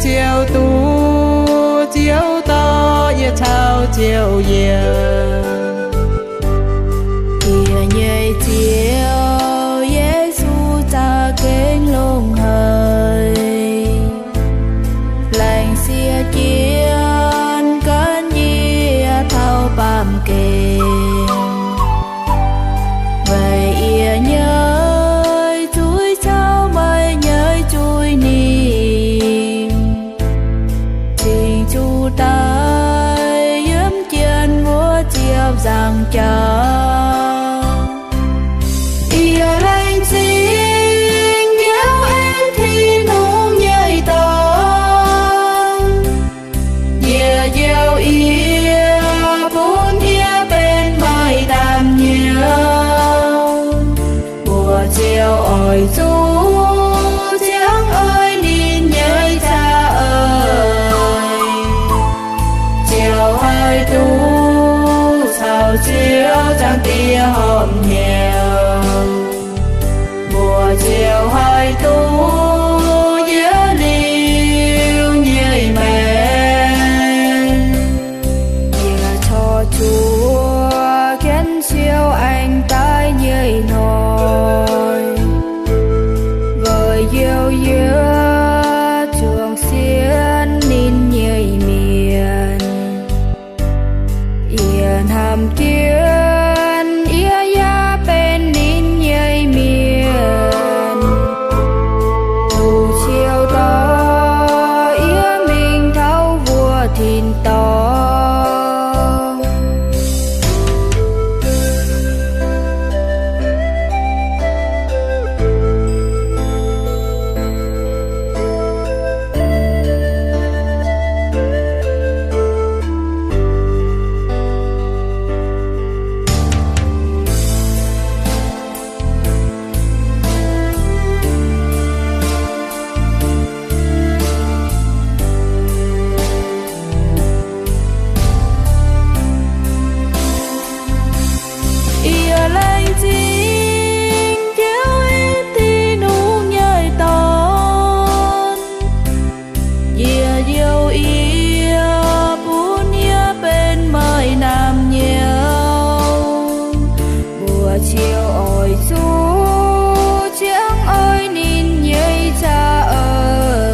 Ziouv duqv Ziouv dorh yie caux Ziouv yiem. Yie nyei Ziouv Yesu za'gengh longx haic. Laengz sieqv jienv gan yie taux baamh gen. Weic yie nyei zuiz caux meih nyei zuiz ningh, cingx zuqc daic yiem jienv wuov ziepc nzaangc jauv. Yie laengz zingh Ziouv aengx Tin-Hungh nyei dorn. Yie njoux yie bun yie benx meih naamh nyouz. Mbuo ziouc oix zuqc ziangh oix ninh nyei za'eix. Ziouv haih duqv caux Ziouv Zaangc Diex horpc hnyouv. Mbuo ziouc haih duqv yiem liuz nyei maengc. Yie corc zuqc jienv Ziouv aengx daaih nyei hnoi, weic njoux yie zuangx sienx ninh nyei mienh. Yie hnamv jienv yie yaac benx ninh nyei mienh. Duqv Ziouv dorh yie mingh taux wuov tin-dorngh. Yie laengz zingh Ziouv aengx Tin-Hungh nyei dorn. Yie njoux yie bun yie benx meih naamh nyouz. Mbuo ziouc oix zuqc ziangh oix ninh nyei za'eix.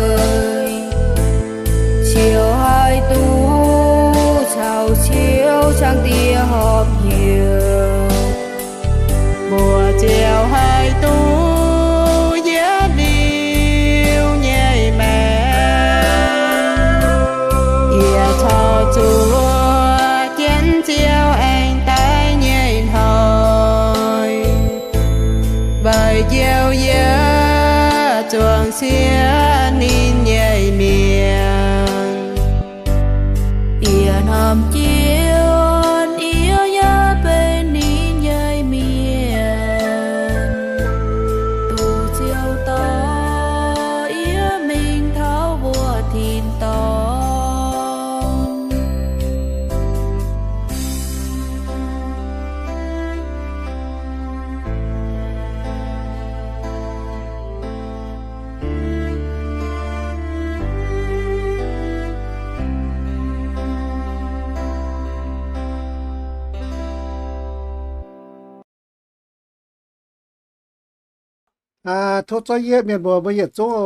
Ziouv haih duqv caux Ziouv Zaangc Diex horpc hnyouv. Mbuo ziouc haih duqv yiem liuz nyei maengc. Yie corc zuqc jienv Ziouv aengx daaih nyei hnoi, weic njoux yie zuangx sienx ninh nyei mienh. Yie hnamv jienv yie yaac benx ninh nyei mienh. Duqv Ziouv dorh yie mingh taux wuov tin-dorngh. Tov zorqv yie mienh muoz mbuo yietc zungv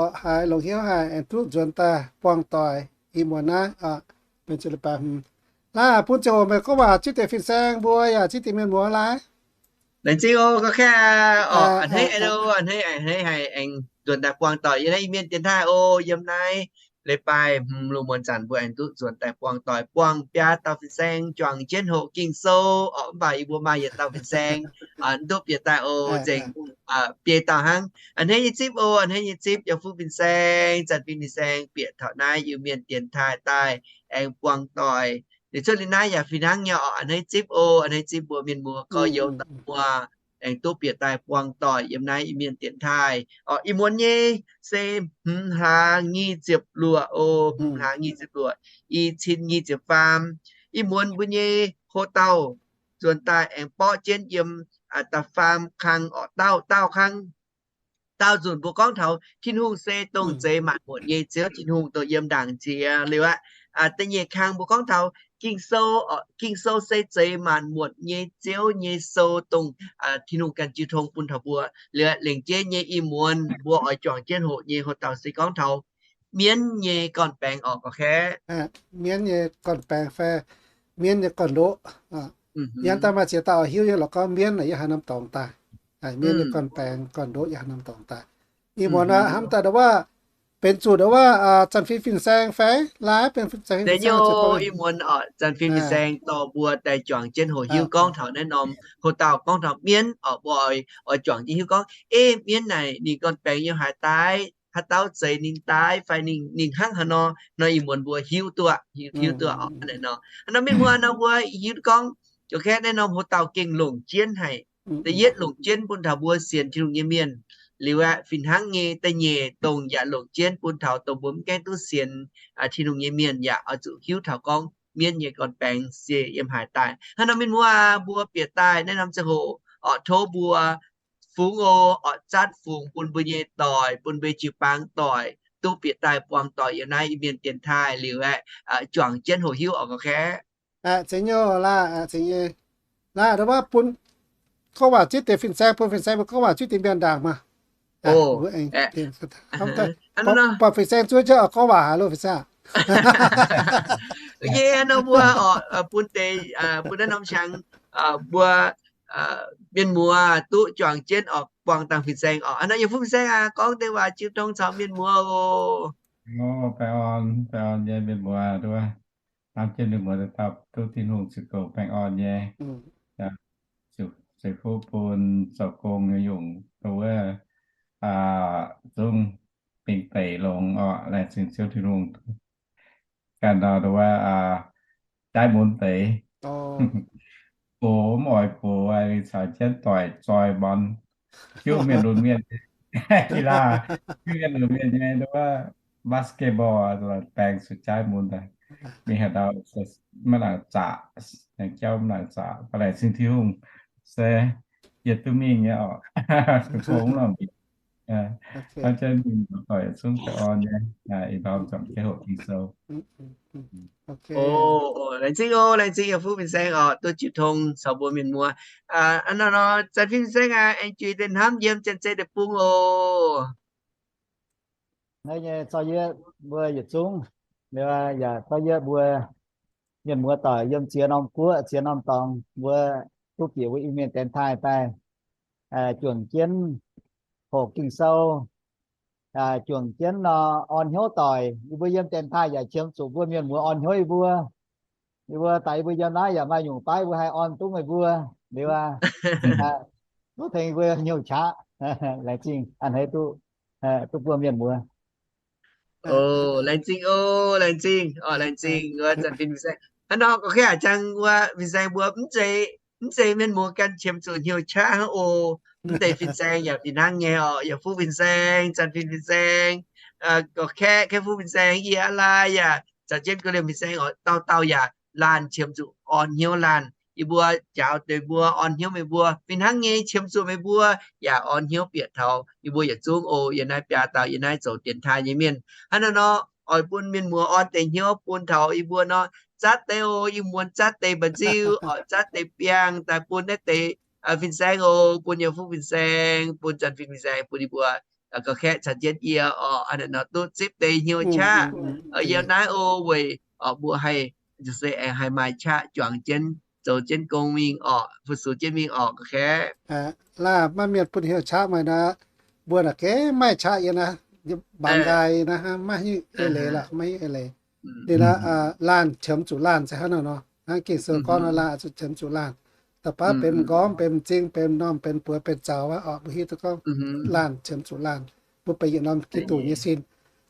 oc, haiz longx hnyouv haic aengx duqv nzuonx daaih buangh doic ih muonz naaiv oc, benx ziepc leiz-baaix hmz. Naaiv bun ziangh hoc meih gorngv waac zipv deix fin-saeng mbuo yaac zipv deix mienh muoz laai. Laengz zingh oc, gorngv kaav oc, a'hneiv a'hneiv a'hneiv haic aengx nzuonx daaih buangh doic yiem naaiv Iu-Mienh dienx taaih oc. Yiem naaiv leiz-baaix hmz lungh muonz zanc mbuo aengx duqv nzuonx daaih buangh doic, buangh biaa dauh fin-saeng juangc jienv hoqc Ging-Sou oc. Mv baac yie mbuo maaih yietc dauh fin-saeng mv duqv bieqc daaih oc, nzengc biei dauh hnangv. A'hneiv nyei zipv oc, a'hneiv nyei zipv, yiem fuqv fin-saeng, zanc fin fin-saeng bieqc taux naaiv Iu-Mienh dienx taaih daaih aengx buangh doic. Liuz cuotv liuz naaiv yaac fih hnangv nyei oc, a'hneiv zipv oc, a'hneiv zipv mbuo mienh muoz gorx-youz dauh muoz aengx duqv bieqc daaih buangh doic yiem naaiv Iu-Mienh dienx taaih oc. Ih muonz nyei se hmz hlaax nyic ziepc luoqc oc, hmz hlaax nyic ziepc luoqc, i cin nyic ziepc faam. Ih muonz mbuo nyei ho dauh nzuonx daaih aengx borqv jienv yiem da'faam kang oc, dauh dauh kang. Daauh nzunc mbuo gorngv taux Tin-Hungh se dongh zeix maanc muotc nyei Ziouv Tin-Hungh, dongh yiem ndaangc jiex liuz aqv. Da'nyeic kang mbuo gorngv taux Ging-Sou, Ging-Sou se zeix maanc muotc nyei Ziouv nyei sou, dongh Tin-Hungh ganh jiu tong bun taux mbuo. Liuz aqv, lengc jeiv nyei ih muonz mbuo oix juangc jienv hoqc nyei hoc dauh se gorngv taux mienv nyei gorn-baengx orqc, gorqv-kaeqv. Mienv nyei gorn-baengx fai mienv nyei gorn-ndoqv. Yie daaih maaih ziex dauh oix hiuv nyei lorqc, gorngv mienv naaic yiem haaix norm dorngx daaih. Mienv nyei gorn-baengx gorn-ndoqv yiem haaix norm dorngx daaih. Ih muonz aqv, hnamv daaih ndau wuov, benx zuqc ndau wuov zanc fin fin-saeng fai? Laaix benx zanc fin fin-saeng, ih muonz zanc fin fin-saeng dorh mbuo daaih juangc jienv hoqc hiuv gorngv taux naaiv norm, hoc dauh gorngv taux mienv orqc, mbuo oix juangc jienv hiuv gorngv, ei, mienv naaic ninh gorn-baengx yiem haaix daaih, haaix dauh zeix ninh daaih fai ninh hnangv haaix nor, nor ih muonz mbuo hiuv duqv, hiuv duqv orqc. Hnangv naaiv nor, mienh muoz nor mbuo hiuv duqv gorngv, gorqv-kaeqv naaiv norm hoc dauh gengh longc jienv haic. Da'yietv longc jienv bun taux mbuo sienx Tin-Hungh nyei mienh. Liuz aqv, fih hnangv nyei da'nyeic dongh yaac longc jienv bun taux dongh mbuo mv gaengh duqv sienx Tin-Hungh nyei mienh yaac oix zuqc hiuv taux gorngv mienv nyei gorn-baengx se yiem haaix daaih. Hnangv nor mienh muoz, mbuo bieqc daaih naaiv norm ziangh hoc orqc, tov mbuo fungx oc, orqc, zatv fungx bun mbuo nyei doic, bun mbuo jiu-baang doic duqv bieqc daaih buangh doic yiem naaiv Iu-Mienh dienx taaih liuz aqv, juangc jienv hoqc hiuv orqc, gorqv-kaeqv. Aqc, zeiz nyei laah, aqc, zeiz nyei laah. Ndau wuov bun gorngv waac zuiv deix fin-saeng, bun fin-saeng mbuo gorngv waac zuiv deix mienh ndaangc maah. Buatc fin-saeng zuov jienv oix gorngv waac haic loh, fin-saeng. Yie nor mbuo oc, bun deix, bun naaiv norm qangx, mbuo mienh muoz duqv juangc jienv oc, buangh dangh fin-saeng oc. Hnangv nor yie fuqv fin-saeng aqv, gorngv deix waac jiu tong caux mienh muoz oc. Baengh orn, baengh orn nyei mienh muoz, hnamv jienv mienh muoz dauh dauh duqv Tin-Hungh ziux goux baengh orn nyei. Ziux fuqv bun zoux gong nyei yungh, dongh wuov zungv bingx deic longx orqc, laengz zingh Ziouv Tin-Hungh. Ganh nor dongh wuov jaaiv mun deix, box mv oix box, caux jienv doic zoi mborn, hiuv mienh lunx mienh, กีฬา, hiuv mienh lunx mienh nyei dongh wuov basketball, baengx zuqc jaaiv mun daaih. Mingh haaix ndau maiv nangc zaqc, aengx jauv mv nangc zaqc, baac laengz zingh Tin-Hungh se yietc duqv mingh nyei orqc. Gong lorh mbic. Hnamv jienv mienh muoz doic yietc zungv baengh orn nyei, ih ndorm juangc jienv hoqc Ging-Sou. Laengz zingh oc, laengz zingh yie fuqv fin-saeng orqc, duqv jiu tong caux mbuo mienh muoz. Hnangv nor, zanc fin-saeng aqv, aengx juix deix hnamv yiem Janx-Zei deic-bung oc. Naaiv nyei zorqv yietv mbuo yietc zungv, yaac zorqv yietv mbuo mienh muoz doic yiem ziex norm guoqv ziex norm dorngx, mbuo duqv bieqc wuov Iu-Mienh dienx taaih daaih, juangc jienv hoqc Ging-Sou, juangc jienv nor orn hnyouv doic. Yie mbuo yiem dienx taaih yaac qiemx zuqc mbuo mienh muoz orn hnyouv yie mbuo. Yie mbuo daaih yie mbuo yiem naaiv yaac maaih nyungc baav yie mbuo haih orn duqv meih mbuo. Liuz aqv, duqv tengx yie mbuo hnyouv qaqv. Laengz zingh a'hneiv duqv, duqv buo mienh muoz. Laengz zingh oc, laengz zingh, laengz zingh wuov zanc fin fin-saeng. Hnangv nor gorqv-kaeqv a'jang wuov fin-saeng mbuo mv zeiz, mv zeiz mienh muoz ganh qiemx zuqc hnyouv qaqv hnangv oc. Mv deix fin-saeng yaac fih hnangv nyei orqc, yaac fuqv fin-saeng, zanc fin fin-saeng, gorqv-kaeqv, kaeqv fuqv fin-saeng, yie aqv lai yaac caux jienv ga'liemh fin-saeng oc, dauh dauh yaac laanh qiemx zuqc orn hnyouv laanh. Yie mbuo njaaux deix mbuo orn hnyouv meih mbuo fih hnangv nyei, qiemx zuqc meih mbuo yaac orn hnyouv bieqc taux yie mbuo yietc zungv oc. Yiem naaiv biaa dauh yiem naaiv zoux dienx taaih nyei mienh, hnangv nor nor oix bun mienh muoz orn deix hnyouv bun taux yie mbuo nor, zatv deix oc. Ih muonz zatv deix mba'nziu oc, zatv deix biangh daaih bun naaiv deix fin-saeng oc, bun yaac fuqv fin-saeng, bun zanc fin fin-saeng, bun yie mbuo gorqv-kaeqv caux jienv yie oc, hnangv nor duqv zipv deix hnyouv qaqv yiem naaiv oc, weic oc mbuo haih se aengx haih maaih qaqv juangc jienv zoux jienv gong mingh orqc, fu-sux jienv mingh orqc, gorqv-kaeqv. Laah, maaih mienh bun hnyouv qaqv meih nor, mbuo naaic gengh maaih qaqv yiem naaiv, mbaanx nqaai naaiv, maiv hiuv eix leiz lorqc, maiv hiuv eix leiz. Ninh nor, laanh qiemx zuqc laanh se hnangv naaiv nor, hnangv Ging-Sou gorngv nor, laanh zuqc qiemx zuqc laanh. Da'baav benx m'nqorngv, benx m'zing, benx m'normh, benx buoz, benx zaux aqv orqc, mbuo hiuv duqv gorngv laanh qiemx zuqc laanh. Mbuo benx yietc norm Giduc nyei sin.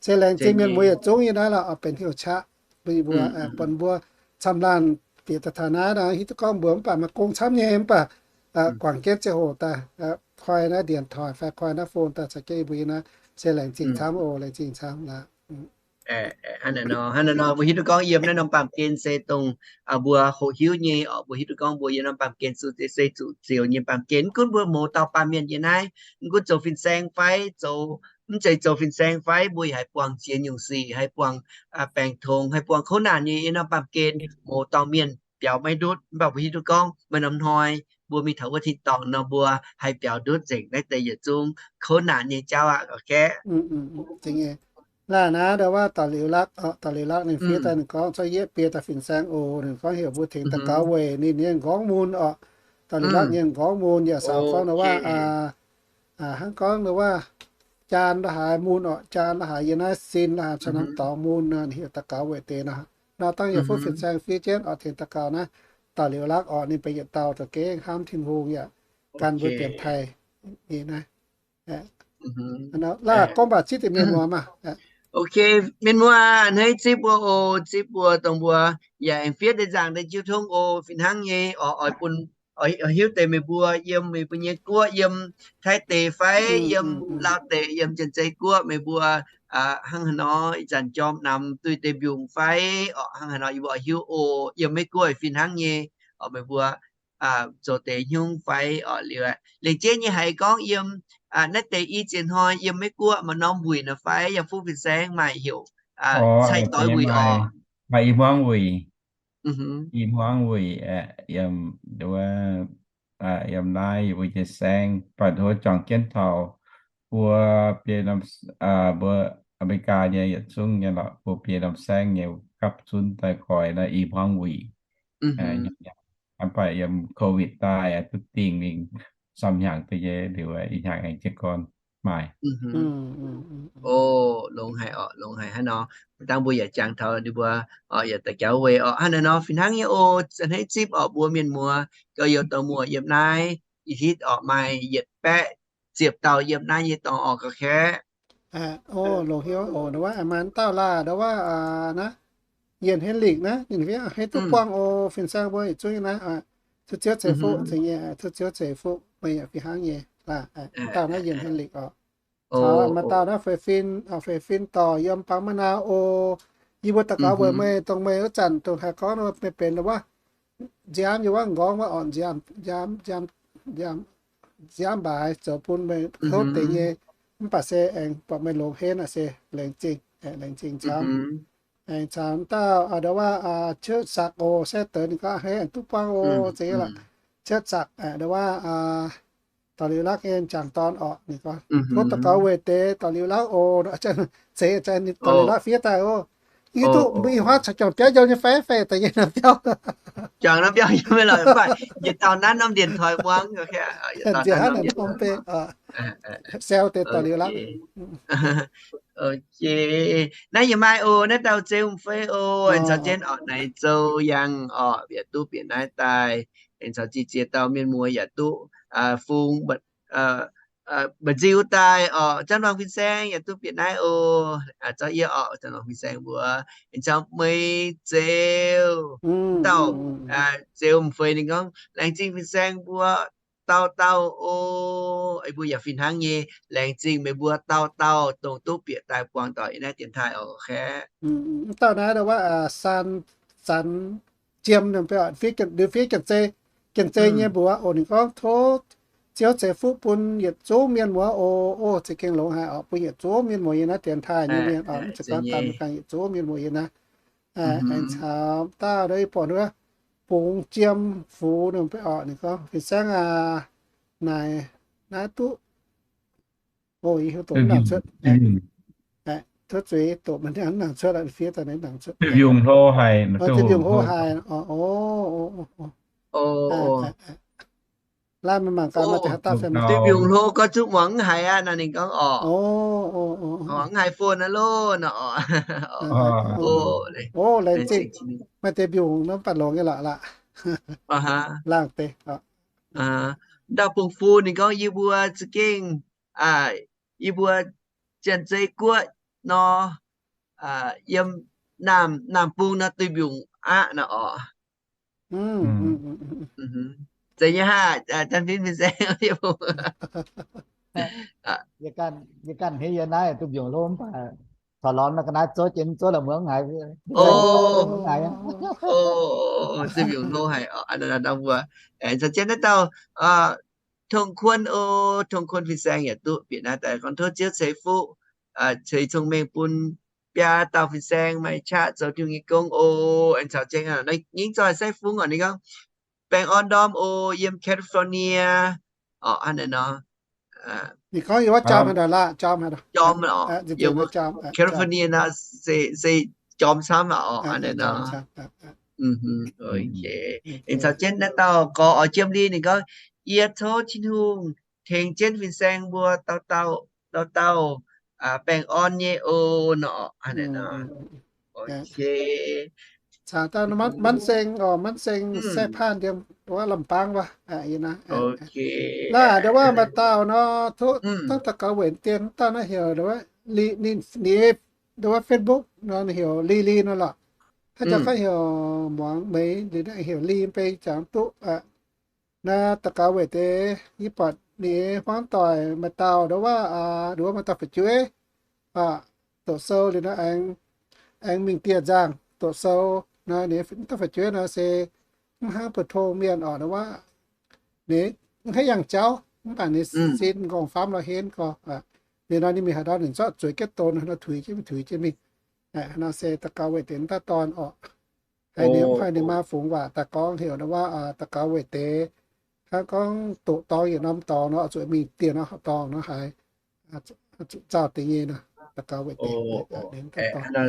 Se laengz zingh mienh muoz yietc zungv yiem naaiv lorqc, oix benx hnyouv qaqv bun yie mbuo, buatc mbuo camv laanh bieqc daaih taux naaiv nor, hiuv duqv gorngv mbuo mv baac maaih gong camv nyei, mv baac guangc jienv ziangh hoc daaih koi naaiv điện thoại fai koi naaiv phone daaih caux jienv yie mbuo yiem naaiv. Se laengz zingh camv oc, laengz zingh camv aqv. Hnangv naaic nor, hnangv naaic nor mbuo hiuv duqv gorngv yiem naaiv norm baamh gen se dongh mbuo hoqc hiuv nyei oc. Mbuo hiuv duqv gorngv mbuo yiem norm baamh gen zuqc se zuqc ziouc nyei baamh gen. Mv gunv mbuo mouz dauh baamh mienh yiem naaiv, mv gunv zoux fin-saeng fai zoux, mv zeiz zoux fin-saeng fai, mbuo yaac haih buangh ziex nyungc sic, haih buangh baengc tongx, haih buangh kouv naanc nyei. Yiem norm baamh gen mouz dauh mienh biaux maiv ndutv, mv baac mbuo hiuv duqv gorngv maaih norm hnoi mbuo mingh taux wuov tin-dorngh nor mbuo haih biaux ndutv nzengc naaiv deix yietc zungv kouv naanc nyei jauv aqv. Laanh naaiv ndau wuov daux liuz lakv, daux liuz lakv ninh fiev daaih ninh gorngv cuotv yietv biei daaih fin-saeng oc. Ninh gorngv heuc mbuo tengx daux gaux weic ninh nyei m'nqorngv mun oc. Daux liuz lakv nyei m'nqorngv mun yaac saaux gorngv ndau wuov, hnangv gorngv ndau wuov jaan la'haaix mun oc, jaan la'haaix yiem naaiv sin la'haaix caux norm dorngx mun nor, heuc daux gaux weic deix nor. Nor dangh yaac fuqv fin-saeng fiev jienv oc, tengx daux gaux naaiv daux liuz lakv oc. Ninh benx yietc dauh za'gengh hnamv Tin-Hungh yaac gan mbuo dienx taaih nyei naaiv. Laaih gorngv baac zipv deix mienh muoz maah. Ok, mienh muoz a'hneiv zipv mbuo oc, zipv mbuo dongh mbuo yaac aengx fiev deix nzaangc deix jiu tong oc. Fih hnangv nyei oc, oix bun, oix hiuv deix meih mbuo yiem meih mbuo nyei guoqv, yiem Taiv deic fai yiem Laauv deic, yiem Janx-Zei guoqv, meih mbuo hnangv haaix nor ih zanc jorm namx duih deix mbiungc fai oc, hnangv haaix nor yie mbuo oix hiuv oc. Yiem Meiv guoqv fih hnangv nyei oc, meih mbuo zoux deix hnyungv fai oc. Liuz lengc jeiv nyei haiz gorngv yiem naaiv deix i ziex hnoi yiem Meiv guoqv maaih norm wuic nor fai yaac fuqv fin-saeng maaih heuc cai doix wuic oc. Maaih i hmuangv wuic, i hmuangv wuic aeqv, yiem, yiem naaiv yie mbuo nyei saengv, baac hoz juangc jienv taux mbuo biei norm, mbuo Aa^me^li^gaa nyei yietc zungv nyei lorqc, mbuo biei norm saengv nyei gapv zunv daaih koi naaiv i hmuangv wuic. Mv baac yiem COVID daaih duqv dingh mingh samh hnyangx duqv nyei liuz, ih hnyangx aengx jiez gorn maaih. O, longx haic oc, longx haic hnangv nor. Dangh mbuo yaac jangx taux ninh mbuo oc, yaac daux gaux weic oc. Hnangv naaiv nor fih hnangv nyei oc, a'hneiv zipv oc mbuo mienh muoz, gorx-youz dorh muoc yiem naaiv, i hitv oc maaih yietc baeqv ziepc dauh yiem naaiv nyei dorngx oc, ga'kaeqv. O, longx hnyouv oc. Ndau wuov maaih dauh laaih, ndau wuov naaiv, Yienc Henrik naaiv, ninh fiev a'hneiv duqv buangh oc, fin-saeng mbuo yietc zungv nyei naaiv, zuqc Ziouv ceix fuqv, zuqc Ziouv ceix fuqv, meih yaac fih hnangv nyei. Dauh naaiv Yienc Henrik oc. Caux maaih dauh naaiv Feix Fin, Feix Fin dorh yiem Bangv Maiv Nau oc. Yie mbuo daux gaux weic meih, dongh meih wuov zanc dongh haih gorngv meih benx ndau wuov nziaamv yiem wuov m'nqorngv wuov oc, nziaamv, nziaamv, nziaamv mbaaix zoux bun meih hopv deix nyei. Mv baac se aengx buatc meih longx henv aqv se laengz zingh, laengz zingh camv. Aengx caux dauh ndau wuov Cietv Sakc oc, se deix ninh gorngv a'hneiv duqv buangh oc, zeiz lorqc. Cietv Sakc ndau wuov dorh liuz lakv nyei jangc dorn oc, ninh gorngv tov daux gaux weic deix dorh liuz lakv oc. Zeiz, zeiz ninh dorh liuz lakv fiev daaih oc. Hiuv duqv mbuo ih huaav caux juangc biauv njouh nyei fai, fai daaih nyei norm biauv. Juangc norm biauv yiem meih lorqc, mv baac yietc dauh nanv norm điện thoại muangx. Nziex hnangv naaic norm bei oc, sau deix dorh liuz lakv. Ok, naaiv yaac maaih oc, naaiv dauh Zeu M'Fei oc, aengx caux jienv oc, Naix Zou Yangh oc, yaac duqv bieqc naaiv daaih. Aengx caux ziex ziex dauh mienh muoz yaac duqv fungx mba'nziu daaih oc. Janx-Muangz fin-saeng yaac duqv bieqc naaiv oc. Zorqv yie oc, Janx-Muangz fin-saeng mbuo. Aengx caux Meix Zeu, dauh Zeu M'Fei ninh gorngv, laengz zingh fin-saeng mbuo dauh dauh oc. Mbuo yaac fih hnangv nyei, laengz zingh meih mbuo dauh dauh dongh duqv bieqc daaih buangh doic yiem naaiv dienx taaih oc, kaeqv. Dauh naaiv ndau wuov San, Sanx Jiem, liuz fiev Janx-Zei, Janx-Zei nyei mbuox oc. Ninh gorngv tov Ziouv ceix fuqv bun yietc zungv mienh muoz oc. O, za'gengh longx haic oc, bun yietc zungv mienh muoz yiem naaiv dienx taaih nyei mienh oc, mv zeiz gorngv daaih mienh ganh, yietc zungv mienh muoz yiem naaiv. Aengx caux dauh ndau ih buatc wuov Bungx Jiem Fux ninh oc. Ninh gorngv, fin-saeng aac, naaic naaiv duqv, o, yie hiuv doqc mv nangc cuotv. Tov zuiz, doqc mv nangc cuotv, fiev daaih mv nangc cuotv. Yungh hlo haic, yungh hlo haic. Laanh mienh mangc gaax maaih deix haaix dauh fai mv duqv yungh hlo, gorngv zuqc muangx mv haiz aqv nor, ninh gorngv oc. Muangx mv haiz phone aqv loh nor. O, laengz zingh. Maaih deix mbiungc nor mv baac longx nyei lorqc laaih. Laangh deix. Ndau Bungx Fux ninh gorngv, yie mbuo za'gengh, yie mbuo Janx-Zei guoqv nor, yiem Naamh, Naamh Bung nor duih mbiungc aqv nor oc. Zeiz nyei haah, Janx-Fim fin-saeng? Yie ganh hnyouv yie naaiv duih mbiungc hlo mv baac Corc lorz naaiv ga'naaiv zouv jiex mv zuov la'muangx haic. Ziex mbiungc hlo haic. Mbuo caux jienv naaiv dauh Tongh Kuon oc, Tongh Kuon fin-saeng yaac duqv bieqc naaiv daaih gorngv tov Ziouv ceix fuqv, ceix cong-mengh bun biaa dauh fin-saeng maaih qaqv zoux Tin-Hungh nyei gong oc. Aengx caux jienv nyingv zoih sai fungx oc, ninh gorngv, baengh orn ndorm oc, yiem California oc, hnangv naaiv nor. Ninh gorngv yiem wuov jam haaix nor, jam haaix nor, yiem California nor se jorm camv aqv oc, hnangv naaiv nor. Aengx caux jienv naaiv dauh gorx oix Jiem Li, ninh gorngv, yie tov Tin-Hungh tengx jienv fin-saeng mbuo dauh dauh, dauh dauh baengh orn nyei oc nor. Hnangv naaiv nor. Caux dauh Manv Seng oc, Manv Seng sai paanh yiem wuov Lamh Baang wuov. Naaiv ndau wuov maaih dauh nor, tov daux gaux weic dien, dauh naaiv heuc ninh, ninh, ndau wuov Facebook nor ninh heuc Li Li nor lorqc. Haaix zanc gorngv heuc Muangz Meix, ninh heuc Li Mei, jangx duqv naaiv daux gaux weic deix, yie buatc ninh hmuangv doic maaih dauh ndau wuov, ndau wuov maaih dauh fu'jueiv doqc sou liuz nor aengx, aengx mingh dieh nzangh doqc sou nor, ninh dauh fu'jueiv nor se mv hnangv mbuo tong mienh oc, ndau wuov ninh mv haih yangh jauv, mv baac ninh sin nqorngv-famv lorz henv gorx. Ninh nor ninh mingh haaix ndau ninh zorqv zueiz jienv don nor tuix jienv mingh, tuix jienv mingh. Nor se daux gaux weic deix daaih dorn oc. Haiz ninh, haiz ninh maa fungx waac daaih gorngv heuc ndau wuov daux gaux weic deix, hnangv gorngv doqc dorngx yietc norm dorngx nor, zuqc mingh dieh norm dorngx nor haiz zuqc zauh deix nyei nor, daux gaux weic deix.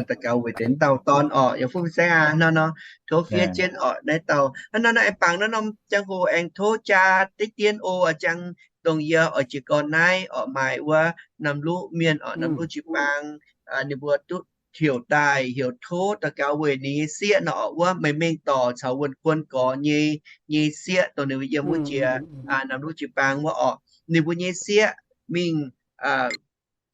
Daux gaux weic deix dauh dorn orqc, yaac fuqv saengv aqv nor nor, tov fiev jienv orqc naaiv dauh. Hnangv nor nor aengx bangc naaiv norm ziangh hoc aengx tov jaa deix dien oc, jangx dongh yie oix jiez gorn naaiv orqc maaih wuov Namluqv mienh orqc, Namluqv jiu-baang, ninh mbuo duqv heuc daaih heuc tov daux gaux weic ninh nyei sieqv nor orqc, wuov Meix Mengh Dorc caux Wuonh Kuon Gorx nyei, nyei sieqv dongh ninh mbuo yiem wuov jiex Namluqv jiu-baang wuov orqc, ninh mbuo nyei sieqv mingh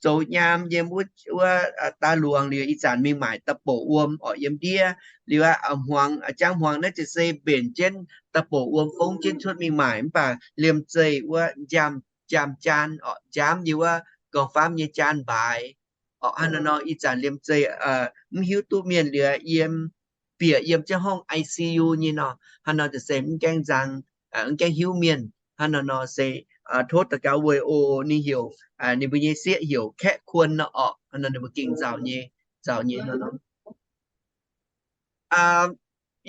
zoux nyaam yiem wuov, wuov daaih luangx liuz ih zanc mingh maaic da'bouc wuom orqc yiem ndiev liuz aqv, hmuangx, jangv hmuangx naaiv ziouc se mbenc jienv da'bouc wuom fongv jienv cuotv mingh maaic, mv baac liemh zeih wuov njaam, njaam jaan orqc, njaamv nyei wuov gorngv-famv nyei jaan mbaaix orqc. Hnangv nor nor ih zanc liemh zeih mv hiuv duqv mienh liuz yiem, bieqc yiem jienv horngh I C U nyei nor, hnangv nor ziouc se mv gaengh nzang, mv gaengh hiuv mienh. Hnangv nor nor se tov daux gaux weic oc, ninh heuc, ninh mbuo nyei sieqv heuc Kaeqv Kuon nor orqc. Hnangv nor ninh mbuo gengh nzauh nyei, nzauh nyei nor nor.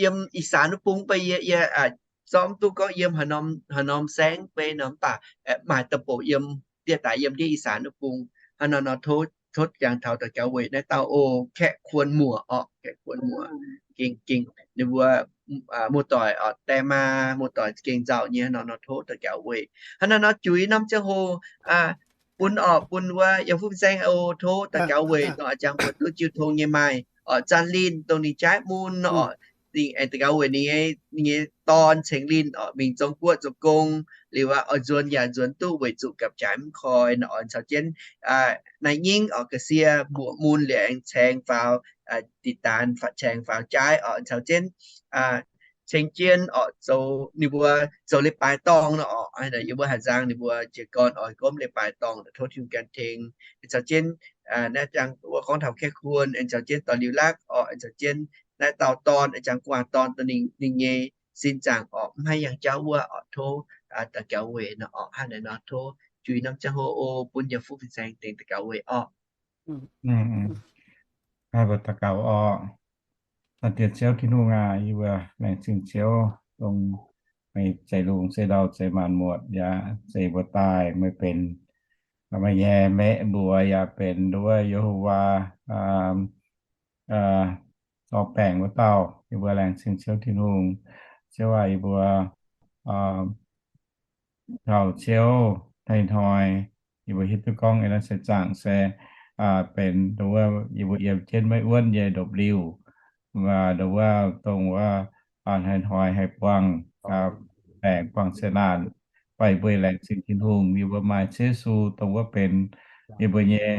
Yiem ih zanc wuov bung beiv yie, yie zorqv mv duqv gorngv yiem haaix norm, haaix norm saengv beiv nor, mv baac maaih da'bouc yiem dieh daaih yiem ndiev ih zanc wuov bung. Hnangv nor nor tov, tov jangx taux daux gaux weic naaiv dauh oc, Kaeqv Kuon Muoc orqc, Kaeqv Kuon Muoc. Gengh, gengh ninh mbuo muoz-doic orqc, die maa muoz-doic gengh nzauh nyei. Hnangv nor nor tov daux gaux weic. Hnangv nor nor juix norm ziangh hoc bun orqc, bun wuov yiem fuqv saengv oc, tov daux gaux weic nor, jangx mbuo duqv jiu tong nyei maaih orqc, Zanh Linh dongh ninh jaaiv mun orqc, ninh aengx daux gaux weic ninh nyei, ninh nyei dorn Ceng Linh orqc, mingh Zong-Guoqv zoux gong liuz aqv, oix nzuonx yaac nzuonx duqv weic zuqc gapv-jaaix mv koi nor orqc, caux jienv naaiv nyingv orqc, ga'sie mbuoqc mun liuz aengx caengx faaux, diqc daanx faaux, caengx faaux jaaiv orqc, caux jienv ceng jien orqc, zoux ninh mbuo zoux leiz-baaix dorngh nor orqc, yie mbuo haaix nzangc ninh mbuo jiez gorn oix gomv leiz-baaix dorngh, tov Tin-Hungh gan tengx. Caux jienv naaiv jangx wuov gorngv taux Kaeqv Kuon, aengx caux jienv dorh Liuz Lakv orqc, aengx caux jienv naaiv dauh dorn, aengx jangx gu'nguaaz dorn dongh ninh, ninh nyei sin zaangc orqc, mv haih yangh jauv wuov orqc, tov daux gaux weic nor orqc. Hnangv naaiv nor tov juix norm ziangh hoc oc, bun yiem fuqv fin-saeng tengx daux gaux weic orqc. Mbuo daux gaux orqc. Diex Ziouv Tin-Hungh aac, yie mbuo laengz zingh Ziouv dongh meih zeix lungh zeix ndau zeix maanc muotc, yaac zeix mbuo daaih meih benx, meih nyei maeqv mbuox yaac benx nduov Yehowa, dorh baengc wuov dauh. Yie mbuo laengz zingh Ziouv Tin-Hungh. Ziouv aac, yie mbuo taux Ziouv hnoi-hnoi, yie mbuo hiuv duqv gorngv naaiv se zaangc se benx nduov yie mbuo yiem jienv maiv wuonv nyei ndopv-liuh, nduov dongh wuov hnoi-hnoi haih buangh baengc buangh se naanc. Mv baac yie mbuo laengz zingh Tin-Hungh, yie mbuo maaih Ziouv Yesu dongh wuov benx yie mbuo nyei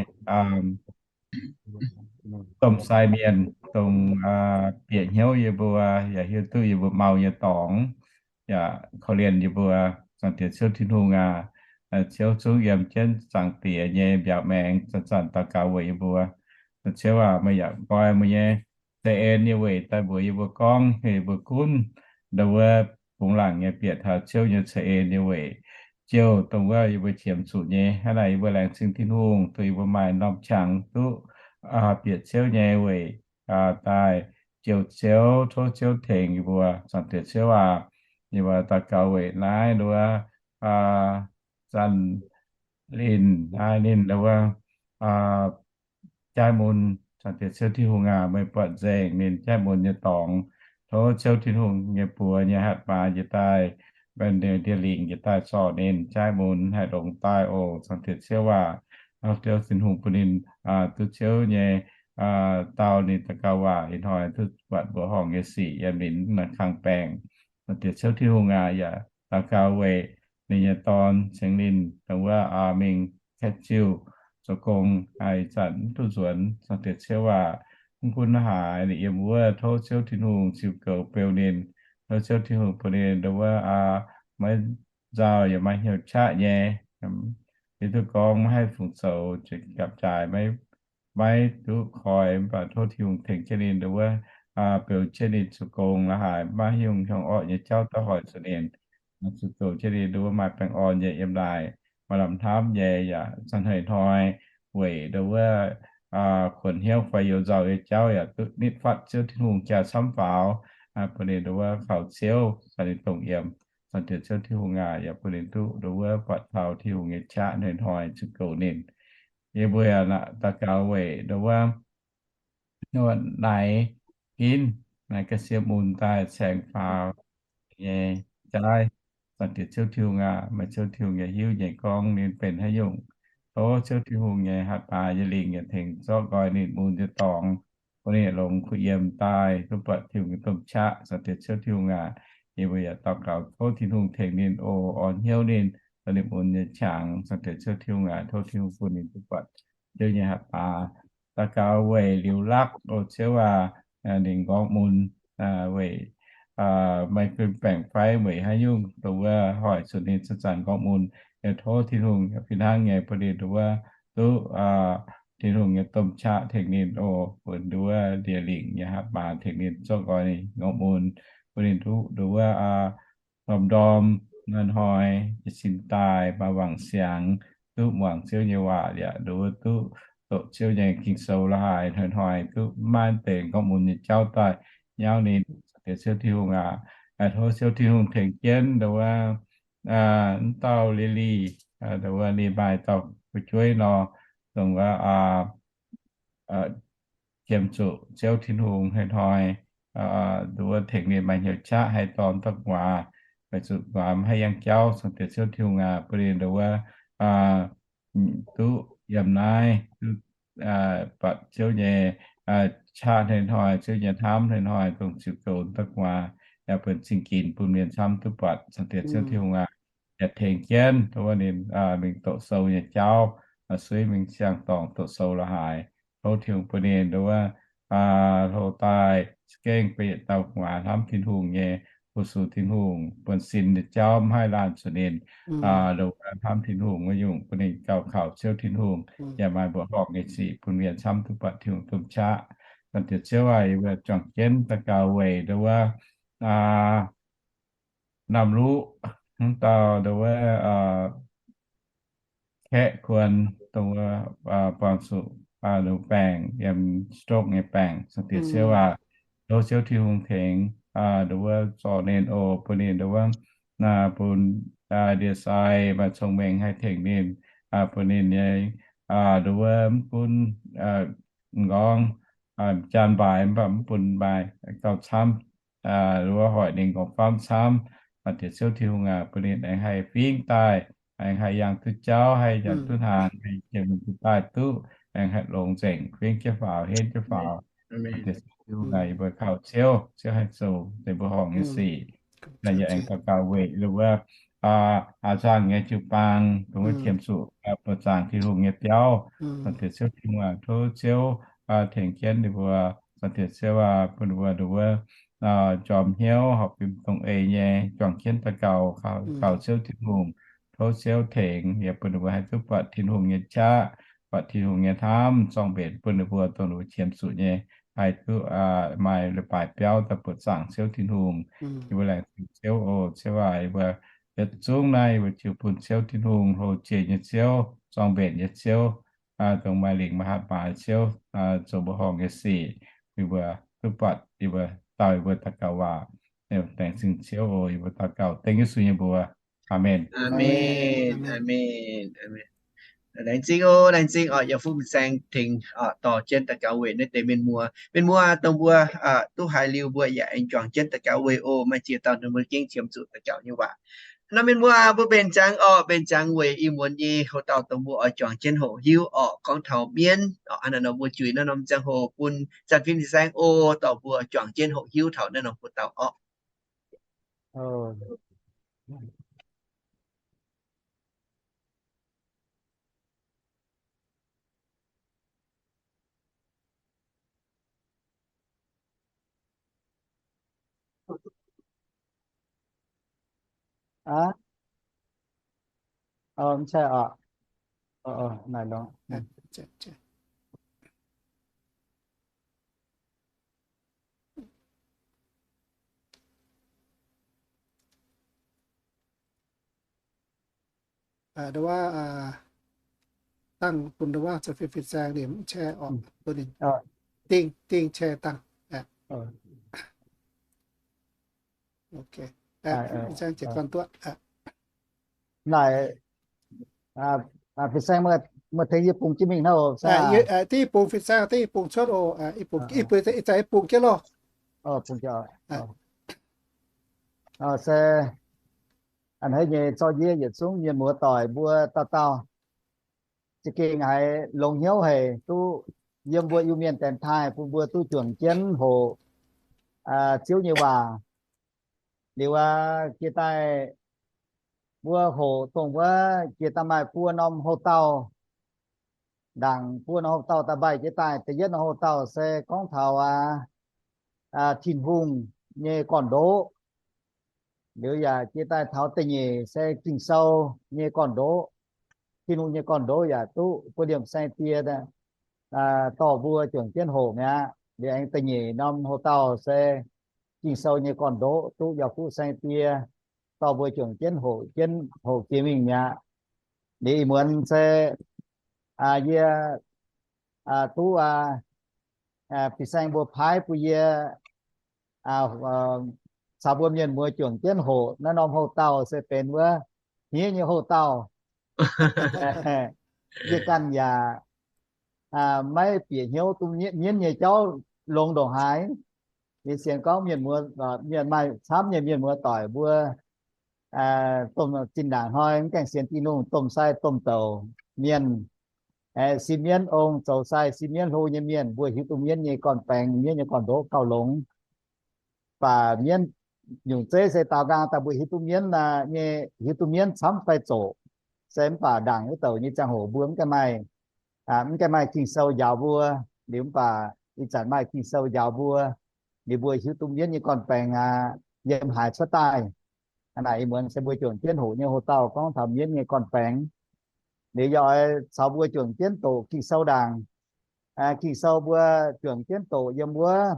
domh sai mienh, dongh bieqc hnyouv yie mbuo, yaac hiuv duqv yie mbuo mau nyei dorngx, yaac korv-lienh yie mbuo. Zaangc Diex Ziouv Tin-Hungh aac, Ziouv zungv yiem jienv Zaangc Diex nyei mbiaauc maengx zanc-zanc daux gaux weic yie mbuo. Ziouv aac, meih yaac nqoi meih nyei ceix en nyei weic daaih mbuox yie mbuo gorngv, yie mbuo gunv ndo wuov bungx laangc nyei bieqc taux Ziouv nyei ceix en nyei weic, ziouc dongh wuov yie mbuo qiemx zuqc nyei. Hnangv naaic yie mbuo laengz zingh Tin-Hungh, duqv yie mbuo maaih norm qangx duqv bieqc Ziouv nyei weic daaih ziouc Ziouv, tov Ziouv tengx yie mbuo. Zaangc Diex Ziouv aac, yie mbuo daux gaux weic naaiv ndo wuov Zanc Linh, naaiv ninh ndo wuov jaiv mun. Zaangc Diex Ziouv Tin-Hungh aac, meih buatc nzengc ninh jaiv mun nyei dorngx. Tov Ziouv Tin-Hungh nyei buoz nyei hatc maaz njiec daaih, mbenc ndie lingc njiec daaih zorc ninh jaiv mun haih longx daaih oc. Zaangc Diex Ziouv aac, tov Ziouv Tin-Hungh bun ninh duqv Ziouv nyei dau ninh daux gaux waac ih hnoi duqv buatc mbuoqc horngc nyei sic yiem ninh naaiv kang baengc. Zaangc Diex Ziouv Tin-Hungh aac, yaac daux gaux weic ninh nyei Dorn cengx ninh dongh wuov mingh kaeqv ziuh zoux gong, ih zanc mv duqv nzuonx. Zaangc Diex Ziouv aac, mv gunv haaix ninh yiem wuov, tov Ziouv Tin-Hungh ziux goux beu ninh. Tov Ziouv Tin-Hungh bun ninh ndo wuov maiv nzauh yaac maaih hnyouv qaqv nyei. Hiuv duqv gorngv maiv haih fungc zoux, gapv-jaaix maiv duqv koi, mv baac tov Tin-Hungh tengx jienv ninh ndo wuov beu jienv ninh zoux gong la'haaix, maiv hungh hiuang orqv nyei jauv daaih hoic zuqc ninh. Zuqc goux jienv ninh ndo wuov maaih baengh orn nyei yiem naaic, maaih lamh hnamv nyei yaac zanc hei hnoi weic ndo wuov kuonx hnyouv fai youz nzauh nyei jauv yaac duqv nitv fatv Ziouv Tin-Hungh jaa camv faaux, bun ninh ndo wuov kaux Ziouv caux ninh dongh yiem. Zaangc Diex Ziouv Tin-Hungh aac, yaac bun ninh duqv ndo wuov buatc taux Tin-Hungh nyei qaqv hnoi-hnoi zuqc goux ninh. Yie mbuo yaac daux gaux weic ndo wuov naaiv ginv naaiv ga'sie mun daaih caengx faaux nyei jaaiv. Zaangc Diex Ziouv Tin-Hungh aac, meih Ziouv Tin-Hungh yaac hiuv nyei gorngv ninh benx haaix nyungc. Tov Ziouv Tin-Hungh nyei hatc maaz nyei lingc yaac tengx zorqv nqoi ninh mun nyei dorngx, bun ninh longx kuh yiem daaih duqv buatc Tin-Hungh nyei domh qaqv. Zaangc Diex Ziouv Tin-Hungh aac, yie mbuo yaac daux gaux tov Tin-Hungh tengx ninh oc, orn hnyouv ninh, dongh ninh mun nyei qangx. Zaangc Diex Ziouv Tin-Hungh aac, tov Tin-Hungh bun ninh duqv buatc Ziouv nyei hatc maaz. Daux gaux weic Liuz Lakv oc Ziouv aac, ninh nqorngv mun weic maiv gunv baengc fai weic haaix nyungc dongh wuov hoic zuqc ninh zanc-zanc nqorngv mun. Yaac tov Tin-Hungh fih hnangv nyei bun ninh ndo wuov duqv Tin-Hungh nyei domh qaqv tengx ninh oc, bun ndo wuov ndie lingc nyei hatc maaz tengx ninh zorqv nqoi ninh nqorngv mun, bun ninh duqv ndo wuov ndorm-ndorm hnoi-hnoi jiez sin daaih maaih wangc siangx, duqv muangx Ziouv nyei waac yaac ndo wuov duqv doqc Ziouv nyei Ging-Sou la'haaix, hnoi-hnoi duqv maiv deix nqorngv mun nyei jauv daaih nyauv ninh. Zaangc Diex Ziouv Tin-Hungh aac, tov Ziouv Tin-Hungh tengx jienv ndo wuov mv dauh Li-Li, ndo wuov ninh maaih dauh fu'jueiv nor, dongh wuov qiemx zuqc Ziouv Tin-Hungh hnoi-hnoi ndo wuov tengx ninh maaih hnyouv qaqv haih dorn dauh gu'nguaaz, weic zuqc gu'nguaaz maiv haih yangh jauv. Zaangc Diex Ziouv Tin-Hungh aac, bun ninh ndo wuov duqv yiem naaiv, duqv buatc Ziouv nyei qaqv hnoi-hnoi, Ziouv nyei hnamv hnoi-hnoi, dongh ziux goux dauh gu'nguaaz, yaac buonv zingh ginx bun mienh camv duqv buatc. Zaangc Diex Ziouv Tin-Hungh aac, yaac tengx jienv ndo wuov ninh mingh doqc sou nyei jauv, suiv mingh siang-dorngh doqc sou la'haaix. Tov Tin-Hungh bun ninh ndo wuov hlo daaih za'gengh benx yietc dauh gu'nguaaz hnamv Tin-Hungh nyei, fu-sux Tin-Hungh, buonv sin nyei jauv maiv haih laanh zuqc ninh ndo wuov hnamv Tin-Hungh wuov nyungc, bun ninh gauh kaux Ziouv Tin-Hungh, yaac maaih mbuoqc horngc nyei sic bun mienh camv duqv buatc Tin-Hungh domh qaqv. Zaangc Diex Ziouv aac, yie mbuo juangc jienv daux gaux weic ndo wuov Namh Luqv, mv dauh ndo wuov kaeqv kuonx dongh wuov buangh zuqc lungz baengc yiem stroke nyei baengc. Zaangc Diex Ziouv aac, tov Ziouv Tin-Hungh tengx ndo wuov zorc ninh oc, bun ninh ndo wuov bun ndie-sai maaih cong-mengh haih tengx ninh, bun ninh nyei ndo wuov mv gunv m'nqorngv janx mbaaix mv baac mv bun maaih gauh camv ndo wuov hoic ninh nqorngv famv camv. Zaangc Diex Ziouv Tin-Hungh aac, bun ninh aengx haih fingx daaih, aengx haih yangh duqv jauv, haih nyanc duqv hnaangx, haih jiex mingh duqv daaih duqv, aengx haih longx nzengc, fingx jienv faaux, henv jienv faaux. Zaangc Diex Ziouv Tin-Hungh aac, yie mbuo kaux Ziouv, Ziouv haih zoux deix mbuo horngc nyei sic. Naaiv yie aengx daux gaux weic ndo wuov aa zaangh nyei jiu-baang, dongh wuov qiemx zuqc buoqc zaangc Tin-Hungh nyei biauv. Zaangc Diex Ziouv Tin-Hungh aac, tov Ziouv tengx jienv ninh mbuo. Zaangc Diex Ziouv aac, bun ninh mbuo ndo wuov jorm hnyouv horpc fim dongh eix nyei juangc jienv daux gaux kaux Ziouv Tin-Hungh. Tov Ziouv tengx yaac bun ninh mbuo haih duqv buatc Tin-Hungh nyei qaqv, buatc Tin-Hungh nyei hnamv zorng-mbenc bun ninh mbuo, dongh ninh mbuo qiemx zuqc nyei, haih duqv maaih leiz-baaix biauv daaih buoqc zaangc Ziouv Tin-Hungh. Yie mbuo laengz zingh Ziouv oc. Ziouv aac, yie mbuo yietc zungv naaiv yie mbuo jiu bun Ziouv Tin-Hungh, hlo jiex nyei Ziouv, zorng-mbenc nyei Ziouv, dongh maaih lingc maaih hatc maaz nyei Ziouv, zoux mbuo horngh nyei sic, yie mbuo duqv buatc, yie mbuo dau yie mbuo daux gaux waac. Laengz zingh Ziouv oc. Yie mbuo daux gaux dengv Yesu nyei mbuox. Aamen. Aamen. Aamen. Laengz zingh oc, laengz zingh oc, yaac fuqv fin-saeng tengx dorh jienv daux gaux weic naaiv deix mienh muoz. Mienh muoz dongh mbuo duqv haiz liuz mbuo yaac aengx juangc jienv daux gaux weic oc. Maaih ziex dauh ninh mbuo gengh qiemx zuqc daux gaux nyei waac. Nor mienh muoz, mbuo mbenc ziangx oc, mbenc ziangx weic ih muonz nyei houx-dauh dongh mbuo oix juangc jienv hoqc hiuv oc, gorngv taux mienv oc. Hnangv naaiv nor mbuo juix naaiv norm ziangh hoc bun zanc fin fin-saeng oc, dorh mbuo juangc jienv hoqc hiuv taux naaiv norm houx-dauh oc. Aa, mv cai oc. Naaic longx. Aa, dangh bun ndau wuov zanc fin fin-saeng ninh mv cai oc, bun ninh dingh, dingh cai dangh. Naaic, fin-saeng meih tengx yie bungx jienv mingh hnangv oc. Dingh bungx fin-saeng, dingh bungx cuotv oc. Ih zanc ih bungx jienv loh. Se a'hneiv nyei zorqv yie yietc zungv mienh muoz-doic mbuo dauh dauh za'gengh haiz longx hnyouv haic, duqv yiem mbuo Iu-Mienh daengx taaih bun mbuo duqv juangc jienv hoqc Ziouv nyei waac. Liuz aqv, jiex daaih mbuo hoqc dongh wuov jiex daaih maaih buo norm houx-dauh. Ndaangc buo norm houx-dauh daaih mbaih jiex daaih, da'yietv norm houx-dauh se gorngv taux aqv, Tin-Hungh nyei gorn-ndoqv. Liuz yaac jiex daaih taux da'nyeic se Ging-Sou nyei gorn-ndoqv. Tin-Hungh nyei gorn-ndoqv yaac duqv bun liemh saeng-die dorh mbuo juangc jienv hoqc mi'aqv. Liuz aengx da'nyeic norm houx-dauh se Ging-Sou nyei gorn-ndoqv duqv yaac fuqv saeng-die dorh mbuo juangc jienv hoqc jienv hoqc jiex mingh mi'aqv. Liuz ih muonz se yie duqv fin-saeng mbuo paaiv bun yie caux mbuo mienh muoz juangc jienv hoqc naaiv norm houx-dauh se benx wuov hniev nyei houx-dauh. Yie ganh yaac maiv bieqc hnyouv duqv mienv nyei jauv longx ndongc haaix. Yie sienx gorngv mienh muoz, mienh maaih camv nyei mienh muoz-doic mbuo domh zinh ndaangc hnoi mv gaengh sienx Tin-Hungh, domh sai domh douc mienh, aeqv, sin mienv ong zoux sai sin mienv hlo nyei mienh, mbuo hiuv duqv mienv nyei gorn-baengx, mienv nyei gorn-ndoqv gauh longx. Baac mienv nyungc zeiv se daaux nqaang daaih mbuo hiuv duqv mienv nyei, hiuv duqv mienv camv fai zoqc. Se mv baac ndaangc wuov douc nyei ziangh hoc mbuo mv gaengh maaih, mv gaengh maaih Ging-Sou njaaux mbuo. Liuz mv baac ih zanc maaih Ging-Sou njaaux mbuo, liuz mbuo hiuv duqv mienv nyei gorn-baengx aqv, yiem haaix cuotv daaih. Hnangv naaic ih muonz se mbuo juangc jienv hoqc nyei houx-dauh gorngv taux mienv nyei gorn-baengx. Liuz yaac oix caux mbuo juangc jienv doqc Ging-Sou ndaangc. Ging-Sou mbuo juangc jienv doqc yiem wuov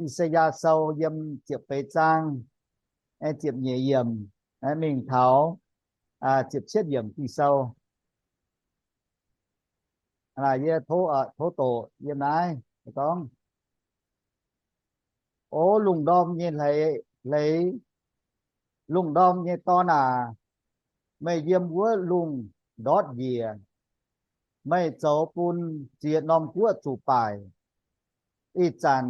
I^saa^yaa Sou yiem ziepc feix zaang, ziepc nyeic yiemc mingh taux ziepc cietv yiemc Ging-Sou. Yie tov doqc yiem naaiv gorngv, O lungh ndorm nyei hleix, lungh ndorm nyei dorn aac, meih yiem wuov lungh ndortv njiec. Meih zoux bun ziex norm guoqv zuqc baaic. Ih zanc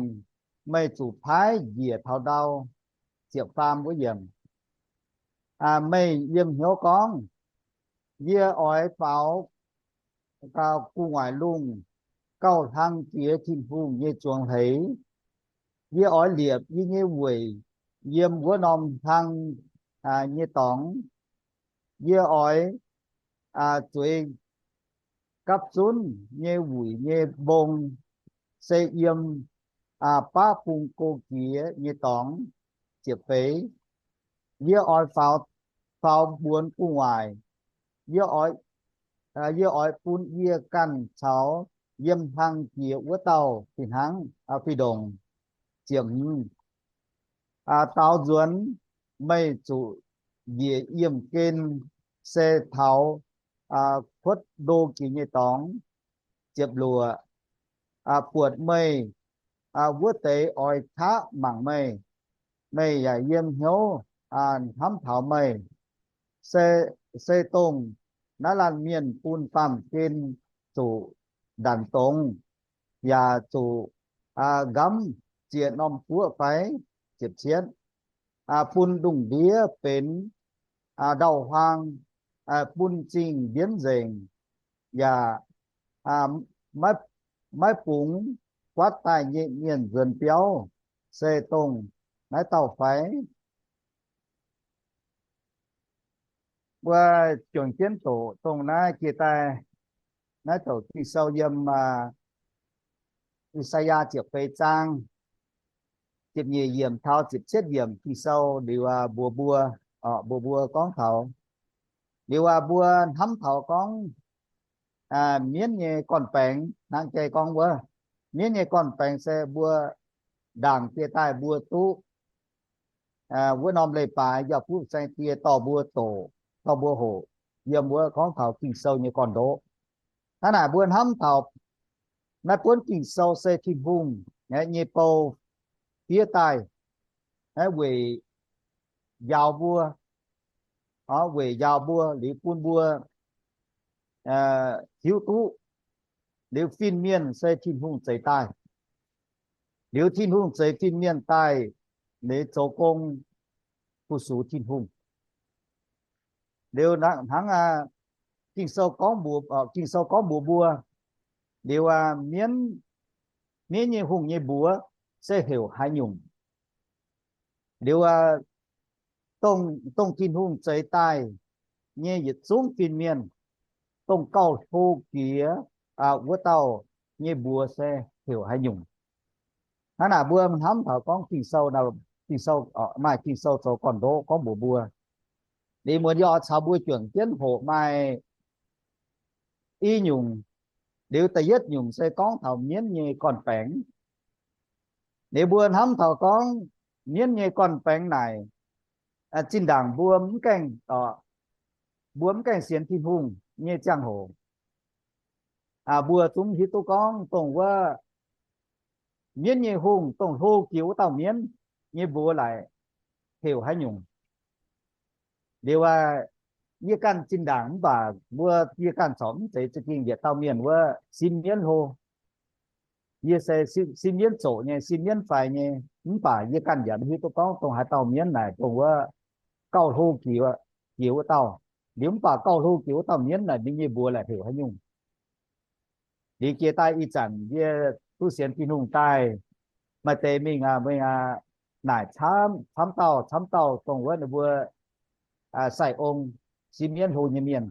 meih zuqc paaiv njiec taux ndau. Ziepc faam wuov yiemc. Meih yiem hnyouv gorngv, Yie oix faaux gu'nguaaic lungh gauh hlang jiex Tin-Hungh nyei zuangx hleix. Yie oix liepc yie nyei weic yiem wuov norm hlang nyei dorngx. Yie oix zueiz gapv zunv nyei wuic nyei mbong se yiem baqv bung go jiex nyei dorngx. Ziepc feix. Yie oix faaux, faaux mbuonx gu'nguaaic. Yie oix Yie oix bun yie ganh caux yiem hlang jiex wuov dauh fih hnangv, fih ndongc. Ziepc hmz, daaux nzuonx meih zuqc njiec yiemh gen se taux kuotv ndo jiex nyei dorngx. Ziepc luoqc, buatc meih wuov deix oix qaqv mangc meih, meih yaac yiem hnyouv hnamv taux meih, se dongh naaiv laanh mienh bun baamh gen zuqc ndanc dongz, yaac zuqc nqamv ziex norm guoqv fai? Ziepc cietv, bun ndongh ndiev benx ndau-huaang, bun zingh mbienv nzengc, yaac maiv bungx guaatv daaih nyei mienh nzuonx biauv, se dongh naaiv dauh fai? Mbuo juangc jienv doqc dongh naaiv jiex daaih, naaiv douc Ging-Sou yiem I^saa^yaa ziepc feix zaang, ziepc nyeic yiemc taux ziepc cietv yiemc Ging-Sou liuz mbuox mbuo, mbuox mbuo gorngv taux, liuz mbuo hnamv taux gorngv mienv nyei gorn-baengx hnangv jai gorngv wuov, mienv nyei gorn-baengx se mbuo ndaangc jiex daaih mbuo duqv wuov norm leiz-baaix, yaac fuqv saeng-die dorh mbuo doqc, dorh mbuo hoqc, yiem wuov gorngv taux Ging-Sou nyei gorn-ndoqv. Hnangv naaic mbuo hnamv taux naaiv buonv Ging-Sou se Tin-Hungh nyei bou fiev daaih weic njaaux mbuo, weic njaaux mbuo liuz bun mbuo hiuv duqv liuz fin-mienh se Tin-Hungh zeix daaih. Liuz Tin-Hungh zeix fin-mienh daaih, ninh zoux gong fu-sux Tin-Hungh. Liuz hnangv Ging-Sou gorngv mbuox, Ging-Sou gorngv mbuox mbuo, liuz mienv, mienv nyei hungh nyei mbuox se heuc haaix nyungc? Liuz dongh Tin-Hungh zeix daaih nyei yietc zungv fin-mienh, dongh gauh hlo jiex wuov dauh nyei mbuox se heuc haaix nyungc? Hnangv naaic mbuo hnamv taux gorngv Ging-Sou, Ging-Sou, maaih Ging-Sou zoux gorn-ndoqv gorngv mbuox mbuo. Liuz muonz yie oix caux mbuo juangc jienv hoqc maaih i nyungc. Liuz da'yietv nyungc se gorngv taux mienv nyei gorn-baengx. Liuz mbuo hnamv taux gorngv mienv nyei gorn-baengx naaic, zinh ndaangc mbuo mv gaengh, mbuo mv gaengh sienx Tin-Hungh nyei ziangh hoc, mbuo zungv hiuv duqv gorngv dongh wuov mienv nyei hungh, dongh hlo jiex wuov dauh mienv nyei mbuox laaic heuc haaix nyungc. Liuz yie ganh zinh ndaangc mv baac mbuo yie ganh corc mv zeiz za'gengh yietc dauh mienh wuov sin mienv hlo. Yie se sin mienv zoqc nyei, sin mienv faix nyei, mv baac yie ganh yaac mv hiuv duqv gorngv dongh haaix dauh mienv naaic dongh wuov gauh hlo jiex, jiex wuov dauh. Liuz mv baac gauh hlo jiex wuov dauh mienv naaic ninh nyei mbuox laaic heuc haaix nyungc. Liuz jiex daaih ih zanc yie duqv sienx Tin-Hungh daaih, maaih deix mingh, mingh naaic camv, camv dauh camv dauh dongh wuov ninh mbuo sai-ong, sin mienv hlo nyei mienh.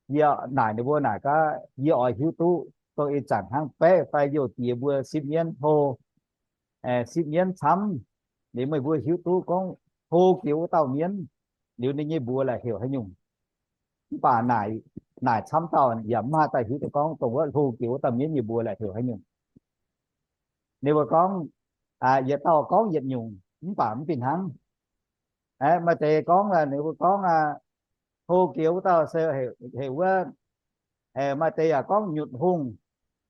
Yie naaic ninh mbuo naaic gaax, yie oix hiuv duqv dongh ih zanc hnangv baeqv fai youh diex mbuo sin mienv hlo, sin mienv camv, liuz meih mbuo hiuv duqv gorngv hlo jiex wuov dauh mienv, liuz ninh nyei mbuox laaic heuc haaix nyungc. Mv baac naaic, naaic camv dauh yaac mv maaih daaih hiuv duqv gorngv dongh wuov hlo jiex wuov dauh mienv nyei mbuox laaic heuc haaix nyungc. Ninh mbuo gorngv, yietc dauh gorngv yietc nyungc, mv baac mv fih hnangv. Maaih deix gorngv, ninh mbuo gorngv, hlo jiex wuov dauh se heuc wuov, maaih deix yaac gorngv nyutc hungh,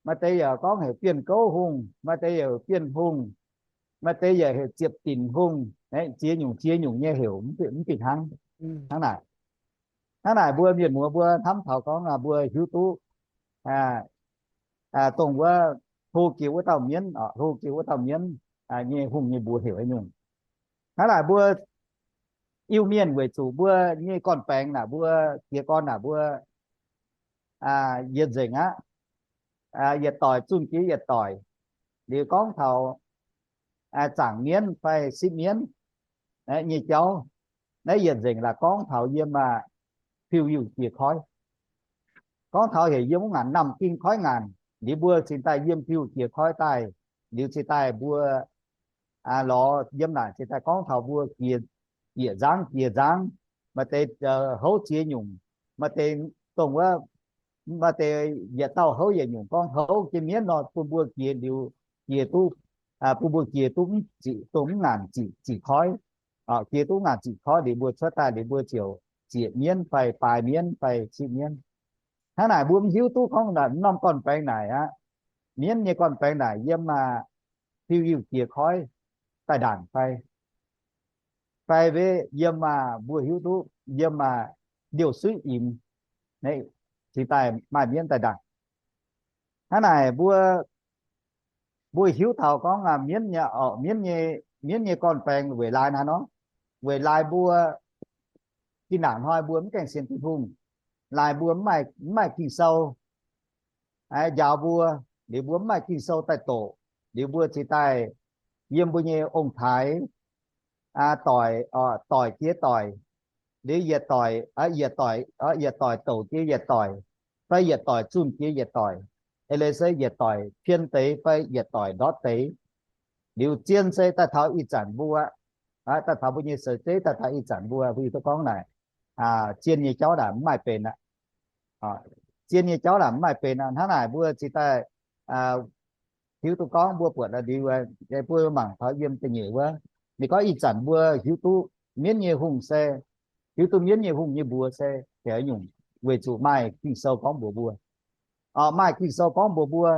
maaih deix yaac gorngv heuc bienh gouv hungh, maaih deix yaac heuc bienh hungh, maaih deix yaac heuc ziepc dinc hungh, ziex nyungc ziex nyungc nyei heuc, mv fih hnangv. Hnangv naaic, hnangv naaic mbuo mienh muoz mbuo hnamv taux gorngv mbuo hiuv duqv dongh wuov hlo jiex wuov dauh mienv, hlo jiex wuov dauh mienv nyei hungh nyei mbuox heuc haaix nyungc. Hnangv naaic mbuo Iu-Mienh weic zuqc mbuo nyei gorn-baengx naaic, mbuo jiez gorn naaic mbuo yietc nzengc aqv, yietc doic zunh jiex yietc doic. Liuz gorngv taux zaangc mienv fai sipv mienv nyei jauv, naaiv yietc nzengc laaix gorngv taux yiem piu-yiuh jiex koiv. Gorngv taux heuc yiem wuov ngaanc namh ging koiv ngaanc, liuz mbuo cingx daaih yiem piu-yiuh jiex koiv daaih, liuz cingx daaih mbuo lorz yiem naaic cingx daaih gorngv taux mbuo jiex, bieqc nzangv jiex nzangv, maaih deix houv ziex nyungc, maaih deix dongh wuov Maaih deix yietc dauh houv yietc nyungc gorngv houv jienv mienv nor, bun mbuo jiex liuz, jiex duqv, bun mbuo jiex duqv mv ziqc, dongh mv ngaanc ziqc, ziqc koiv. Jiex duqv mv ngaanc ziqc koiv liuz mbuo cuotv daaih liuz mbuo ziouc zieqc mienv fai baaix mienv fai sipv mienv. Hnangv naaic mbuo mv hiuv duqv gorngv naaic norm gorn-baengx naaic aqv, mienv nyei gorn-baengx naaic yiem aa, fiu-yiuh jiex koiv daaih ndaangc fai, fai yiem aa, mbuo hiuv duqv yiem aa, ndiouh suiv imx, cingx daaih maaih mienv daaih ndaangc. Hnangv naaic mbuo, mbuo hiuv taux gorngv aa, mienv nyei, mienv nyei gorn-baengx weic laaix hnangv nor, weic laaix mbuo zinh ndaangc hnoi mbuo mv gaengh sienx Tin-Hungh, laaix mbuo mv maaih Ging-Sou njaaux mbuo, liuz mbuo mv maaih Ging-Sou daaih doqc, liuz mbuo cingx daaih yiem mbuo nyei ong-taaix doic, doic jiex doic, liuz yietc doic, yietc doic, yietc doic douc jiex yietc doic, fai yietc doic zunh jiex yietc doic, eix leiz se yietc doic pien deix fai yietc doic ndortv deix. Liuz zien se daaih taux ih zanc mbuo, daaih taux mbuo nyei seix zeiv daaih taux ih zanc mbuo, mbuo hiuv duqv gorngv naaic, zien nyei jauv naaic mv maaih benx aqv. Zien nyei jauv naaic mv maaih benx aqv. Hnangv naaic mbuo cingx daaih hiuv duqv gorngv mbuo buatc liuz, mbuo mangc taux yiem da'nyeic wuov, ninh gorngv ih zanc mbuo hiuv duqv mienv nyei hungh se, hiuv duqv mienv nyei hungh nyei mbuox se heuc nyungc, weic zuqc maaih Ging-Sou gorngv mbuox mbuo. Maaih Ging-Sou gorngv mbuox mbuo,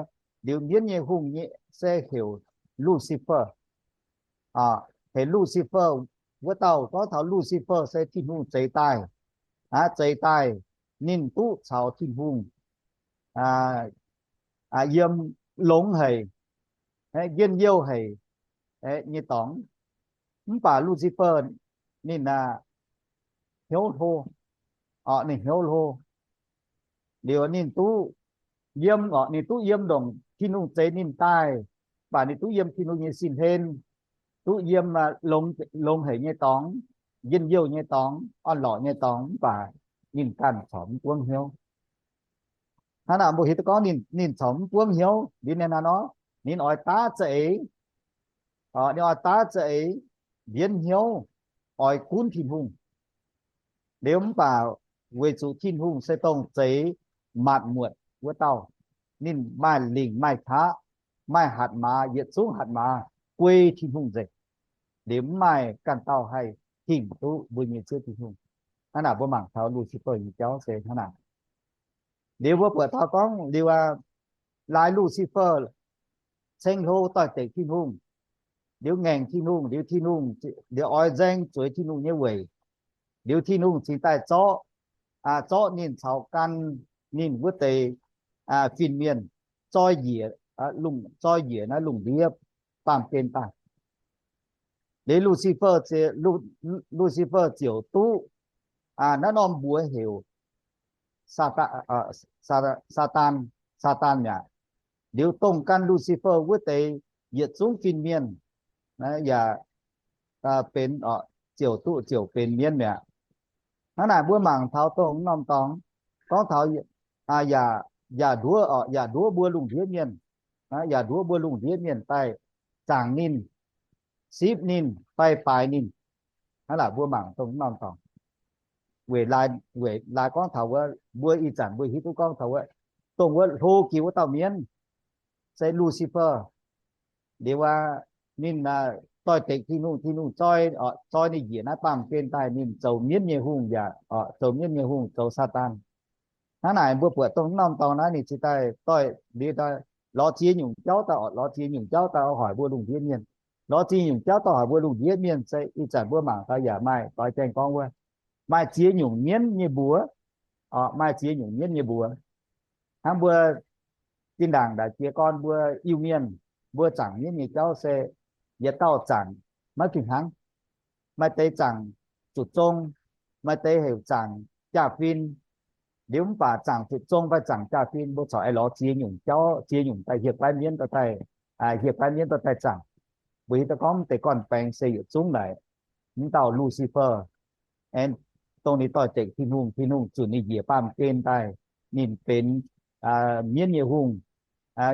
liuz mienv nyei hungh nyei se heuc Lucifer. Heuc Lucifer, wuov dauh gorngv taux Lucifer se Tin-Hungh zeix daaih, zeix daaih, ninh duqv caux Tin-Hungh yiem longx haic, njien-youh haic nyei dorngx. Mv baac Lucifer ninh hnyouv hlo, ninh hnyouv hlo. Liuz ninh duqv yiem, ninh duqv yiem ndongc Tin-Hungh zeix ninh daaih, mv baac ninh duqv yiem Tin-Hungh nyei sin hlen, duqv yiem longx haic nyei dorngx, njien-youh nyei dorngx, orn-lorqc nyei dorngx, mv baac ninh ganh corc mv buangv hnyouv. Hnangv naaic mbuo hiuv duqv gorngv ninh corc mv buangv hnyouv liuz ninh hnangv nor, ninh oix daav za'eix, ninh oix daav za'eix mbienv hnyouv, oix gunv Tin-Hungh. Liuz mv baac weic zuqc Tin-Hungh se dongh zeix maanc muotc wuov dauh, ninh maaih lingc maaih qaqv, maaih hatc maaz, yietc zungv hatc maaz guei Tin-Hungh nzengc. Liuz mv maaih ganh dauh haih hingh duqv mbuo nyei Ziouv Tin-Hungh. Hnangv naaic mbuo mangc taux Lucifer nyei jauv se hnangv naaic. Liuz mbuo buatc taux gorngv liuz aa, laaix Lucifer ceng hlo doix-dekc Tin-Hungh, liuz ngaengc Tin-Hungh, liuz Tin-Hungh, liuz oix nzaeng zueiz Tin-Hungh nyei weic, liuz Tin-Hungh cingx daaih zorqv, zorqv ninh caux gan ninh wuov deix fin-mienh zoi njiec, zoi njiec naaiv lungh ndiev baamh gen daaih. Liuz Lucifer, Lucifer ziouc duqv naaiv norm mbuox heuc Saadaan, Saadaan mi'aqv. Liuz dongh gan Lucifer wuov deix yietc zungv fin-mienh yaac benx, ziouc duqv ziouc benx mienv mi'aqv. Hnangv naaic mbuo mangc taux dongh norm dorngx gorngv taux yaac, yaac nduov, yaac nduov mbuo lungh ndiev mienh, yaac nduov mbuo lungh ndiev mienh daaih zaangc ninh, sipv ninh fai baaix ninh. Hnangv naaic mbuo mangc dongh norm dorngx. Weic, weic laaix gorngv taux wuov, mbuo ih zanc mbuo hiuv duqv gorngv taux wuov, dongh wuov hlo jiex wuov dauh mienv se Lucifer. Liuz aa, ninh doix-dekc Tin-Hungh, Tin-Hungh zoi, zoi ninh njiec naaiv baamh gen daaih, ninh zoux mienv nyei hungh yaac, zoux mienv nyei hungh, zoux Saadaan. Hnangv naaic mbuo buatc dongh norm dorngx naaiv ninh cingx daaih doix, liuz lorz ziex nyungc jauv daaih, lorz ziex nyungc jauv daaih hoic mbuo lungh ndiev mienh. Lorz ziex nyungc jauv daaih hoic mbuo lungh ndiev mienh se ih zanc mbuo mangc taux yaac maaih doix gaengh gorngv wuov, maaih ziex nyungc mienv nyei mbuox, maaih ziex nyungc mienv nyei mbuox. Hnangv mbuo zinh ndaangc naaic jiez gorn mbuo Iu-Mienh, mbuo zaangc mienv nyei jauv se yietc dauh zaangc maiv fih hnangv. Maaih deix zaangc zuqc zong, maaih deix heuc zaangc jaa-fin. Liuz mv baac zaangc zuqc zong fai zaangc jaa-fin, mbuo corc aengx lorz ziex nyungc jauv, ziex nyungc daaih hieh guaiv mienv dorh daaih, hieh guaiv mienv dorh daaih zaangc. Mbuo hiuv duqv gorngv deix gorn-baengx se yietc zungv naaic, mv dauh Lucifer, aengx dongh ninh doix-dekc Tin-Hungh, Tin-Hungh zunc ninh njiec baamh gen daaih, ninh benx mienv nyei hungh,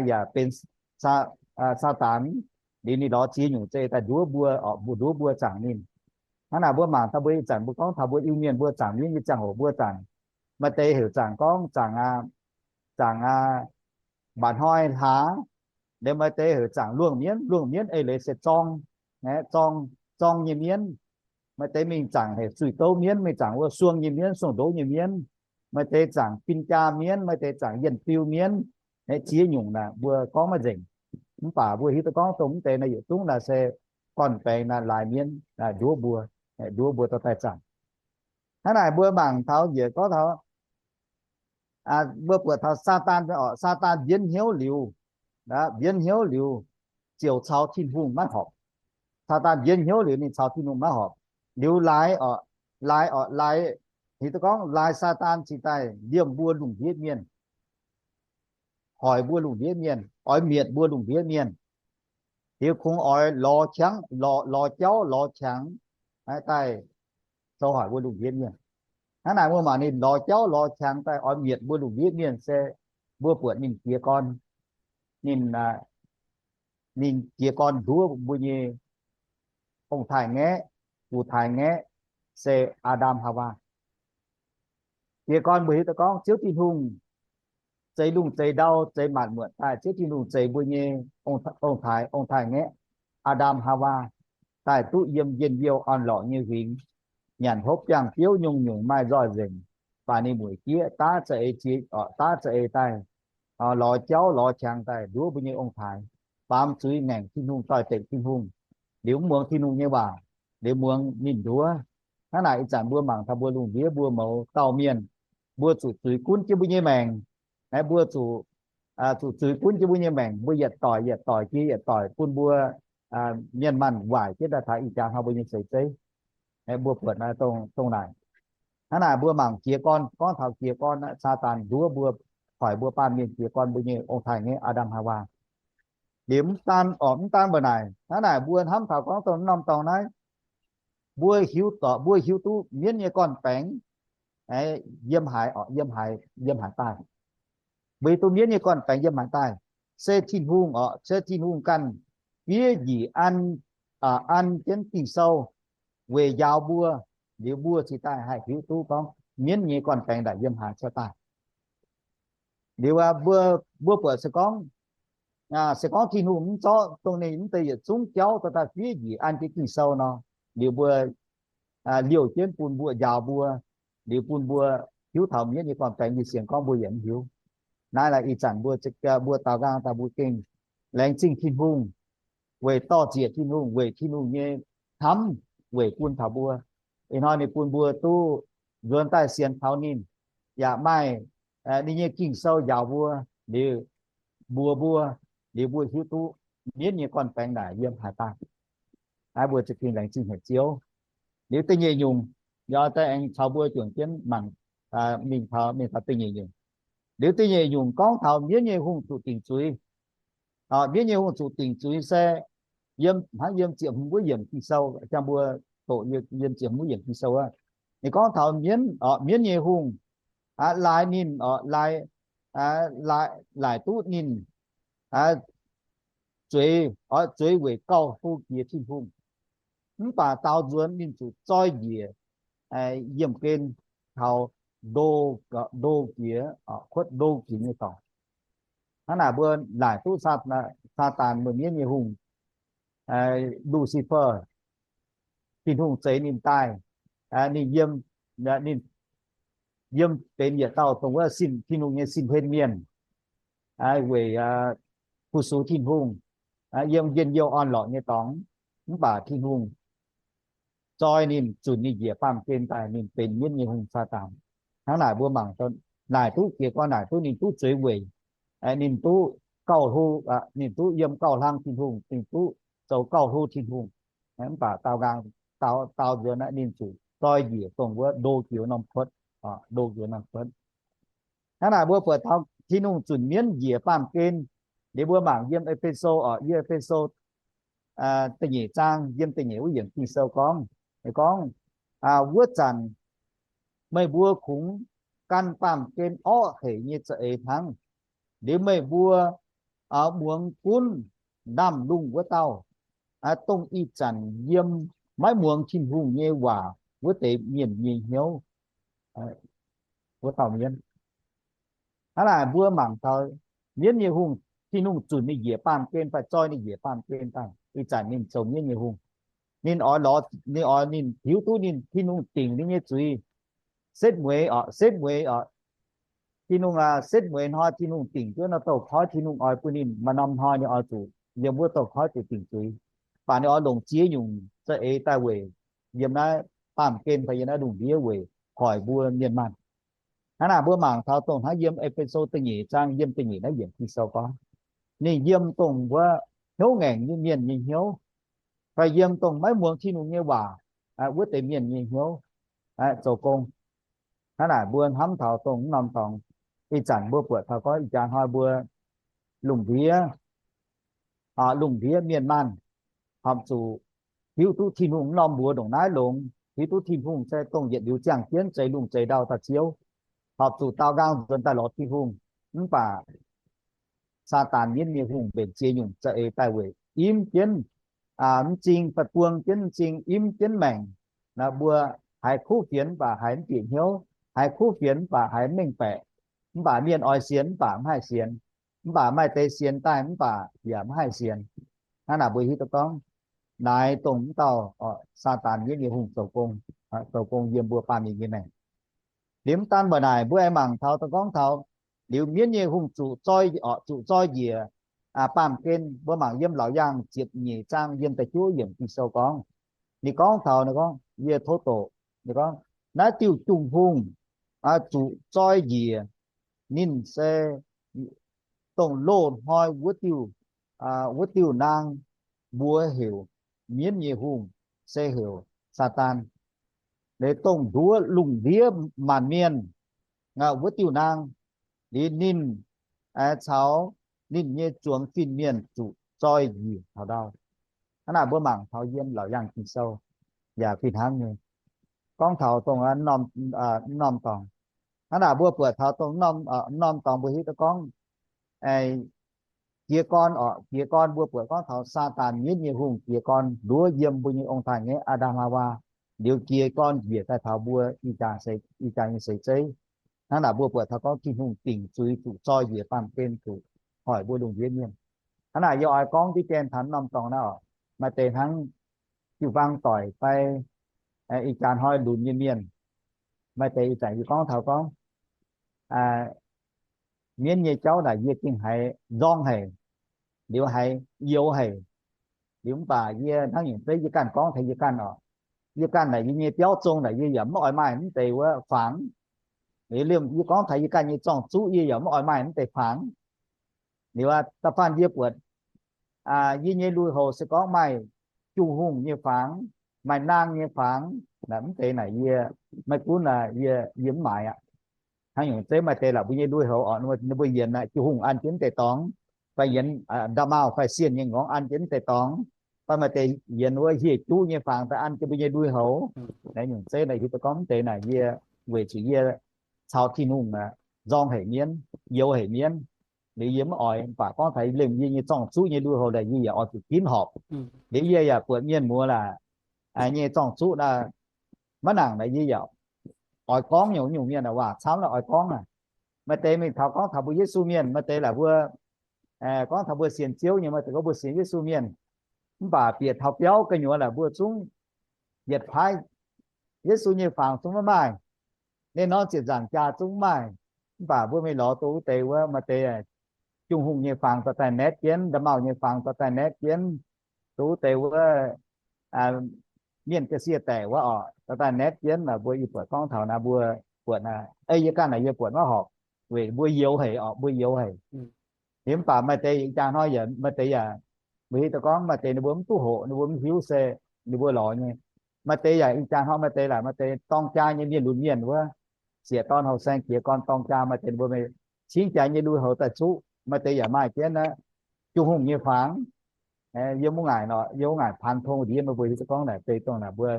yaac benx Saadaan. Liuz ninh lorz ziex nyungc zei daaih nduov mbuo, mbuo nduov mbuo zaangc ninh. Hnangv naaic mbuo mangc taux mbuo ih zanc mbuo gorngv taux mbuo Iu-Mienh mbuo zaangc mienv nyei ziangh hoc mbuo zaangc, maaih deix heuc zaangc gorngv zaangc aa, zaangc aa, mba'hnoi hlaax, liemh maaih deix heuc zaangc luongh mienv. Luongh mienv eix leiz se zorng, zorng, zorng nyei mienv. Maaih deix mingh zaangc heuc zuih douv mienv, mingh zaangc wuov suong nyei mienv, suong ndoqv nyei mienv. Maaih deix zaangc fin-jaa mienv, maaih deix zaangc yienh fiu mienv. Ziex nyungc naaic mbuo gorngv maiv nzengc. Mv baac mbuo hiuv duqv gorngv dongh mv deix naaiv yietc zungv naaic se gorn-baengx naaic laaix mienv nduov mbuo, nduov mbuo dorh daaih zaangc. Hnangv naaic mbuo mangc taux njiec gorngv taux, mbuo buatc taux Saadaan, Saadaan mbienv hnyouv liuz, mbienv hnyouv liuz ziouc caux Tin-Hungh maiv horpc. Saadaan mbienv hnyouv liuz ninh caux Tin-Hungh maiv horpc. Liuz laaix, laaix, laaix, hiuv duqv gorngv laaix Saadaan cingx daaih liemh mbuo lungh ndiev mienh, hoic mbuo lungh ndiev mienh, oix mietc mbuo lungh ndiev mienh. Liuz kungx oix lorz qangx, lorz jauv lorz qangx daaih zoux hoic mbuo lungh ndiev mienh. Hnangv naaic mbuo mangc ninh lorz jauv lorz qangx daaih oix mietc mbuo lungh ndiev mienh se mbuo buatc ninh jiez gorn, ninh, ninh jiez gorn nduov mbuo nyei ong-taaix-ngaeqv, fu-taaix-ngaeqv, se Aa^ndam Haawaa. Jiez gorn mbuo hiuv duqv gorngv Ziouv Tin-Hungh zeix lungh zeix ndau, zeix maanc muotc daaih. Ziouv Tin-Hungh zeix mbuo nyei ong-taaix, ong-taaix-ngaeqv, Aa^ndam Haawaa, daaih duqv yiem njien-youh orn-lorqc nyei huingx, nyanc hopv biangh biouv nyungc-nyungc maaih nzoih nzengc, baac ninh mueic jieqv daav za'eix jiex, daav za'eix daaih, lorz jauv lorz qangx daaih nduov mbuo nyei ong-taaix, baamz zuiz ngaengc Tin-Hungh, doix-dekc Tin-Hungh, liuz mv muangx Tin-Hungh nyei waac, liuz muangx ninh nduov. Hnangv naaic ih zanc mbuo mangc taux mbuo lungh ndiev mbuo mouz dauh mienh, mbuo zuqc zuiz gunv jienv mbuo nyei maengc. Mbuo zuqc, zuqc zuiz gunv jienv mbuo nyei maengc, mbuo yietc doic yietc doic jiex yietc doic bun mbuo mienh maanh waaic jienv daaih taux ih jaax hnoi mbuo nyei seix zeiv. Mbuo buatc dongh naaic. Hnangv naaic mbuo mangc jiez gorn, gorngv taux jiez gorn, Saadaan nduov mbuo, hoic mbuo baamh mienh jiez gorn mbuo nyei ong-taaix-ngaeqv Aa^ndam Haawaa. Liuz mv daan, orqc, mv daan mbuo naaic, hnangv naaic mbuo hnamv taux gorngv dongh norm dorngx naaiv, mbuo hiuv, mbuo hiuv duqv mienv nyei gorn-baengx yiem haaix, orqc, yiem haaix, yiem haaix daaih. Mbuo hiuv duqv mienv nyei gorn-baengx yiem haaix daaih. Se Tin-Hungh, orqc, se Tin-Hungh ganh fiev njiec an, an jienv Ging-Sou weic njaaux mbuo, liuz mbuo cingx daaih haih hiuv duqv gorngv mienv nyei gorn-baengx naaic yiem haaix cuotv daaih. Liuz mbuo, mbuo buatc se gorngv, se gorngv Tin-Hungh mv zorqv dongh ninh mv deix yietc zungv jauv dorh daaih fiev njiec an jienv Ging-Sou nor, liuz mbuo liouh jienv bun mbuo, njaaux mbuo, liuz bun mbuo hiuv taux mienv nyei gorn-baengx nyei sienx gorngv mbuo yaac mv hiuv. Naaiv laaic ih zanc mbuo, mbuo daaux nqaang daaih mbuo gengh laengz zingh Tin-Hungh, weic dor-ziec Tin-Hungh, weic Tin-Hungh nyei hnamv weic bun taux mbuo. Ih hnoi ninh bun mbuo duqv nzuonx daaih sienx kaux ninh, yaac maaih ninh nyei Ging-Sou njaaux mbuo, liuz mbuox mbuo, liuz mbuo hiuv duqv mienv nyei gorn-baengx naaic yiem haaix daaih. Naaiv mbuo za'gengh laengz zingh haic Ziouv. Liuz da'nyeic nyungc, yaac daaih aengx caux mbuo juangc jienv mangc, mingh taux, mingh taux da'nyeic nyungc. Liuz da'nyeic nyungc gorngv taux mienv nyei hungh zuqc dingc zuiz. Mienv nyei hungh zuqc dingc zuiz se yiem, hnangv yiem ziepc hmz wuov yiemc Ging-Sou, jang mbuo doqc yiem ziepc hmz wuov yiemc Ging-Sou aqv. Ninh gorngv taux mienv, mienv nyei hungh, laaix ninh, laaix, laaic duqv ninh zueiz, zueiz weic gauh hlo jiex Tin-Hungh. Mv baac daaux nzuonx ninh zuqc zoi njiec yiemh gen taux ndo, ndo jiex, kuotv ndo jiex nyei dorngx. Hnangv naaic mbuo laaic duqv Saadaan, mbuo mienv nyei hungh, Lucifer, Tin-Hungh zeix ninh daaih, ninh yiem, ninh yiem benx yietc dauh dongh wuov sin, Tin-Hungh nyei sin-hlen mienh, weic fu-sux Tin-Hungh, yiem njien-youh orn-lorqc nyei dorngx. Mv baac Tin-Hungh zoi ninh, zunc ninh njiec baamh gen daaih, ninh benx mienv nyei hungh Saadaan. Hnangv naaic mbuo mangc, naaic duqv jiez gorn naaic duqv ninh duqv zueiz weic, ninh duqv gauh hlo, ninh duqv yiem gauh hlang Tin-Hungh, ninh duqv zoux gauh hlo Tin-Hungh. Mv baac daaux nqaang, daaux nzuonx ninh zuqc zoi njiec dongh wuov ndo jiex norm kuotv, ndo jiex norm kuotv. Hnangv naaic mbuo buatc taux Tin-Hungh zunc mienv njiec baamh gen. Liuz mbuo mangc yiem E^fe^so, yiem E^fe^so da'nyeic zaang, yiem da'nyeic wuov yiemc Ging-Sou gorngv, gorngv, wuov zanc meih mbuo kungx gan baamh gen orqv hec nyei za'eix hnangv. Liuz meih mbuo muangx gunv ndaamv-lungh wuov dauh, dongh ih zanc yiem maiv muangx Tin-Hungh nyei waac wuov deix mienh nyei hnyouv, wuov dauh mienv. Hnangv naaic mbuo mangc taux mienv nyei hungh, Tin-Hungh zunc ninh njiec baamh gen fai zoi ninh njiec baamh gen daaih, ih zanc ninh zoux mienv nyei hungh. Ninh oix lorz, ninh oix ninh hiuv duqv ninh, Tin-Hungh dingc ninh nyei zuiz setv mueiz oc, setv mueiz oc. Tin-Hungh aac, setv mueiz hnoi Tin-Hungh dingc jienv norm douz-koiv, Tin-Hungh oix bun ninh maaih norm hnoi ninh oix zuqc yiem wuov douz-koiv zuqc dingc zuiz. Mv baac ninh oix longc ziex nyungc za'eix daaih weic yiem naaiv baamh gen fai yiem naaiv lungh ndiev weic hoic mbuo mienh maanh. Hnangv naaic mbuo mangc taux dongh hnangv yiem E^fe^so da'nyeic zaang yiem da'nyeic naaiv yiemc Ging-Sou gorngv, ninh yiem dongh wuov hnyouv ngaengc nyei mienh nyei hnyouv, fai yiem dongh maiv muangx Tin-Hungh nyei waac wuov deix mienh nyei hnyouv zoux gong. Hnangv naaic mbuo hnamv taux dongh mv norm dorngx, ih zanc mbuo buatc taux gorngv ih jaax hnoi mbuo lungh ndiev, lungh ndiev mienh maanh horpc zuqc hiuv duqv Tin-Hungh mv norm mbuox ndongc naaiv longx, hiuv duqv Tin-Hungh se dongh yietc liuz ziangh jienv zeix lungh zeix ndau daaih Ziouv, horpc zuqc daaux nqaang nzuonx daaih lorz Tin-Hungh. Mv baac Saadaan mienv nyei hungh mbenc ziex nyungc za'eix daaih weic imv jienv m'zing fai buang jienv m'zing, imv jienv maengc. Naaiv mbuo haiz kuv fienx mv baac haiz mv bieqc hnyouv, haiz kuv fienx mv baac haiz mv mengh baeqc, mv baac mienh oix sienx mv baac mv haih sienx, mv baac maaih deix sienx daaih mv baac yaac mv haih sienx. Hnangv naaic mbuo hiuv duqv gorngv naaiv dongh mv dauh Saadaan mienv nyei hungh zoux gong, zoux gong yiem mbuo baamh mienh nyei maengc. Liuz mv daan mbuo naaic mbuo aengx mangc taux dongh gorngv taux liuz mienv nyei hungh zuqc zoi, zuqc zoi njiec baamh gen. Mbuo mangc yiem Laauc Yaangh ziepc nyeic zaang yiem da'juov yiemc Ging-Sou gorngv, ninh gorngv taux, ninh gorngv, yie tov doqc, ninh gorngv, naaiv diuh Jung-Hungh zuqc zoi njiec ninh se dongh loz-hnoi wuov diuh, wuov diuh naang, mbuox heuc mienv nyei hungh, se heuc Saadaan. Leiz dongh nduov lungh ndiev maanc mienh wuov diuh naang, liuz ninh caux ninh nyei zuangx fin-mienh zuqc zoi njiec taux ndau. Hnangv naaic mbuo mangc taux yiem Laauc Yaangh Ging-Sou yaac fih hnangv nyei. Gorngv taux dongh norm dorngx, hnangv naaic mbuo buatc taux dongh norm dorngx mbuo hiuv duqv gorngv jiez gorn oc, jiez gorn mbuo buatc gorngv taux Saadaan mienv nyei hungh jiez gorn nduov yiem mbuo nyei ong-taaix-ngaeqv Aa^ndam Haawaa, liuz jiez gorn njiec daaih taux mbuo ih jaax nyei seix zeiv. Hnangv naaic mbuo buatc taux gorngv Tin-Hungh dingc zuiz zuqc zoi njiec baamh gen zuqc hoic mbuo lungh ndiev mienh. Hnangv naaic yie oix gorngv diqv dien taux norm dorngx naaiv oc. Maaih deix hnangv jiu-baang doic fai ih jaax hnoi lunx nyei mienh, maaih deix ih zanc yie gorngv taux gorngv mienv nyei jauv naaic yie gengh haiz nzorng haic, liuz haiz youx haic. Liuz mv baac yie hnangv nyungc zeiv yie ganh gorngv taux yie ganh oc. Yie ganh naaic yie nyei biauv zong naaic yie yaac mv oix maaih mv deix wuov fangx. Liuz liemh yie gorngv taux yie ganh nyei zorng-zuqv yie yaac mv oix maaih mv deix fangx. Liuz da'faanh yie buatc yie nyei lui-houx se gorngv maaih Jung-Hungh nyei fangx, maaih naang nyei fangx, mv deix naaic yie maiv gunv yie, yie mv maaiz aqv. Hnangv nyungc zeiv maaih deix laaix mbuo nyei lui-houx oc, ninh mbuo yienx naaic Jung-Hungh an jienv mv deix dorngx, fai yienx nda'maauh fai sienh nyei ngorngv an jienv mv deix dorngx, fai maaih deix yienx wuov hieh juv nyei fangx daaih an jienv mbuo nyei lui-houx. Naaiv nyungc zeiv naaic hiuv duqv gorngv mv deix naaic yie weic zuqc yie caux Tin-Hungh nzorng haic mienv, youx haic mienv. Liuz yie mv oix, mv baac gorngv taux liemh yie nyei zorng-zuqv nyei lui-houx naaic yie yaac oix zuqc ginv horpc. Liuz yie yaac buatc mienh muoz laaic nyei zorng-zuqv naaic maiv nangc naaic yie yaac oix gorngv nyungc, nyungc mienh waac camv naaic oix gorngv aqv. Maaih deix mingh taux gorngv taux mbuo Yesu mienh, maaih deix laaic mbuo gorngv taux mbuo sienx Ziouv nyei, maaih deix gorngv mbuo sienx Yesu mienh. Mv baac bieqc taux biauv gu'nyuoz laaic mbuo zungv yietc paaiv Yesu nyei fangx zungv maiv maaih. Ninh norm ziepc nzaangc jaa zungv mv maaih. Mv baac mbuo mingh lorz duqv wuov deix wuov, maaih deix Jung-Hungh nyei fangx dorh daaih naetv jienv, nda'maauh nyei fangx dorh daaih naetv jienv, duqv wuov deix wuov mienh ga'sie daeqc wuov oc, dorh daaih naetv jienv. Mbuo yie buatc gorngv taux naaiv mbuo buatc naaiv, ei yie ganh naaic yie buatc maiv horpc, weic mbuo youx haic oc, mbuo youx haic. Liuz mv baac maaih deix ih jaax hnoi yaac maaih deix yaac, mbuo hiuv duqv gorngv maaih deix ninh mbuo mv duqv hoqc, ninh mbuo mv hiuv se ninh mbuo lorz nyei. Maaih deix yaac ih jaax hnoi maaih deix laaic maaih deix dorng jaa nyei mienh lunx mienh wuov, sieqv dorn houh saeng jiez gorn dorng jaa, maaih deix ninh mbuo cingv jaax nyei lui-houx daaih zuqv, maaih deix yaac maaih jienv aqv, Jung-Hungh nyei fangx. Yiem wuov ngaanc nor, yiem wuov ngaanc paan tong ndiev meih mbuo hiuv duqv gorngv naaic deix dongh naaic mbuo,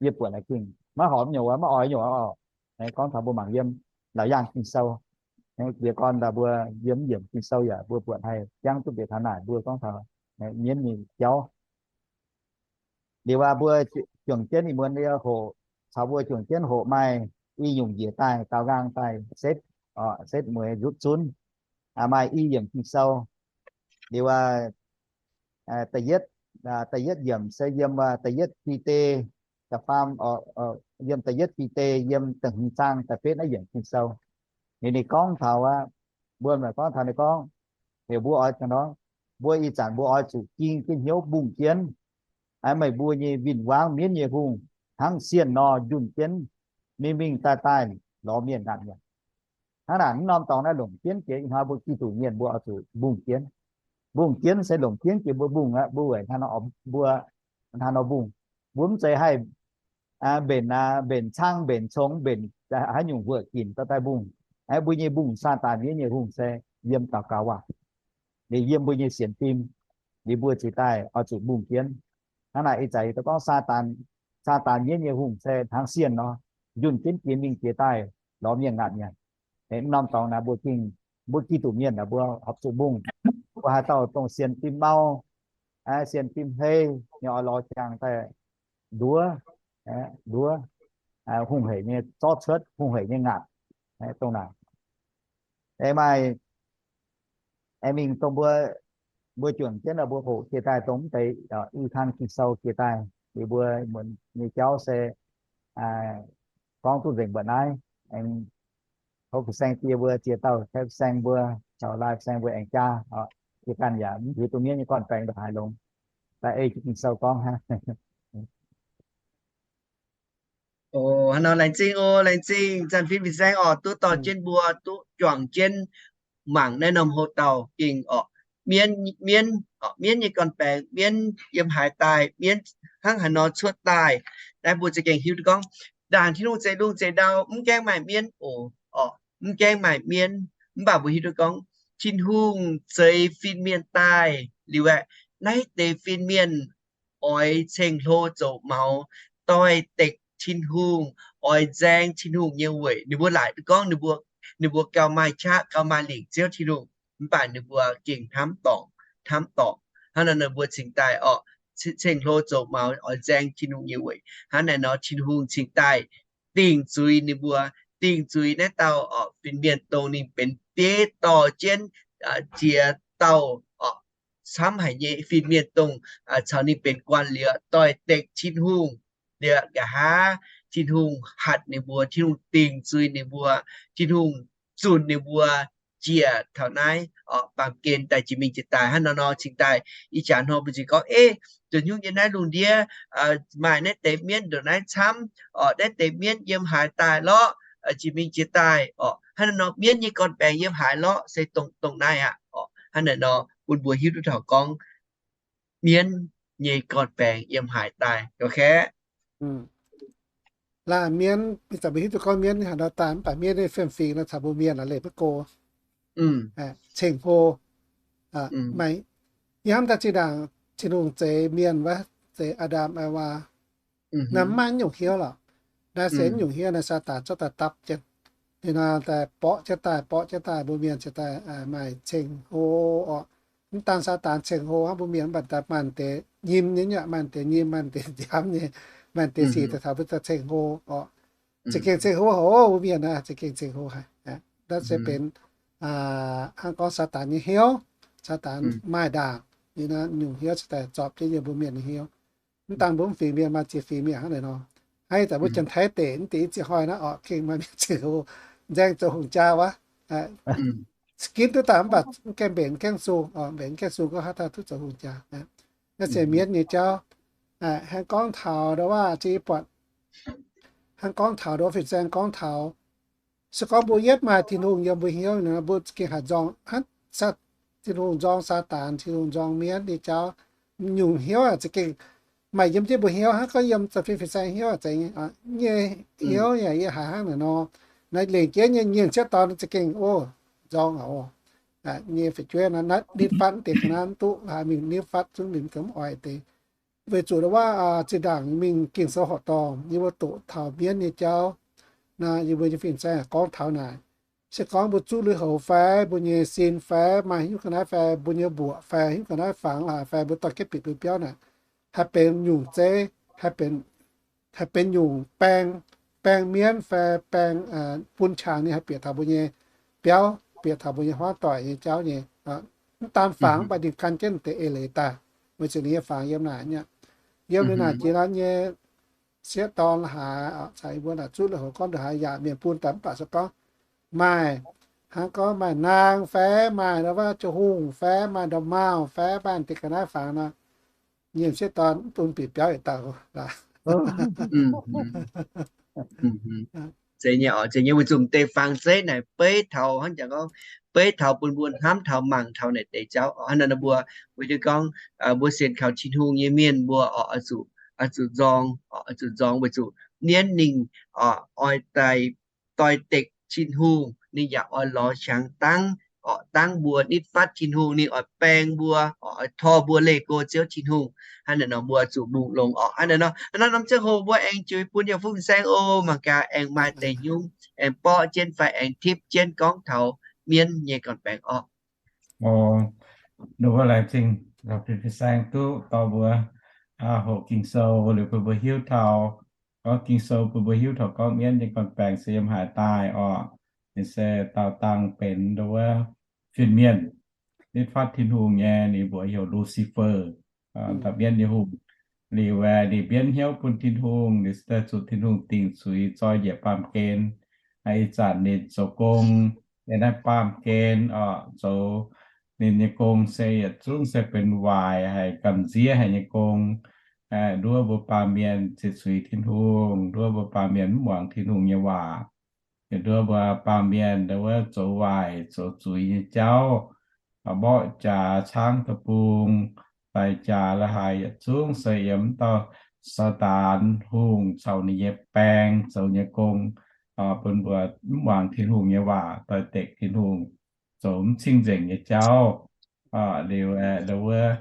yie buatc naaic gengh maiv horpc nyungc, maiv oix nyungc oc. Gorngv taux mbuo mangc yiem Laauc Yaangh Ging-Sou, jiez gorn daaih mbuo yiem yiemc Ging-Sou yaac mbuo buatc haih jangv duqv mbuoqc taux naaic mbuo gorngv taux mienv nyei jauv. Liuz aqv, mbuo juangc jienv ih muonz hoqc, caux mbuo juangc jienv hoqc maaih i nyungc njiec daaih daaux nqaang daaih setv. setv mueiz nzutv zunv. Maaih i yiemc Ging-Sou, liuz da'yietv, da'yietv yiemc se yiem da'yietv Bide, da'faam, yiem da'yietv Bide yiem da'hmz zaang da'betv naaiv yiemc Ging-Sou. Ninh, ninh gorngv taux aqv, mbuo maiv gorngv taux ninh gorngv, heuc mbuo oix, mbuo ih zanc mbuo oix zuqc ging jienv hnyouv mbungh jienv meih mbuo nyei win-wangv mienv nyei hungh, hnangv sienh nor njunh jienv mingh mingh daaih daaih lorz mienh ngaatc nyanc. Hnangv naaic, mv norm dorngx naaiv longc jienv jiex ih hnoi mbuo Giduc mienh mbuo oix zuqc mbungh jienv. Mbungh jienv se longc jienv jiex mbuo mbungh aqv, mbuo weic hnangv nor, mbuo hnangv nor mbungh. Mbuo mv zeiz haih mbenc, mbenc caangv, mbenc cong, mbenc haaix nyungc wuoqc ginc dorh daaih mbungh. Mbuo nyei mbungh Saadaan mienv nyei hungh se yiem daux gaux waac, ninh yiem mbuo nyei sienx fim, liuz mbuo cingx daaih oix zuqc mbungh jienv. Hnangv naaic ih zanc yie gorngv Saadaan, Saadaan mienv nyei hungh se hnangv sienh nor, njunh jienv jiex mingh jiex daaih lorz mienh ngaatc nyanc. Mv norm dorngx naaic mbuo ging, mbuo Giduc mienh naaic mbuo horpc zuqc mbungh. Mbuo haaix dauh dongh sienx fim mau, sienx fim hei, ninh oix lorz jangx daaih nduov, nduov, hungh hec nyei zorqv cuotv, hungh hec nyei ngaatc, dongh naaic. Aengx maaih, aengx mingh dongh mbuo, mbuo juangc jienv nor mbuo hoqc jiex daaih dongh mv deix i kang Ging-Sou jiex daaih, liuz mbuo muonz nyei jauv se gorngv duqv nzengc mbuo naaiv. Aengx tov fin-saeng die mbuo ziex dauh, fin-saeng mbuo, caux lai fin-saeng mbuo aengx jaa, jiex ganh yaac mv hiuv duqv mienv nyei gorn-baengx ndongc haaix longx. Daaih ei jienv Ging-Sou gorngv hnangv. O, hnangv nor laengz zingh o, laengz zingh zanc fin fin-saeng oc, duqv dorh jienv mbuo duqv juangc jienv mangc naaiv norm hoc-dauh gengh oc. Mienv, mienv, mienv nyei gorn-baengx, mienv yiem haaix daaih, mienv hnangv haaix nor cuotv daaih. Naaiv mbuo za'gengh hiuv duqv gorngv, ndaangc Tin-Hungh zeix lungh zeix ndau mv gaengh maaih mienv oc, oc, mv gaengh maaih mienv, mv baac mbuo hiuv duqv gorngv Tin-Hungh zeix fin-mienh daaih liuz aeqv, naaiv deix fin-mienh oix ceng-hlo zoux maux, doix-dekc Tin-Hungh, oix nzaeng Tin-Hungh nyei weic. Ninh mbuo laaic duqv gorngv ninh mbuo, ninh mbuo gauh maaih qaqv, gauh maaih lingc Ziouv Tin-Hungh, mv baac ninh mbuo gengh hnamv dorngc, hnamv dorngc. Hnangv naaic ninh mbuo cingx daaih oc, ceng-hlo zoux maux oix nzaeng Tin-Hungh nyei weic. Hnangv naaic nor Tin-Hungh cingx daaih dingh zuiz ninh mbuo, dingh zuiz naaiv dauh oc fin-mienh dongh ninh benx bieiv dorh jienv jiex dauh oc camv haic nyei fin-mienh dongh caux ninh benx guanh liuz doix-dekc Tin-Hungh. Liuz nqa'haav Tin-Hungh hatc ninh mbuo, Tin-Hungh dingh zuiz ninh mbuo, Tin-Hungh zunc ninh mbuo njiec taux naaiv oc baamh gen daaih jiex mingh jiex daaih. Hnangv nor nor cingx daaih ih jaax hnoi mbuo ziouc gorngv, Ei, nzunc hnyouv nyei naaiv lungh ndiev maaih naaiv deix mienv ndongc naaiv camv oc, naaiv deix mienv yiem haaix daaih lorqc, jiex mingh jiex daaih oc. Hnangv naaiv nor mienv nyei gorn-baengx yiem haaix lorqc se dongh, dongh naaiv aqv oc. Hnangv naaiv nor bun mbuo hiuv duqv taux gorngv mienv nyei gorn-baengx yiem haaix daaih. Laaih mienv, ih zanc mbuo hiuv duqv gorngv mienv haaix nor daaih, mv baac mienv nyei fiem-fingx nor caux mbuo mienh aac leih maiv go. Ceng-hlo, maaih, yie hnamv daaih zinh ndaangc Tin-Hungh zeix mienh wuov, zeix Aa^ndam Ewaa, naaiv maiv nyungc hnyouv lorqc. Naaiv se nyungc hnyouv naaiv Saadaan zorqv daaih dapv jienv. Ninh naaiv daaih borqv jienv daaih, borqv jienv daaih, mbuo mienh ziouc daaih maaih ceng-hlo oc. Mv daan Saadaan ceng-hlo hnangv, mbuo mienh mv baac daaih maaih deix nyim nyei, maaih deix nyim, maaih deix ndiamv nyei, maaih deix sic daaih taux mbuo daaih ceng-hlo oc. Za'gengh ceng-hlo haic, mbuo mienh naaiv za'gengh ceng-hlo haic. Naaiv se benx hnangv gorngv Saadaan nyei hnyouv. Saadaan maaih ndaangc, nyungc hnyouv se daaih zorpc jienv yiem mbuo mienh nyei hnyouv. Mv daan mbuo mv fingx mienh, maaih ziex fingx mienh hnangv naaiv nor. Hnangv ih zanc mbuo Janx-Taiv deic, mv deix i ziex hnoi naaiv oc, gengh maaih mienh ceng-hlo, nzaeng zoux hungh jaa wuov. Ginv duqv daaih mv baac mv gaengh mbenc mv gaengh sung, mbenc mv gaengh sung gorngv haaix dauh duqv zoux hungh jaa. Naaiv se mienv nyei jauv. Hnangv gorngv taux ndau wuov, zinh buatc, hnangv gorngv taux ndau wuov fin-saeng gorngv taux, se gorngv mbuo yietv maaih Tin-Hungh yiem mbuo hnyouv nor, mbuo gengh haih nzorng, hnangv Tin-Hungh nzorng Saadaan, Tin-Hungh nzorng mienv nyei jauv. Nyungc hnyouv aeqv, za'gengh maaih yiem jienv mbuo hnyouv, hnangv gorngv yiem zanc fin fin-saeng hnyouv aeqv, za'gengh nyei hnyouv yaac yie haiz hnangv naaic nor, naaiv lengc jeiv nyei nyienh cietv dorn za'gengh, o, nzorng aqv, o, nyei fu'jueiv naaiv nitv fatv deix ga'naaiv mv duqv haaix, mingh nitv fatv zungv ninh mv oix deix. Weic zuqc wuov zinh ndaangc mingh Ging-Sou horqc dorngh, yie mbuo doqc taux mienv nyei jauv. Naaiv yie mbuo nyei fin-saeng gorngv taux naaic, se gorngv mbuo zuqv lui-houx fai mbuo nyei sin fai maaih hiuv ga'naaiv fai mbuo nyei mbuoqc fai hiuv ga'naaiv fangx laaix fai mbuo dorh jienv bieqc lui biauv naaic, haih benx nyungc zeiv, haih benx nyungc baeng, baeng mienv fai baeng bun qangx ninh haih bieqc taux mbuo nyei biauv, bieqc taux mbuo nyei hmuangv doic nyei jauv nyei. Mv daan fangx mv baac ninh gan jienv deix eix leiz daaih, weic zuqc ninh nyei fangx yiem naaic nyei. Yiem ninh naaic jiex naaiv nyei sieqv dorn la'haaix, caux yie mbuo naaic zuqv lui-houx gorngv ndongc haaix yaac mienh bun daaih mv baac se gorngv maaih, hnangv gorngv maaih naang fai maaih ndau wuov jiu hungh fai maaih ndau maauh fai maaih deix ga'naaiv fangx nor, nyei sieqv dorn mv bun bieqc biauv yietc dauh. Zeiz nyei oc, zeiz nyei, weic zuqc deix fangx zeiv naaic beiv taux hnangv jangx gorngv, beiv taux bun mbuo hnamv taux mangc taux naaic deix jauv oc. Hnangv naaic nor mbuo, mbuo jiez gorngv, mbuo sienx kaux Tin-Hungh nyei mienh mbuo oc, oix zuqc, oix zuqc nzorng, oix zuqc nzorng weic zuqc mienv ninh oix daaih doix-dekc Tin-Hungh, ninh yaac oix lorz qangx dangv oc, dangv mbuo nitv fatv Tin-Hungh, ninh oix baeng mbuo oc, oix tor mbuo leih go Ziouv Tin-Hungh. Hnangv naaic nor mbuo zuqc mungh longx oc. Hnangv naaic nor, hnangv naaiv norm ziangh hoc mbuo aengx jiex bun yiem fuqv fin-saeng oc, mangc gaax aengx maaih deix nyungc aengx borqv jienv fai aengx tipv jienv gorngv taux mienv nyei gorn-baengx orqc. Nduov laengz zingh fin-saeng duqv dorh mbuo hoqc Ging-Sou liuz bun mbuo hiuv taux, gorngv Ging-Sou bun mbuo hiuv taux gorngv mienv nyei gorn-baengx se yiem haaix daaih orqc. Ninh se daauh dangh benx nduov wuov fin-mienh, nitv fatv Tin-Hungh nyei, ninh mbuox heuc Lucifer, dauh mienv nyei hungh. Liuz aeqv, ninh mienv hnyouv bun Tin-Hungh, ninh se daaih zuqc Tin-Hungh dingc zuiz zoi njiec baamh gen. Ih zanc ninh zoux gong yiem naaiv baamh gen oc, zoux ninh nyei gong se yietc zungv se benx waaic haic, gamh nziev haic nyei gong. Nduov mbuo baamh mienh ziqc zuiz Tin-Hungh, nduov mbuo baamh mienh mv muangx Tin-Hungh nyei waac. Yie nduov mbuo baamh mienh nduov wuov zoux waaic zoux zuiz nyei jauv, mborqv jaax caangv deic-bung, daic jaax la'haaix yietc zungv se yiem dauh Saadaan hungh caux ninh nyei baeng zoux nyei gong, bun mbuo mv muangx Tin-Hungh nyei waac, doix-dekc Tin-Hungh, zoux mv cing-nzengc nyei jauv. Liuz aeqv, nduov wuov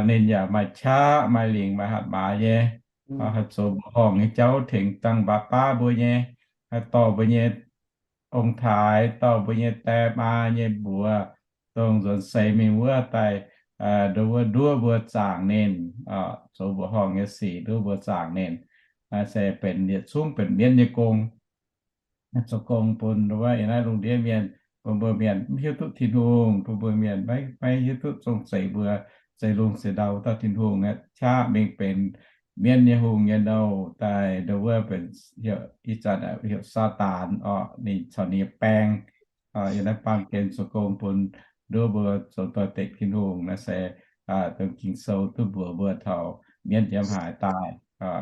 ninh yaac maaih qaqv maaih lingc maaih hatc maaz nyei, haih zoux mbuoqc horngh nyei jauv tengx dangh mbaav baav mbuo nyei, haih dorh mbuo nyei ong-taaix, dorh mbuo nyei die maa nyei mbuox, dongh nzuonx seix mingh wuov daaih, nduov wuov nduov mbuo zaangc ninh, zoux mbuoqc horngh nyei sic nduov mbuo zaangc ninh. Naaiv se benx yietc zungv benx mienv nyei gong. Zoux gong bun nduov wuov yiem naaiv lungh ndiev mienh, bun mbuo mienh mv hiuv duqv Tin-Hungh, bun mbuo mienh maiv hiuv duqv zong-zeiz mbuo, zeiz lungh zeiz ndau dauh Tin-Hungh aqv, qaqv mingh benx mienv nyei hungh nyei nouh daaih, nduov wuov benx, ih zanc heuc Saadaan orqc, ninh caux ninh nyei baeng yiem naaiv baamh gen zoux gong bun nduov mbuo zoux doix-dekc Tin-Hungh. Naaiv se dongh Ging-Sou duqv mbuox mbuo taux mienv yiem haaix daaih,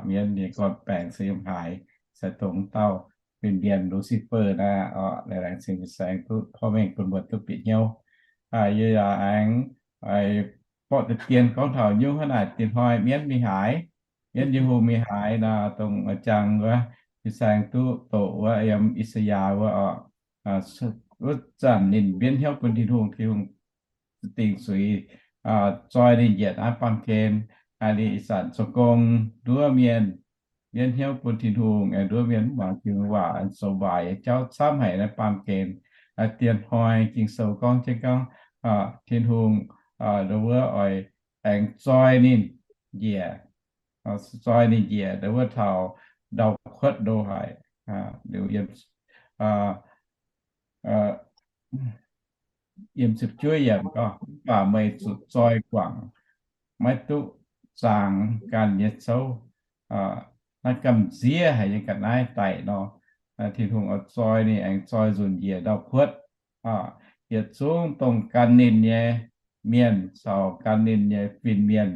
mienv nyei gorn-baengx se yiem haaix, se dongh dauh fin-mienh Lucifer naaiv orqc. Laengz zingh fin-saeng duqv porv mengh bun mbuo duqv bieqc hnyouv. Yie yaac aengx borqv deix dien gorngv taux nyungc hnangv naaic, dien hnoi mienv mingh haaix, mienv nyei hungh mingh haaix nor, dongh jangx wuov fin-saeng duqv doqc wuov yiem I^saa^yaa wuov orqc. Wuov zanc ninh mienv hnyouv bun Tin-Hungh, Tin-Hungh dingc zuiz zoi ninh njiec naaiv baamh gen. Ninh ih zanc zoux gong nduov mienh mienv hnyouv bun Tin-Hungh, aengx nduov mienh mv muangx Tin-Hungh waac, zoux waaic nyei jauv camv haic naaiv baamh gen. Dien hnoi Ging-Sou gorngv jienv gorngv Tin-Hungh nduov wuov oix aengx zoi ninh njiec, zoi ninh njiec nduov wuov taux ndau-kuotv ndo haic. Liuz yiem ziepc juov yiemc gorngv, mv baac meih zuqc zoi guangc, maiv duqv zaangx ganh nyei zouv. Naaiv gamh nziev haic nyei ga'naaiv daic nor, Tin-Hungh oix zoi ninh aengx zoi nzunc njiec ndau-kuotv. Yietc zungv dongh gan ninh nyei mienh caux gan ninh nyei fin-mienh,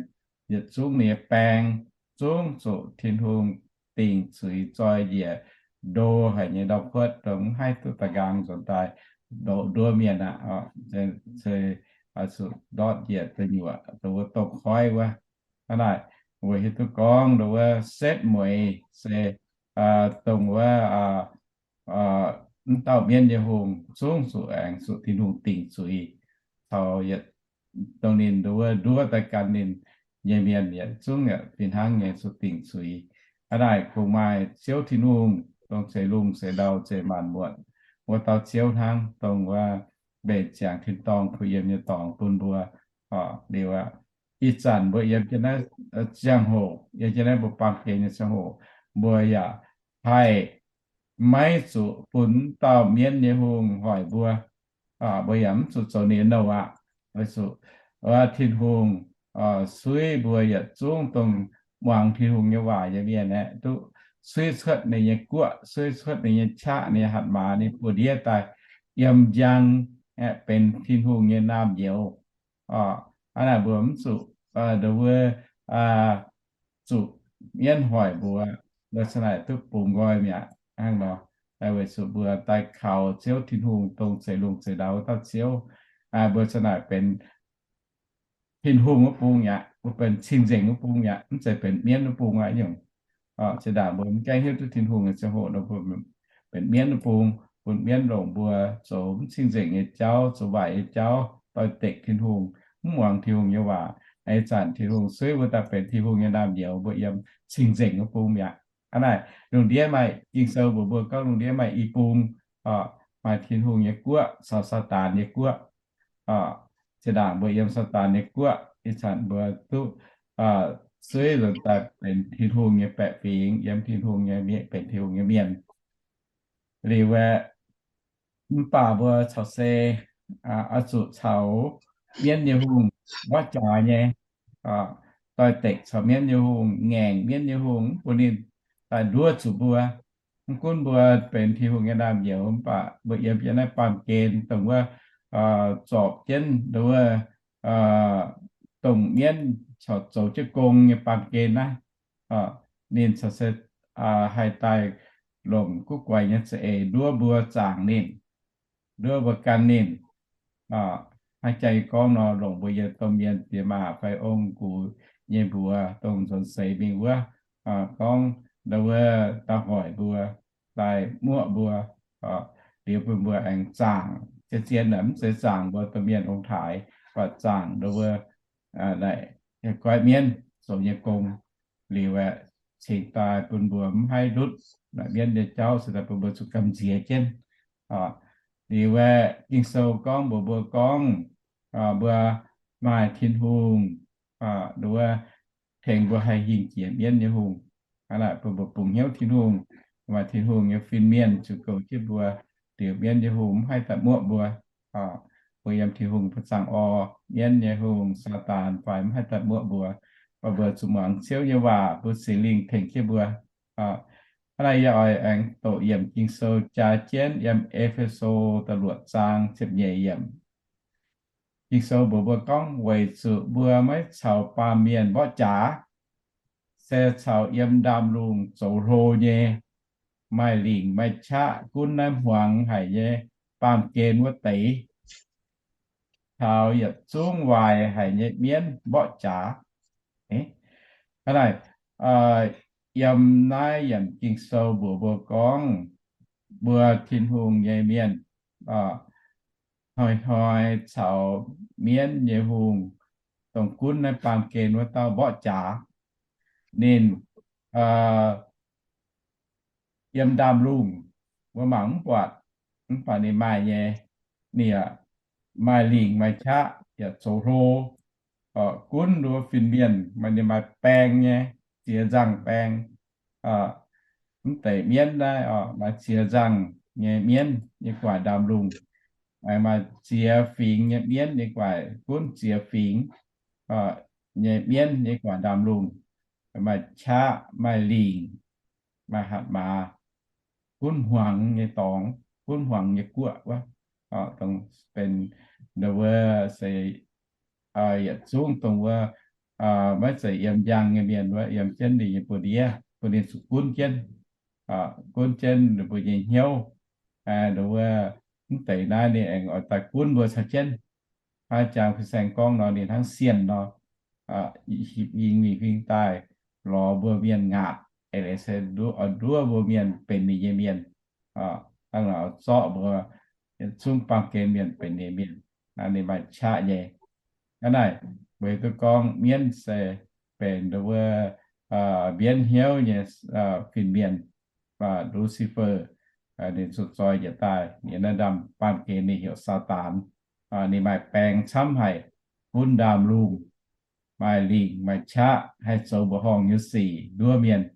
yietc zungv ninh nyei baeng, zungv zuqc Tin-Hungh dingc zuiz zoi njiec ndo haic nyei ndau-kuotv, dongh mv haih duqv da'nqaang nzuonx daaih ndoqc nduov mienh aqv. Se zuqc ndortv njiec deic nyuoqc dongh wuov domh koiv wuov. Hnangv naaic, weic hiuv duqv gorngv dongh wuov setv mueiz se dongh wuov mv dauh mienv nyei hungh zungv zuqc aengx zuqc Tin-Hungh dingc zuiz, taux yietc dongh ninh nduov wuov nduov daaih gan ninh nyei mienh yietc zungv yaac fih hnangv nyei zuqc dingc zuiz. Hnangv naaic kungx maaih Ziouv Tin-Hungh, dongh zeix lungh zeix ndau zeix maanc muotc wuov dauh Ziouv hnangv, dongh wuov mbenc ziangx tin-dorngh puix yiem nyei dorngx bun mbuo. Liuz aqv, ih zanc mbuo yiem jienv naaiv ziangh hoc, yiem jienv naaiv mbuo baamh gen nyei ziangh hoc, mbuo yaac haih maiv zuqc bun dauh mienv nyei hungh hoic mbuo. Mbuo yaac mv zuqc zoux ninh nyei nouh aqv. Weic zuqc Tin-Hungh suiv mbuo yietc zungv dongh muangx Tin-Hungh nyei waac nyei mienh aeqv, duqv suiv cuotv ninh nyei guoqv, suiv cuotv ninh nyei qaqv, ninh nyei hatc maaz, ninh buoz-ndiev daaih yiem njang aeqv, benx Tin-Hungh nyei naamh nyouz. Hnangv naaic mbuo mv zuqc, nduov, zuqc mienv hoic mbuo, mbuo cingx naaic duqv bungx nqoi mi'aqv. Hnangv nor, weic zuqc mbuo daaih kaux Ziouv Tin-Hungh, dongh zeix lungh zeix ndau wuov dauh Ziouv, mbuo cingx naaic benx Tin-Hungh wuov bung mi'aqv, mbuo benx cing-nzengc wuov bung mi'aqv, mv zeiz benx mienv wuov bung aqv nyungc. Zinh ndaangc mbuo mv gaengh hiuv duqv Tin-Hungh nyei ziangh hoc nor, mbuo benx mienv wuov bung, bun mienv longc mbuo zoux mv cing-nzengc nyei jauv, zoux waaic nyei jauv, doix-dekc Tin-Hungh, mv muangx Tin-Hungh nyei waac. Ih zanc Tin-Hungh suiv mbuo daaih benx Tin-Hungh nyei naamh nyouz, mbuo yiem cing-nzengc wuov bung mi'aqv. Hnangv naaic, lungh ndiev maaih Ging-Sou mbuox mbuo gorngv lungh ndiev maaih i bung, maaih Tin-Hungh nyei guoqv caux Saadaan nyei guoqv. Zinh ndaangc mbuo yiem Saadaan nyei guoqv, ih zanc mbuo duqv suiv nzuonx daaih benx Tin-Hungh nyei baeqc fingx, yiem Tin-Hungh nyei mienh, benx Tin-Hungh nyei mienh. Liuz aeqv, mv baac mbuo caux se oix zuqc caux mienv nyei hungh mborqv jaax nyei, doix-dekc caux mienv nyei hungh, ngaengc mienv nyei hungh, mv bun ninh daaih nduov zuqc mbuo. Mv gunv mbuo benx Tin-Hungh nyei naamh nyouz, mv baac mbuo yiem jienv naaiv baamh gen dongh wuov zorpc jienv nduov, dongh mienv caux zoux jienv gong nyei baamh gen naaiv, ninh caux se haih daaih longc guv guaix nyei za'eix nduov mbuo zaangc ninh, nduov mbuo gan ninh. Hnangv jangx gorngv nor, longc mbuo nyei domh mienh diex maac fai ong-gux nyei mbuox dongh nzuonx seix mingh wuov, gorngv nduov daaih hoic mbuo, daaih muoqv mbuo, liuz bun mbuo aengx zaangc. Zien-zien naaic mv zeiz zaangc mbuo domh mienh ong-taaix, mv baac zaangc nduov naaic goiv mienv zoux nyei gong. Liuz aeqv, cingx daaih bun mbuo mv haih ndutv naaic mienv nyei jauv, cingx daaih bun mbuo zuqc gamh nziex jienv. Liuz aeqv, Ging-Sou gorngv mbuox mbuo gorngv, mbuo maaih Tin-Hungh, nduov, tengx mbuo haih hingh jiex mienv nyei hungh. Hnangv naaic bun mbuo bungx hnyouv Tin-Hungh, maaih Tin-Hungh nyei fin-mienh zuqc goux jienv mbuo, liuz mienv nyei hungh mv haih daaih muoqv mbuo. Mbuo yiem Tin-Hungh ba'zangc orv, mienv nyei hungh, Saadaan fai mv haih daaih muoqv mbuo, mv baac mbuo zuqc muangx Ziouv nyei waac, bun Singx Lingh tengx jienv mbuo. Hnangv naaic yie oix aengx doqc yiemc Ging-Sou jaa jienv yiem E^fe^so da'luoqc zaang ziepc nyeic yiemc. Ging-Sou mbuox mbuo gorngv, weic zuqc mbuo maiv caux baamh mienh mborqv jaax, se caux yiem ndaamv-lungh zoux hlo nyei, maaih lingc maaih qaqv gunv naaiv hmuangx haic nyei baamh gen wuov deix, caux yietc zungv waaic haic nyei mienv mborqv jaax. Hnangv naaic, yiem naaiv yiemc Ging-Sou mbuox mbuo gorngv, mbuo Tin-Hungh nyei mienh hnoi-hnoi caux mienv nyei hungh, dongh gunv naaiv baamh gen wuov dauh mborqv jaax. Ninh yiem ndaamv-lungh, mbuo mangc mv buatc, mv baac ninh maaih nyei. Ninh yaac maaih lingc maaih qaqv, yaac zoux hlo. Gunv nduov fin-mienh, maaih, ninh maaih baeng nyei, ziex nzangh baeng. Mv deix mienv naaiv maaih ziex nzangh nyei mienv nyei gu'nguaaic ndaamv-lungh. Maaih ziex fingx nyei mienv nyei gu'nguaaic, gunv ziex fingx nyei mienv nyei gu'nguaaic ndaamv-lungh. Maaih qaqv, maaih lingc, maaih hatc maaz, gunv hmuangx nyei dorngx, gunv hmuangx nyei guoqv wuov. Dongh benx nduov se yietc zungv dongh wuov maiv zeiz yiem njang nyei mienh wuov, yiem jienv ninh nyei buoz-ndiev, bun ninh zuqc gunv jienv, gunv jienv ninh mbuo nyei hnyouv. Nduov, mv deix naaiv ninh aengx oix daaih gunv mbuo caux jienv. Hnangv jang fin-saeng gorngv nor, ninh hnangv sienh nor, hipc yingh mingh huing daaih lorz mbuo mienh ngaatc, eix leiz se nduov mbuo mienh benx ninh nyei mienh. Hnangv nor zorqv mbuo yietc zungv baamh gen mienh benx ninh mienh. Ninh maaih qaqv nyei. Hnangv naaic, mbuo hiuv duqv gorngv mienv se benx nduov mbienv hnyouv nyei fin-mienh, Lucifer. Ninh zuqc zoi njiec daaih, ninh naaiv ndaamv-baamh gen ninh heuc Saadaan. Ninh maaih baeng camv haic, gunv ndaamv-lungh, maaih lingc maaih qaqv, haih zoux mbuoqc horngh nyei sic nduov mienh.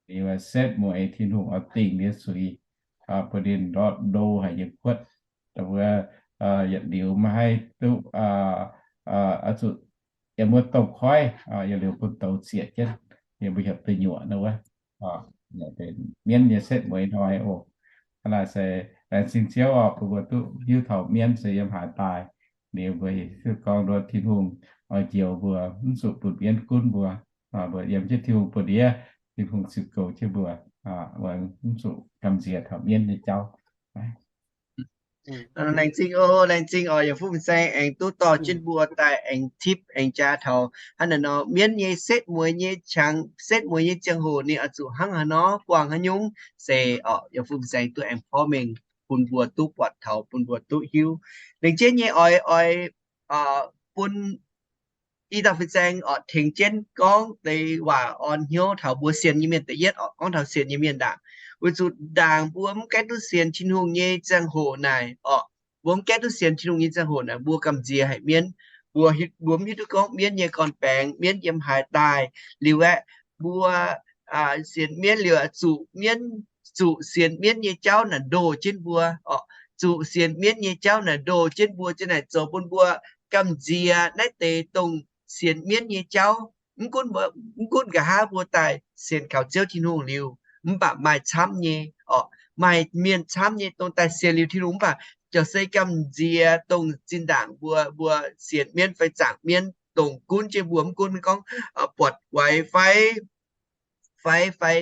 Ninh maaih setv mueiz Tin-Hungh oix dingc ninh zuiz. buo ninh ndortv ndo haic nyei kuotv, mbuo yietc liuz maiv haih duqv oix zuqc yiem wuov domh koiv yietc liuz bun douz zieqc jienv, yie mbuo heuc duih nyuoqc nor wuov. Mienv nyei setv mueiz hnoi oc. Hnangv naaic se laengz zingh Ziouv oc, bun mbuo duqv hiuv taux mienv se yiem haaix daaih. Liuz mbuo hiuv gorngv nduov Tin-Hungh oix njoux mbuo, mv zuqc bun mienv gunv mbuo. Mbuo yiem jienv Tin-Hungh buoz-ndiev, Tin-Hungh ziux goux jienv mbuo, mv zuqc gamh nziex taux mienv nyei jauv. Laengz zingh oc, laengz zingh oc, yaac fuqv fin-saeng aengx duqv dorh jienv mbuo daaih aengx tipv aengx jaa taux hnangv naaiv nor mienv nyei setv mueiz nyei qangx, setv mueiz nyei ziangh hoc ninh oix zuqc hnangv haaix nor, buangh haaix nyungc se oc, yaac fuqv fin-saeng duqv aengx porv mengh bun mbuo duqv buatc taux, bun mbuo duqv hiuv. Laengz jienv nyei oix, oix bun i dauh fin-saeng oc tengx jienv gorngv deix waac orn hnyouv taux mbuo sienx nyei mienh da'yietv oc, gorngv taux sienx nyei mienh ndaangc. Weic zuqc ndaangc mbuo mv gaengh duqv sienx Tin-Hungh nyei ziangh hoc naaic oc, mbuo mv gaengh duqv sienx Tin-Hungh nyei ziangh hoc naaic, mbuo gamh nziex haic mienv. Mbuo, mbuo mv hiuv duqv gorngv mienv nyei gorn-baengx, mienv yiem haaix daaih. Liuz aeqv, mbuo sienx mienv liuz zuqc mienv, zuqc sienx mienv nyei jauv naaic ndoh jienv mbuo oc, zuqc sienx mienv nyei jauv naaic ndoh jienv mbuo, jienv naaic zoux bun mbuo gamh nziex naaiv deix dongh sienx mienv nyei jauv. Mv gunv, mv gunv nqa'haav mbuo daaih sienx kaux Ziouv Tin-Hungh liuz, mv baac maaih camv nyei oc, maaih mienh camv nyei dongh daaih sienx liuz Tin-Hungh mv baac ziouc se gamh nziex dongh zinh ndaangc mbuo, mbuo sienx mienv fai zaangc mienv dongh gunv jienv mbuo, mv gunv gorngv buatc guaix fai, fai, fai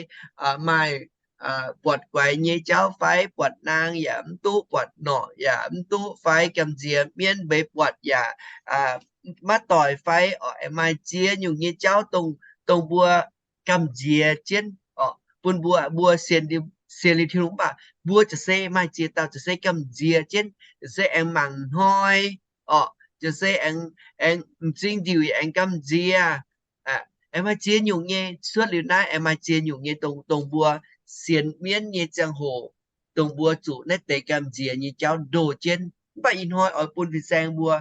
maaih buatc guaix nyei jauv fai buatc naang yaac mv duqv, buatc norqc yaac mv duqv fai gamh nziex mienv mbeix buatc yaac maiv doic fai oc, maaih ziex nyungc nyei jauv dongh, dongh mbuo gamh nziex jienv oc, bun mbuo, mbuo sienx, sienx liuz Tin-Hungh mv baac mbuo ziouc se maaih ziex dauh ziouc se gamh nziex jienv, ziouc se aengx mangc hnoi oc, ziouc se aengx, aengx m'zing ndiuc yaac aengx gamh nziex. Aengx maaih ziex nyungc nyei, cuotv liuz naaiv aengx maaih ziex nyungc nyei dongh, dongh mbuo sienx mienv nyei ziangh hoc, dongh mbuo zuqc naaiv deix gamh nziex nyei jauv ndoh jienv. Mv baac ih hnoi oix bun fin-saeng mbuo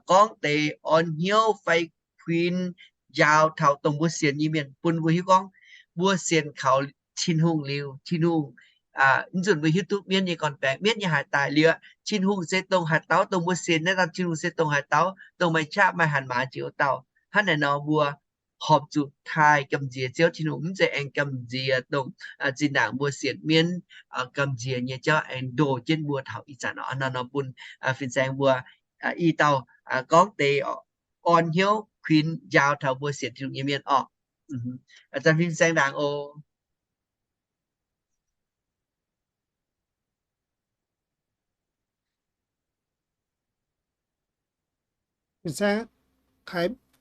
gorngv deix orn hnyouv fai kuinx njaaux taux dongh mbuo sienx nyei mienh, bun mbuo hiuv gorngv mbuo sienx kaux Tin-Hungh liuz, Tin-Hungh, mv nzunc mbuo hiuv duqv mienv nyei gorn-baengx, mienv nyei haaix daaih liuz, Tin-Hungh se dongh haaix dauh, dongh mbuo sienx naaiv dauh Tin-Hungh se dongh haaix dauh, dongh maaih qaqv maaih hanc maaz jiex wuov dauh. Hnangv naaic nor mbuo horpc zuqc taaih gamh nziex Ziouv Tin-Hungh, mv zeiz aengx gamh nziex dongh zinh ndaangc mbuo sienx mienv gamh nziex nyei jauv aengx ndoh jienv mbuo taux ih zanc nor. Hnangv naaiv nor bun fin-saeng mbuo i dauh gorngv deix orn hnyouv kuinx njaaux taux mbuo sienx Tin-Hungh nyei mienh orqc. Zanc fin-saeng ndaangc oc. Fin-saeng,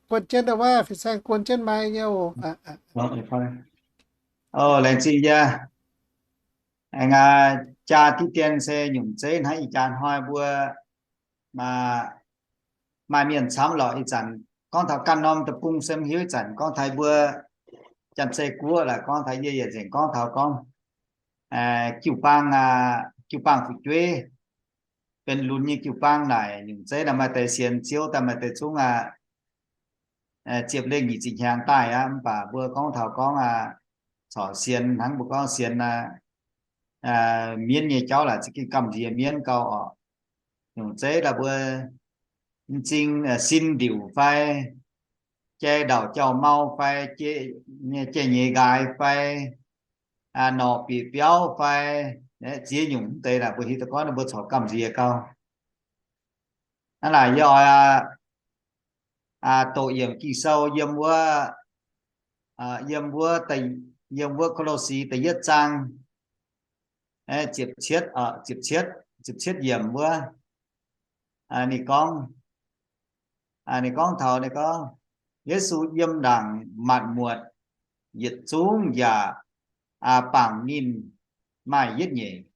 guon jienv ndau wuov, fin-saeng guon jienv maiv nyei oc. Laengz zingh yie. Aengx jaa diqv dien se nyungc zeiv hnangv ih jaax hnoi mbuo maaih mienh camv lorqc. Ih zanc gorngv taux ganh norm deic-bung se mv hiuv, ih zanc gorngv taux mbuo Janx-Zei Guoqv laaix gorngv taux yie yietc nzengc gorngv taux gorngv jiu-baang, jiu-baang fu'jueiv, benx lunx nyei jiu-baang naaic nyungc zeiv naaic maaih deix sienx Ziouv daaih maaih deix zungv aqv ziepc lengh nyic ziepc hnyangx daaih aqv. Mv baac mbuo gorngv taux gorngv corc sienx hnangv mbuo gorngv sienx mienv nyei jauv laaix za'gengh gamh nziex mienv gau orqc. Nyungc zeiv laaix mbuo m'zing sin ndiuc fai jai ndauc jauv-mau fai jai nyeiz nqaaix fai norqc bieqc biauv fai ziex nyungc mv deix laaix mbuo hiuv duqv gorngv ninh mbuo corc gamh nziex gau. Hnangv naaic yie oix doqc yiemc Ging-Sou yiem wuov, yiem wuov, yiem wuov Ko^lo^si da'yietv zaang ziepc cietv, ziepc cietv, ziepc cietv yiemc wuov. Ninh gorngv, ninh gorngv taux ninh gorngv, Yesu yiem ndaangc matc muotc yietc zungv yaac bangc ninh maaih yietv nyeic.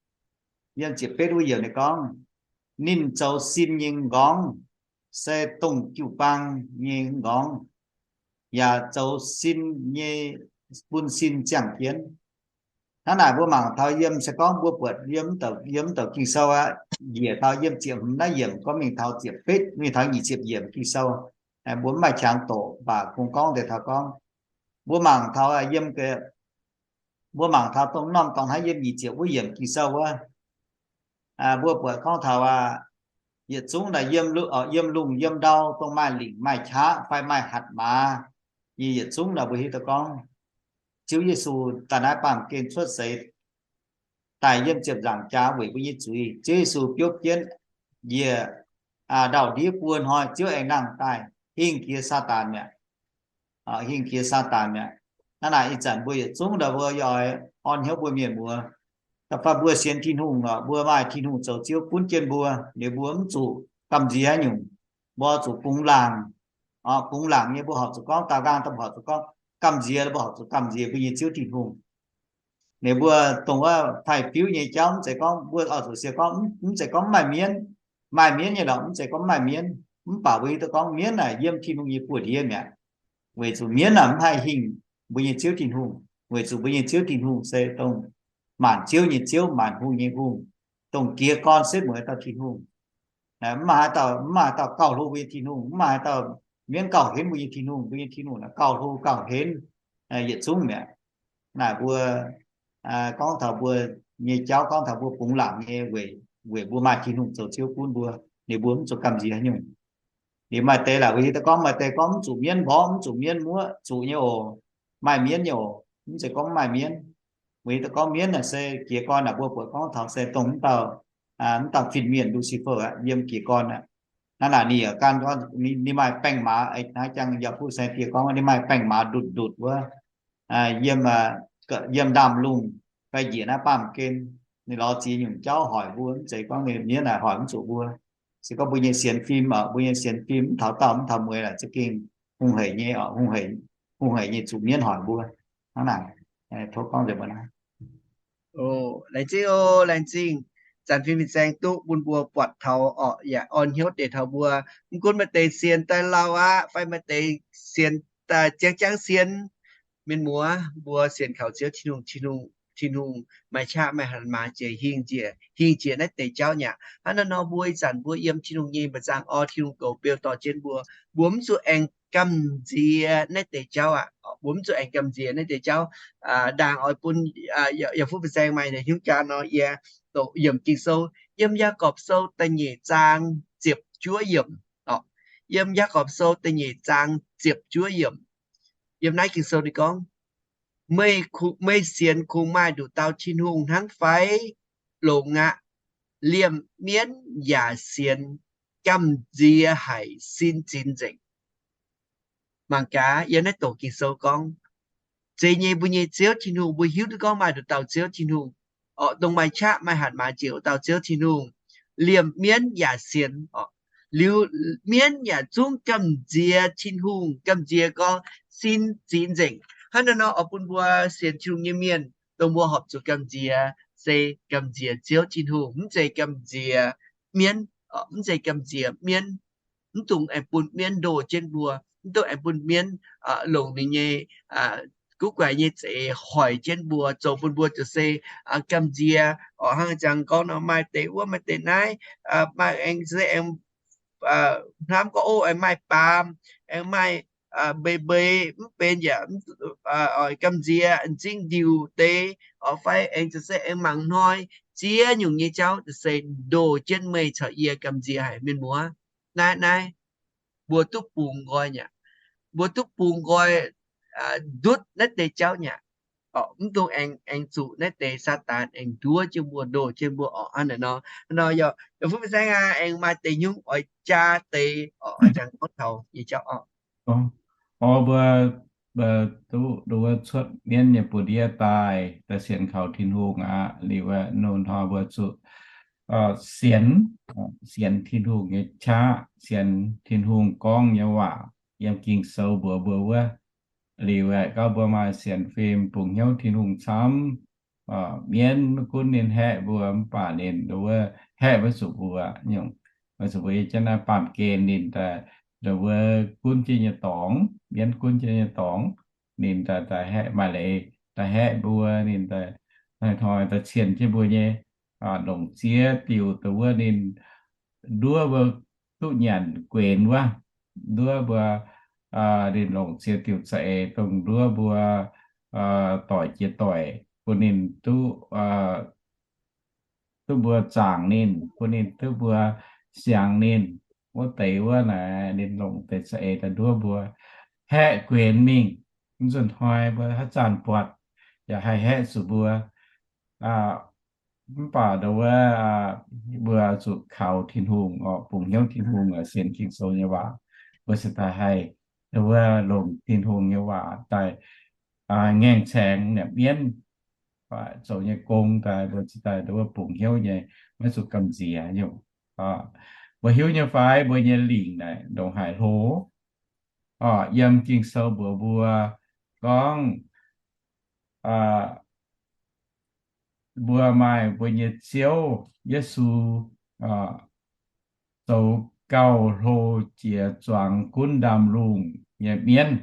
Yiem ziepc betv wuov yiemc ninh gorngv, ninh zoux sin nyei m'nqorngv se dongh jiu-baang nyei m'nqorngv, yaac zoux sin nyei, bun sin ziangh jienv. Hnangv naaic mbuo mangc taux yiem se gorngv mbuo buatc yiem, yiem mv douc Ging-Sou aqv, njiec taux yiem ziepc hmz naaiv yiemc gorngv mingh taux ziepc betv, mingh taux nyic ziepc yiemc Ging-Sou. Mbuo mv maaih qangx doqc, mv baac kungx gorngv deix taux gorngv, mbuo mangc taux yiem ge Mbuo mangc taux dongh norm dorngx hnangv yiem nyic ziepc wuov yiemc Ging-Sou wuov, mbuo buatc gorngv taux aqv, yietc zungv naaic yiem lungh yiem ndau dongh maaih lingc maaih qaqv fai maaih hatc maaz, yie yietc zungv naaic mbuo hiuv duqv gorngv Ziouv Yesu daaih naaiv baamh gen cuotv seix daaih yiem ziepc nzaangc jaax weic mbuo nyei zuiz. Ziouv Yesu biopv jienv njiec ndau-ndiev buo hnoi, Ziouv aengx nangh daaih hingh jiex Saadaan mi'aqv. Hingh jiex Saadaan mi'aqv. Hnangv naaic ih zanc mbuo yietc zungv ndau mbuo yaac oix orn hnyouv mbuo mienh muoz. Da'faanh mbuo sienx Tin-Hungh oc, mbuo maaih Tin-Hungh zoux Ziouv gunv jienv mbuo, liuz mbuo mv zuqc gamh nziex haaix nyungc. Mbuo zuqc bungx laangc, bungx laangc nyei mbuo horpc zuqc gorngv daaux nqaang, mbuo horpc zuqc gorngv gamh nziex, mbuo horpc zuqc gamh nziex mbuo nyei Ziouv Tin-Hungh. Ninh mbuo dongh wuov faix-fiuv nyei jauv mv zeiz gorngv mbuo oix zuqc sienx gorngv, mv zeiz gorngv mv maaih mienv. Maaih mienv nyei lorqc, mv zeiz gorngv mv maaih mienv. Mv baac mbuo hiuv duqv gorngv mienv naaic yiem Tin-Hungh nyei buoz-ndiev mi'aqv. Weic zuqc mienv naaic mv haih hingh mbuo nyei Ziouv Tin-Hungh. Weic zuqc mbuo nyei Ziouv Tin-Hungh se dongh maanc ziouv nyei Ziouv, maanc hungh nyei Hungh, dongh jiez gorn setv mueiz dauh Tin-Hungh. Mv maaih haaix dauh, mv maaih haaix dauh gauh hlo mbuo nyei Tin-Hungh, mv maaih haaix dauh mienv gauh henv mbuo nyei Tin-Hungh. Mbuo nyei Tin-Hungh naaic gauh hlo gauh henv yietc zungv mi'aqv. Naaic mbuo gorngv taux mbuo nyei jauv, gorngv taux mbuo bungx laangc nyei weic, weic mbuo maaih Tin-Hungh zoux Ziouv gunv mbuo, ninh mbuo mv zuqc gamh nziex haaix nyungc. Liuz maaih deix laaic mbuo hiuv duqv gorngv, maaih deix gorngv mv zuqc mienv mborqv, mv zuqc mienv muoqv, zuqc nyei oc. Maaih mienv nyei oc. Mv zeiz gorngv mv maaih mienv. Mbuo hiuv duqv gorngv mienv naaic se jiez gorn naaic mbuo buatc gorngv taux se dongh mv dauh, mv dauh fin-mienh Lucifer aqv, yiem jiez gorn aqv. Hnangv naaic ninh yaac gan, ninh maaih baengh maaz, hnangv jangx yaac fuqv saeng diex gorngv ninh maaih baengh maaz ndutc ndutc wuov, yiem, yiem ndaamv-lungh fai njiec naaiv baamh gen. Ninh lorz ziex nyungc jauv hoic mbuo, mv zeiz gorngv ninh mienv naaic hoic mv zuqc mbuo. Se gorngv mbuo nyei sienx fim oc, mbuo nyei sienx fim mv taux daauh mv taux mueiz laaic za'gengh hungh hec nyei oc, hungh hec nyei zuqc mienv hoic mbuo. Hnangv naaic, tov gorngv nzengc mbuo naaiv. Laengz zingh oc, laengz zingh. Zanc fim fin-saeng duqv bun mbuo buatc taux oc, yaac orn hnyouv deix taux mbuo. Mv gunv maaih deix sienx daaih lauh aqv, fai maaih deix sienx daaih ziangv jangv sienx. Mienh muoz, mbuo sienx kaux Ziouv Tin-Hungh, Tin-Hungh, Tin-Hungh maaih qaqv maaih hatc maaz jiex hingh jiex, hingh jiex naaiv deix jauv nyaqc. Hnangv naaiv nor mbuo ih zanc mbuo yiem Tin-Hungh nyei mba'zangc orn, Tin-Hungh goux beu dorh jienv mbuo. Mbuo mv zuqc aengx gamh nziex naaiv deix jauv aqv. Mbuo mv zuqc aengx gamh nziex naaiv deix jauv. Ndaangc oix bun yaac fuqv fin-saeng maaih nyungc jaax nor, yie doqc yiemc Ging-Sou, yiem Yaagorpc Sou da'nyeic zaang ziepc juov yiemc. Yiem Yaagorpc Sou da'nyeic zaang ziepc juov yiemc. Yiem naaiv Ging-Sou ninh gorngv, meih, meih sienx kungx maaih nduqc dauh Tin-Hungh hnangv fai? Longx aqv. Liemh mienv yaac sienx, gamh nziex haic sin zinx nzengc. Mangc gaax, yiem naaiv doqc Ging-Sou gorngv, zeiz nyei mbuo nyei Ziouv Tin-Hungh, mbuo hiuv duqv gorngv maaih nduqc dauh Ziouv Tin-Hungh, oc, dongh maaih qaqv maaih hatc maaz jiex wuov dauh Ziouv Tin-Hungh. Liemh mienv yaac sienx, oc, liuz mienv yaac zungv gamh nziex Tin-Hungh, gamh nziex gorngv sin zinx nzengc. Hnangv naaiv nor oix bun mbuo sienx Tin-Hungh nyei mienh, dongh mbuo horpc zuqc gamh nziex se gamh nziex Ziouv Tin-Hungh, mv zeiz gamh nziex mienv, mv zeiz gamh nziex mienv. Mv dungx aengx bun mienv ndoh jienv mbuo, mv dungx aengx bun mienv longc ninh nyei guv guaix nyei zeix hoic jienv mbuo, zoux bun mbuo ziouc se gamh nziex. Oc, hnangv jangx gorngv nor, maaih deix wuov maaih deix naaiv, maaih aengx se aengx hnamv gorngv, o, aengx maaih baamz, aengx maaih mbeix mbeix mv benx yaac oix gamh nziex, m'zing ndiuc deix, oc, fai aengx ziouc se aengx mangc hnoi, ziex nyungc nyei jauv ziouc se ndoh jienv meih caux yie gamh nziex haic, mienh muoz. Naaiv, naaiv, mbuo duqv bungx nqoi nyaqc. Mbuo duqv bungx nqoi ndutv naaiv deix jauv nyaqc. Oc, mv dungx aengx, aengx zuqc naaiv deix Saadaan aengx nduov jienv mbuo, ndoh jienv mbuo, oc, hnangv naaic nor. Nor yaac, yaac fuqv fin-saeng aqv, aengx maaih deix nyungc oix jaa deix, oc, oix jangx gorngv taux nyei jauv, oc. Oc, mbuo, mbuo duqv, duqv cuotv mienv nyei buoz-ndiev daaih, daaih sienx kaux Tin-Hungh aqv. Liuz aeqv, ninh hnoi mbuo zuqc sienx, sienx Tin-Hungh nyei qaqv, sienx Tin-Hungh gorngv nyei waac yiem Ging-Sou mbuox mbuo wuov. Liuz aeqv, gorngv mbuo maaih sienx fim bungx hnyouv Tin-Hungh camv, mienv maiv gunv ninh haeqv mbuo mv baac ninh wuov haeqv maiv zuqc mbuo nyungc, maiv zuqc mbuo yiem jienv naaiv baamh gen ninh daaih, wuov gunv jienv nyei dorngx, mienv gunv jienv nyei dorngx, ninh daaih, daaih haeqv, maaih leiz daaih haeqv mbuo, ninh daaih hnoi-hnoi daaih cien jienv mbuo nyei longc ziex diuc, dongh wuov ninh nduov mbuo duqv nyanc guenx wuov, nduov mbuo, ninh longc ziex diuc za'eix dongh nduov mbuo doic jiex doic, bun ninh duqv, duqv mbuo zaangc ninh, bun ninh duqv mbuo siangx ninh. Wuov deix wuov naaic ninh longc deix za'eix daaih nduov mbuo haeqv guenx mingh. Mv nzunc hnoi mbuo haaix zanc buatc yaac haih haeqv zuqc mbuo. Mv baac ndau wuov mbuo zuqc kaux Tin-Hungh oc, bungx hnyouv Tin-Hungh oc, sienx Ging-Sou nyei waac, mbuo se daaih haih ndau wuov longc Tin-Hungh nyei waac daaih ngaengc caengx mienv, zoux nyei gong daaih, mbuo cingx daaih ndau wuov bungx hnyouv nyei, maiv zuqc gamh nziex nyungc. Mbuo hiuv nyei fai mbuo nyei lingc naaic ndongc haaix hlo? Yiem Ging-Sou mbuox mbuo gorngv, mbuo maaih mbuo nyei Ziouv Yesu zoux gauh hlo jiex zuangx gunv ndaamv-lungh nyei mienv,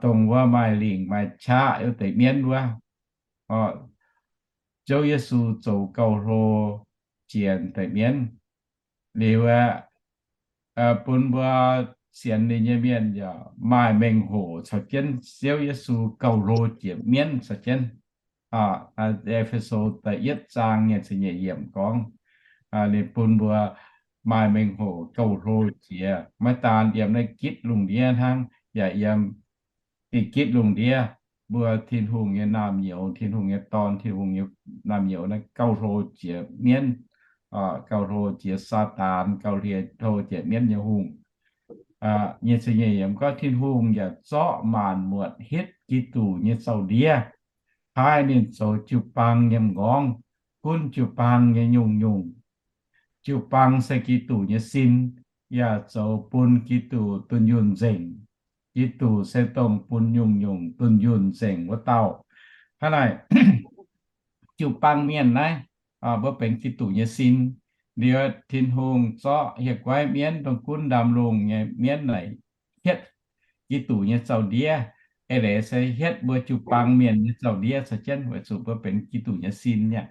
dongh wuov maaih lingc maaih qaqv wuov deix mienv wuov. Ziouv Yesu zoux gauh hlo jiex deix mienv. Liuz aeqv, bun mbuo sienx ninh nyei mienh yaac maaih mengh hoc caux jienv Ziouv Yesu gauh hlo jiex mienv caux jienv. E^fe^so da'yietv zaang nyei ziepc nyeic yiemc gorngv, ninh bun mbuo maaih mengh hoc gauh hlo jiex, maiv daan yiem naaiv gitv lungh ndiev hnangv, yaac yiem gitv lungh ndiev, mbuo Tin-Hungh nyei naamh nyouz, Tin-Hungh nyei dorn, Tin-Hungh nyei naamh nyouz naaiv gauh hlo jiex mienv, gauh hlo jiex Saadaan, gauh hlo jiex mienv nyei hungh. Nyei ziepc nyeic yiemc gorngv, Tin-Hungh yaac zorqv maanc muotc hitv Giduc nyei zaux-ndiev, paaiv ninh zoux jiu-baang nyei m'nqorngv, gunv jiu-baang nyei nyungc-nyungc. Jiu-baang se Giduc nyei sin, yaac zoux bun Giduc dunh yunh nzengc. Giduc se dongh bun nyungc-nyungc dunh yunh nzengc wuov dauh. Hnangv naaic, jiu-baang mienh naaiv, mbuo benx Giduc nyei sin. Liuz Tin-Hungh zorqv hieh guaiv mienv dongh gunv ndaamv-lungh nyei mienv naaic hietv Giduc nyei zaux-ndiev, eix leiz se hietv mbuo jiu-baang mienh nyei zaux-ndiev caux jienv, weic zuqc mbuo benx Giduc nyei sin nyei.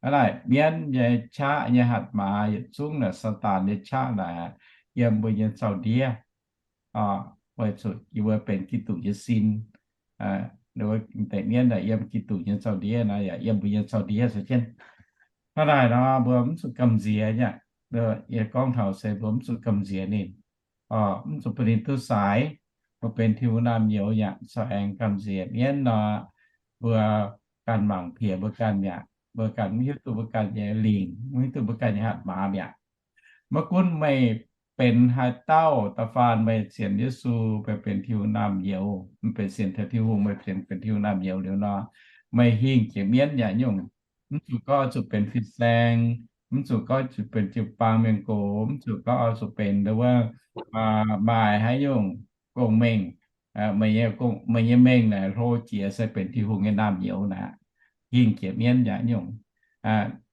Hnangv naaic, mienv nyei qaqv nyei hatc maaz yietc zungv naaic, Saadaan nyei qaqv naaic, yiem mbuo nyei zaux-ndiev, weic zuqc yie mbuo benx Giduc nyei sin. Deix mienv naaic yiem Giduc nyei zaux-ndiev naaic yaac yiem mbuo nyei zaux-ndiev caux jienv. Hnangv naaic nor, mbuo mv zuqc gamh nziex nyei. Yie gorngv taux se mbuo mv zuqc gamh nziex ninh, mv zuqc bun ninh duqv saaix. Mbuo benx Tin-Hungh naamh nyouz yaac corc aengx gamh nziex mienv nor, mbuo ganh mangc piex mbuo ganh mi'aqv. Mbuo ganh mv hiuv duqv mbuo ganh nyei lingc, mv hiuv duqv mbuo ganh nyei hatc maaz mi'aqv. Maiv gunv meih benx haaix dauh, da'faanh meih sienx Yesu, meih benx Tin-Hungh naamh nyouz, mv benx sienx taux Tin-Hungh, meih sienx benx Tin-Hungh naamh nyouz liuz nor, meih hingh jiex mienv yaac nyungc. Mv zuqc gorngv oix zuqc benx fin-saeng, mv zuqc gorngv zuqc benx jiu-baang mienh gox, mv zuqc gorngv oix zuqc benx wuov maaih haaix nyungc gong-mengh. Meih nyei mengh naaic hlo jiex se benx Tin-Hungh nyei naamh nyouz naaic, hingh jiex mienv yaac nyungc.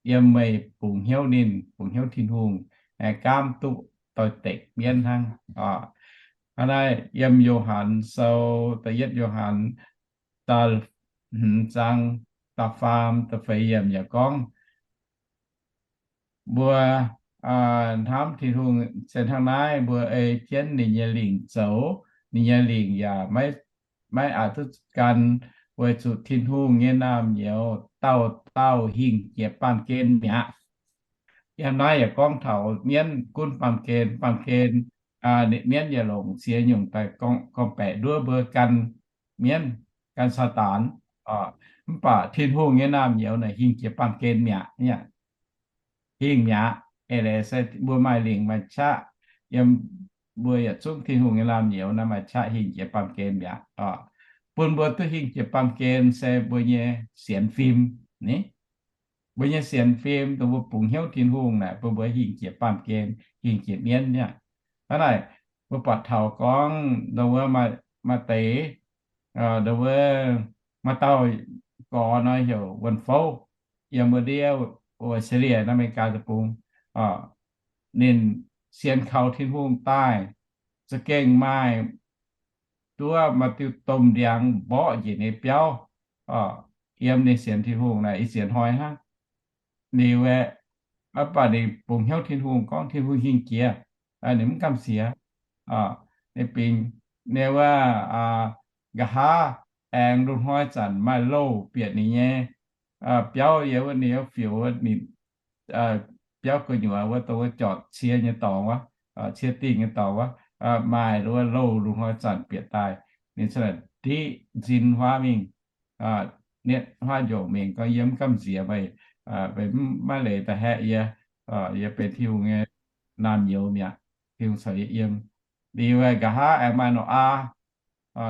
Yiem meih bungx hnyouv ninh, bungx hnyouv Tin-Hungh, gaamv duqv doix-dekc mienv hnangv. Hnangv naaiv yiem Yo^han Sou, da'yietv Yo^han, da'hmz zaang, da'faam da'feix yiemc yaac gorngv, mbuo hnamv Tin-Hungh se hnangv naaiv, mbuo ei jienv ninh nyei lingc zoux, ninh nyei lingc yaac maiv aqc duqv gan, weic zuqc Tin-Hungh nyei naamh nyouz dauh dauh hingh jiex baamh gen mi'aqv. Yiem naaiv yaac gorngv taux mienv gunv baamh gen, baamh gen, mienv yaac longc ziex nyungc daaih gorngv-baeqc nduov mbuo gan mienv, gan Saadaan. Mv baac Tin-Hungh nyei naamh nyouz naaic hingh jiex baamh gen mi'aqv. Hingh mi'aqv. Eix leiz se mbuo maaih lingc maaih qaqv, yiem mbuo yietc zungv Tin-Hungh nyei naamh nyouz naaiv maaih qaqv hingh jiex baamh gen mi'aqv. Bun mbuo duqv hingh jiex baamh gen se mbuo nyei sienx fim. Ni, mbuo nyei sienx fim dongh mbuo bungx hnyouv Tin-Hungh naaic, bun mbuo hingh jiex baamh gen, hingh jiex mienv nyei. Hnangv naaic, mbuo buatc taux gorngv dongh wuov maaih deix, dongh wuov maaih dauh gorx nor heuc Wuonh Fouv, yiem wuov ndiev Australia, America deic-bung. Ninh sienx kaux Tin-Hungh daaih, za'gengh maaih duqv maaih diuh domh ndiangx mborqv njiec ninh biauv. Yiem ninh sienx Tin-Hungh naaic, ih sienx hnoi hnangv. Liuz aeqv, mv baac ninh bungx hnyouv Tin-Hungh, gorngv Tin-Hungh hingh jiex, ninh mv gamh siex. Ninh bingx, ninh wuov, nqa'haav aengx lungh hnoi zanc maaih louh bieqc ninh nyei biauv yiem wuov ninh nyei fioux wuov ninh biauv gu'nyuoz wuov dongh wuov jorc cie nyei dorngx wuov, cie dingh nyei dorngx wuov, maaih wuov louh lungh hnoi zanc bieqc daaih, ninh cingx ndiqv nzin huaav mingh, nietv huaav njongc mingh gorngv, yie mv gamh nziex meih, meih mv maiv leiz daaih haeqv yie. Yie benx Tin-Hungh nyei naamh nyouz mi'aqv. Tin-Hungh caux yie yiem. Liuz nqa'haav aengx maaih Noqaa.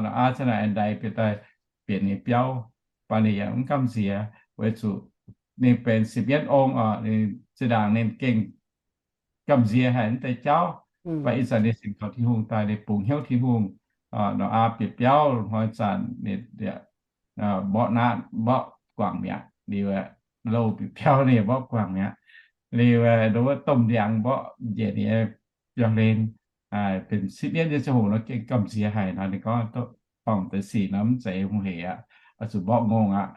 Noqaa cingx naaic aengx ndaix bieqc daaih bieqc ninh biauv, mv baac ninh yaac mv gamh nziex weic zuqc ninh benx sipv mienv ong oc. Ninh zinh ndaangc ninh gengh gamh nziex haic mv deix jauv, mv baac ih zanc ninh sienx kaux Tin-Hungh daaih, ninh bungx hnyouv Tin-Hungh. Noqaa bieqc biauv hnoi zanc ninh mborqv naatv mborqv guangc mi'aqv. Liuz louh bieqc biauv ninh mborqv guangc mi'aqc. Liuz wuov domh ndiangx mborqv njiec ninh nyei biauv-hlen, benx sipv mienv nyei ziangh hoc nor gengh gamh nziex haic nor. Ninh gorngv dorngc deix sic nor mv zeiz hungh heic aqv, oix zuqc mborqv ngongh aqv,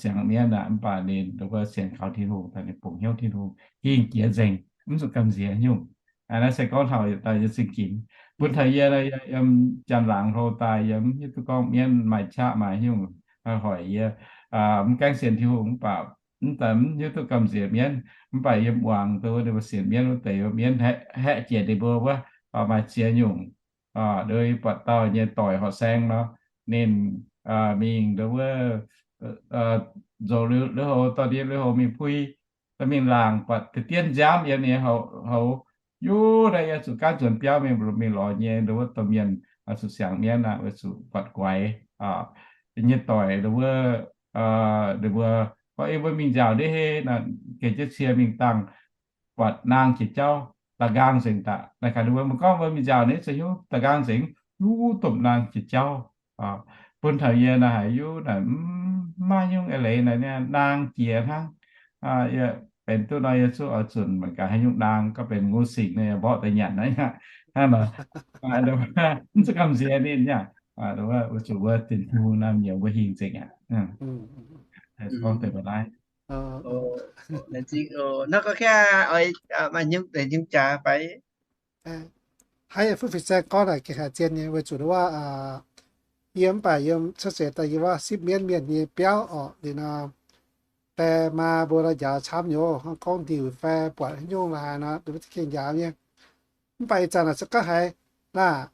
siangx mienv aqv. Mv baac ninh wuov sienx kaux Tin-Hungh daaih, ninh bungx hnyouv Tin-Hungh hingh jiex nzengc, mv zuqc gamh nziex nyungc. Naaiv se gorngv taux daaih yie zingh ginx. Bun taux yie yiem janx-laangz hlo daaih, yie mv hiuv duqv gorngv mienv maaih qaqv maaih nyungc hoic yie, mv gaengh sienx Tin-Hungh mv baac mv daaih mv hiuv duqv gamh nziex mienv. Mv baac yiem muangx dongh wuov ninh mbuo sienx mienv wuov deix, mienv haeqv jiex ninh mbuo wuov, maaih ziex nyungc. Nduov buatc dauh nyei doic horqc saeng nor, ninh mingh dongh wuov nzoux lui-houx, dorh ndie lui-houx mingh puix, mingh laangc buatc deix dien nziaamv yiem ninh nyei houx. Yie naaiv yie zuqc gaanv nzuonx biauv mingh, mingh lorz nyei dongh wuov domh mienh zuqc siangx mienv aqv, weic zuqc buatc guaix nyei doic dongh wuov, ninh mbuo gorngv, Ei, mbuo mingh nziaauc ndiev hei, geh jienv cie mingh dangh buatc naang jiex jauv da'nqaang nzengc daaih. Naaiv gaax ninh mbuo gorngv, Mbuo mingh nziaauc naaiv za'hnyouv da'nqaang nzengc, yie domh naang jiex jauv. Bun taux yie naaiv haiz yie naaic mv maaih nyungc eix leiz naaic, naang jiex hnangv. Yie benx duqv nor yie zuqc oix zunc mangc gaax haaix nyungc naang, gorngv benx ngov singc naaiv mborqv daaih nyanc naaiv aqv. Hnangv nor, mv zuqc gamh nziex ninh aqv. Weic zuqc mbuo Tin-Hungh naamh nyouz mbuo hingh nzengc aqv. Gorngv deix mbuo naaiv. Naaiv gorngv maaih nyungc deix nyungc jaax fai? Haiz fuqv fin-saeng gorngv naaic gengh haiz zien nyei, weic zuqc wuov, yie mv baac yiem cuotv seix daaih yiem wuov sipv mienv mienh nyei biauv orqc. Liuz nor, baeng maa mbuo nor njaaux camv nyei, gorngv ndiuc fai buatc haaix nyungc laaix nor, mbuo za'gengh njaaux nyei. Mv baac ih zanc naaic se gorngv haiz, naaic,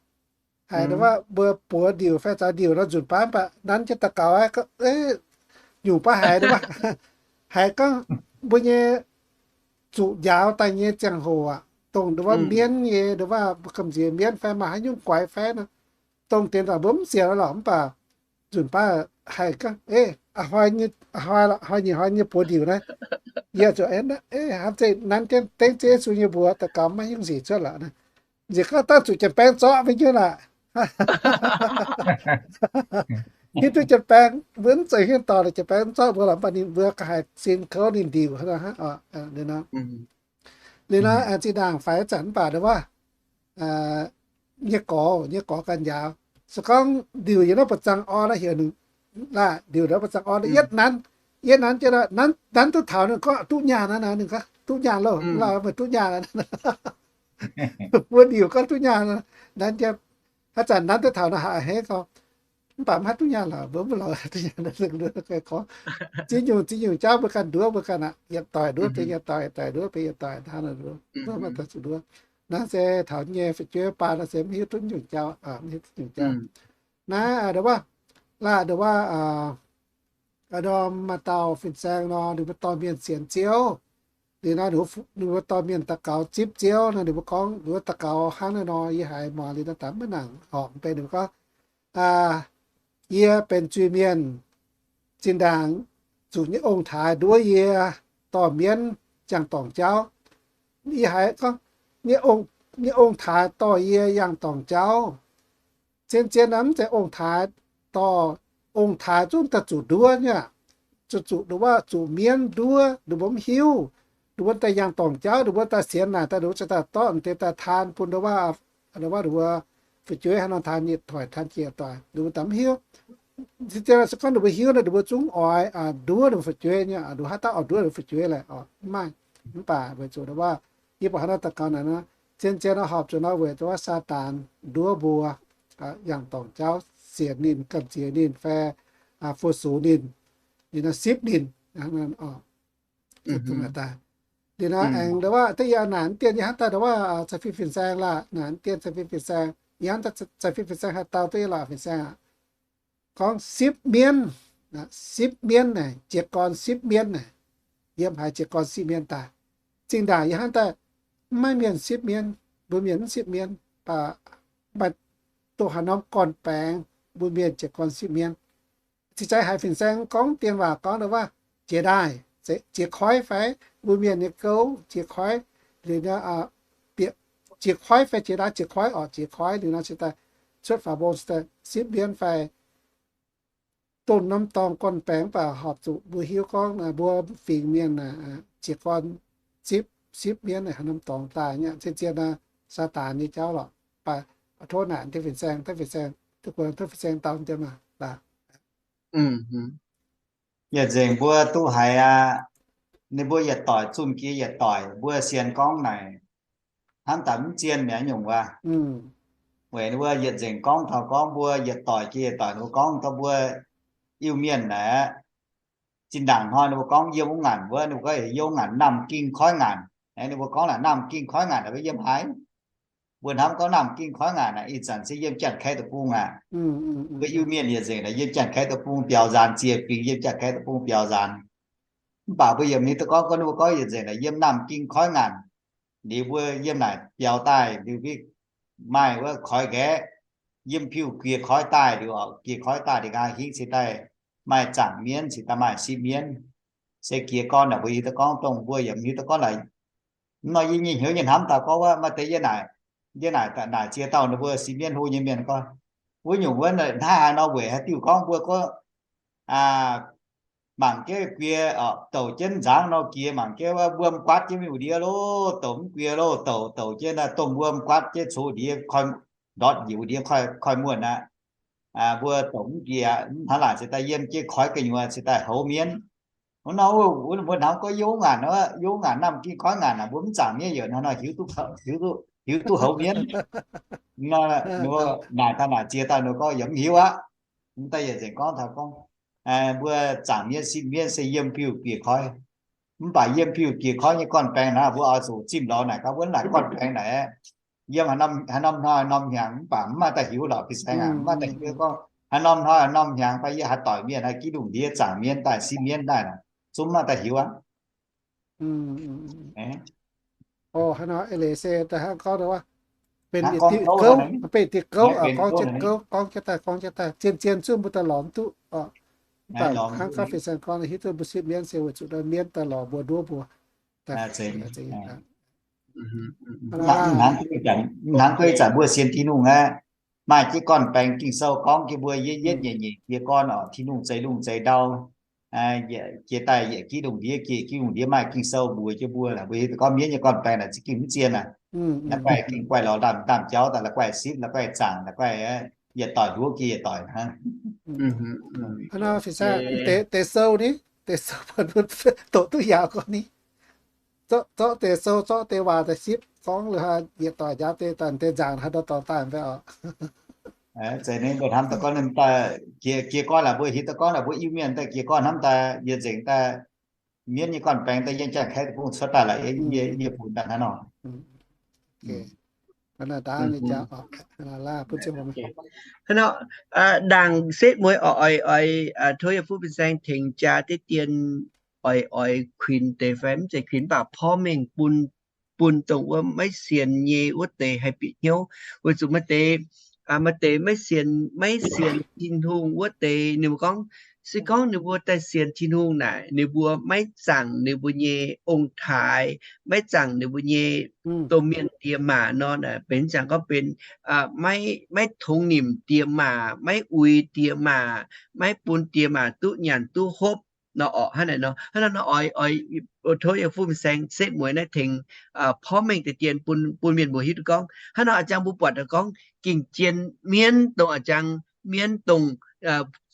haiz wuov mbuo buoz ndiuc fai zaux ndiuc nor nzunc baav mv baac nanv jienv daux gaux aqv, nyungc baav haiz wuov, haiz gorngv mbuo nyei zuqc njaaux daaih nyei ziangh hoc aqv, dongh wuov mienv nyei, wuov mbuo gamh nziex mienv fai maaih haaix nyungc guaix fai nor, dongh deix nzangc mbuo mv sienx lorqc, mv baac nzunc baav haiz gorngv, hnoi, hnoi nyic hnoi nyei buoz ndiuc naaiv, yie zuqc hnamv zeiz nanv jienv dengv Ziouv Yesu nyei mbuox daux gaux maiv hingh nzengc cuotv lorqc. Nziex gorngv dangv zuqc janx-baeng zorqv mingh nyei lorqc. Hiuv duqv janx-baeng, mbuo mv zeiz hiuv dorh janx-baeng zorqv mbuo lorqc, mv baac ninh mbuo ga'haiz sin kouv ninh ndiuc hnangv. Liuz nor, zinh ndaangc faix zanc mv baac wuov, nyei gorx, nyei gorx ganh njaaux. Se gorngv ndiuc yiem naaiv ba'zang orn naaiv heuc ninh, laah, ndiuc naaiv ba'zang orn naaiv yietv nanv, yietv nanv jienv, nanv duqv taux ninh gorngv duqv nyaanh naaiv, ninh gorngv duqv nyaanh loh, meih duqv nyaanh. Mbuo ndiuc gorngv duqv nyaanh, nanv jienv, haaix zanc nanv duqv taux nor haiz a'hneiv gorngv, mv baac mv haih duqv nyaanh lorqc, mbuo mv lorz duqv nyaanh. Ziex nyungc, ziex nyungc jauv mbuo ganh nduov, mbuo ganh aqv, yietc doic nduov benx yietc doic, yietc doic nduov benx yietc doic, hnangv naaic nduov, mv baac zuqc nduov. Naaiv se taux nyei fu'jueiv baan naaiv se mv hiuv duqv nyungc jauv, mv hiuv duqv nyungc jauv. Naaiv wuov, laah, wuov, ndorm maaih dauh fin-saeng nor, ninh mbuo dorh mienh sienx Ziouv. Liuz nor, ninh mbuo dorh mienh daux gaux zipv Ziouv nor, ninh mbuo gorngv, ninh mbuo daux gaux hnangv naaiv nor, yie haiz muangx liuz nor, daaih maiv nangc horpc benx, ninh mbuo gorngv, yie benx zuiz-mienh, zinh ndaangc zuqc nyei ong-taaix nduov yie, dorh mienv ziangh dorngc jauv. Yie haiz gorngv, nyei ong-taaix dorh yie yangh dorngc jauv. Zien-zien nor mv zeiz ong-taaix dorh, ong-taaix zungv daaih zuqc nduov nyei aqv. Zuqc, zuqc, wuov, zuqc mienv nduov, ninh mbuo mv hiuv. Ninh mbuo daaih yangh dorngc jauv, ninh mbuo daaih sienx naaic daaih, ninh mbuo ziouc daaih dorh deix daaih taan bun, wuov, ninh mbuo fu'jueiv haaix nor taan yietc doic, taan jiex doic, ninh mbuo daaih mv hiuv. Zien-zien se gorngv ninh mbuo hiuv nor, ninh mbuo zungv oix nduov ninh mbuo fu'jueiv nyei, ninh mbuo haaix dauh oix nduov ninh mbuo fu'jueiv laeh, mv maaih. Mv baac weic zuqc wuov, yie buatc haaix nor daux gaux naaic nor, zien-zien nor horpc zuqc nor weic zuqc wuov Saadaan nduov mbuo. yangh dorngc jauv sienx ninh, gamh nziex ninh fai fu-sux ninh, ninh nor sipv ninh. Liuz nor aengx ndau wuov, da'yietv naaic mv dien yie hnamv daaih ndau wuov caux fih fin-saeng laah, naaic mv dien caux fih fin-saeng, yie hnamv daaih caux fih fin-saeng haih dau duqv yie lorqc fin-saeng aqv. Gorngv sipv mienv, sipv mienv naaic, jiez gorn sipv mienv naaic, yiem haaix jiez gorn sipv mienv daaih. Zinh ndaangc yie hnamv daaih mv maaih mienh sipv mienv, mbuo mienh mv sipv mienv, baac maaih doh haaix norm gorn-baengx mbuo mienh jiez gorn sipv mienv. Cingx zeiz haiz fin-saeng gorngv dien waac gorngv ndau wuov jiex ndaaih, jiex koiv fai, mbuo mienh nyei gouv jiex koiv, liuz nor bieqc jiex koiv fai jiex ndaaih, jiex koiv orqc, jiex koiv liuz nor cingx daaih cuotv faaux mbong cingx daaih sipv mienv fai, domh norm dorngx gorn-baengx mv baac horpc zuqc mbuo hiuv gorngv mbuo fingx mienh jiez gorn sipv, sipv mienv naaic haaix norm dorngx daaih nyei, zien-zien nor Saadaan nyei jauv lorqc. Baac tov naaic deix fin-saeng, tov fin-saeng, tov fin-saeng dau dien maah. Yietc nzengc mbuo duqv haiz aqv. Ninh mbuo yietc doic zunh jiex yietc doic, mbuo sienx gorngv naaic hnamv daaih mv zien mi'aqv nyungc wuov. Weic ninh mbuo yietc nzengc gorngv taux gorngv mbuo yietc doic jiex yietc doic, ninh mbuo gorngv taux mbuo Iu-Mienh naaic, zinh ndaangc hnoi ninh mbuo gorngv yiem wuov ngaanc wuov, ninh mbuo gorngv yiem wuov ngaanc Naamh Ging Koiv Ngaanc. Ninh mbuo gorngv naaic Naamh Ging Koiv Ngaanc naaic mbuo yiem haaix? Mbuo hnamv gorngv Naamh Ging Koiv Ngaanc naaic ih zanc se yiem Janx-Kaeqv Deic-Bung aqv. Mbuo Iu-Mienh yietc nzengc naaic yiem Janx-Kaeqv Deic-Bung biaux nzaanx, ziex fingx yiem Janx-Kaeqv Deic-Bung biaux nzaanx. Mv baac mbuo yaac mv hiuv duqv gorngv, gorngv ninh mbuo gorngv yietc nzengc naaic yiem Naamh Ging Koiv Ngaanc. Liuz mbuo yiem naaic biaux daaih liuz mbuo maaih wuov koiv nqaeqv, yiem piuh giex koiv daaih liuz, giex koiv daaih liuz nqa'haav hingv cingx daaih maaih zaangc mienv, cingx daaih maaih sipv mienv. Se jiez gorn naaic mbuo hiuv duqv gorngv dongh mbuo yaac mv hiuv duqv gorngv laaix. Mv nor yie nyei hnyouv nyei hnamv taux gorngv wuov maaih deix yie naaic, yie naaic naaic ziex dauh ninh mbuo sipv mienv hlo nyei mienh gorngv, wuov nyungc wuov hnangv haaix nor weic haaix diuh gorngv mbuo gorngv mangc jienv guiex, douc jienv nzangv nor jiex, mangc jienv wuov mbuo m'guaatv jienv mingh wuov ndiev loh, douc mv guiex loh, douc douc jienv daaih domh mbuo m'guaatv jienv coqv ndiev, ndortv njiec wuov ndiev koiv muonh aqv. Mbuo douc mv guiex aqv, mv hnangv laaic cingx daaih yiem jienv koiv gu'nyuoz cingx daaih houx mienv. Wuov nor wuov mbuo hnamv gorngv yiem wuov ngaanc, yiem wuov ngaanc Naamh Ging Koiv Ngaanc naaic mbuo mv zaangc mienv yaac hnangv nor hiuv duqv houx mienv. Nor ninh mbuo naaic taux naaic ziex dauh ninh gorngv yaac mv hiuv aqv. Mv daaih yietc nzengc gorngv taux gorngv mbuo zaangc mienv sipv mienv se yiem piuh giex koiv. Mv baac yiem piuh giex koiv nyei gorn-baengx naaic mbuo oix zuqc zimh lorz naaic gaax wuov naaic gorn-baengx naaic yiem haaix norm hnoi haaix norm hnyangx mv baac mv maaih daaih hiuv lorqc. Fin-saeng aac, mv maaih daaih hiuv gorngv haaix norm hnoi haaix norm hnyangx fai yie haaix doic mienh haih giv lungh ndiev zaangc mienv daaih sipv mienv daaih naaic zungv mv maaih daaih hiuv aqv. Hnangv gorngv, benx diuh gouv, benx diuh gouv, gorngv jienv gouv, gorngv jienv daaih, gorngv jienv daaih, zien-zien zungv mbuo daaih lorz mv duqv oc. Mv baac hnangv gorngv fin-saeng gorngv hiuv duqv mbuo sipv mienv se weic zuqc mienv daaih lorz mbuo nduov mbuo. Hnangv gorngv ih zanc mbuo sienx Tin-Hungh aqv, maaih jienv gorn-baengx Ging-Sou gorngv jienv mbuo yietv yietv nyeic nyeic jiez gorn oc, Tin-Hungh zeix lungh zeix ndau, jiex daaih yietc giv lungh ndiev, giv lungh ndiev maaih Ging-Sou mbuox jienv mbuo, mbuo hiuv duqv gorngv mienv nyei gorn-baengx naaic za'gengh mv zien aqv. La'guaih gengh guaih lorz ndaamv-ndaamv jauv daaih, la'guaih sipv, la'guaih zaangc, la'guaih yietc doic nduov jiex yietc doic hnangv. Deix sou ni, deix sou doqc duqv yaauc gorn ni. Zorqv deix sou, zorqv deix waac daaih sipv gorngv liuz, yietc doic njaaux deix daaih, deix nzaangc haaix nor dorngx daaih mv baac oc. Zeiz ninh mbuo hnamv daaih gorngv ninh daaih jiez gorn laaix mbuo hiuv duqv gorngv laaix mbuo Iu-Mienh daaih jiez gorn hnamv daaih yietc nzengc daaih mienv nyei gorn-baengx daaih yiem Janx-Kaeqv Deic-Bung cuotv daaih laaix, yie bun daaih hnangv nor. Hnangv nor, ndaangc setv mueiz oix, oix, oix tov yie fuqv fin-saeng tengx jaa deix dien oix, oix kuinx deix fai mv zeiz kuinx mv baac porv mengh bun, bun dongh wuov maiv sienx nyei wuov deix haih bieqc hnyouv. Weic zuqc maaih deix, maaih deix maiv sienx, maiv sienx Tin-Hungh wuov deix ninh mbuo gorngv, se gorngv ninh mbuo daaih sienx Tin-Hungh naaic ninh mbuo maiv zaangc ninh mbuo nyei ong-taaix, maiv zaangc ninh mbuo nyei domh mienh diex maac nor, benx jangx gorngv benx maiv, maiv tongx nimc diex maac, maiv uix diex maac, maiv bun diex maac duqv nyanc duqv hopv nor orqc. Hnangv naaiv nor, hnangv naaiv nor oix, oix tov yie fuqv fin-saeng setv mueiz naaiv tengx porv mengh deix dien bun, bun mienh mbuo hiuv duqv gorngv hnangv nor. A'jang mbuo buatc gorngv gengh jien mienv dongh a'jang mienv dongh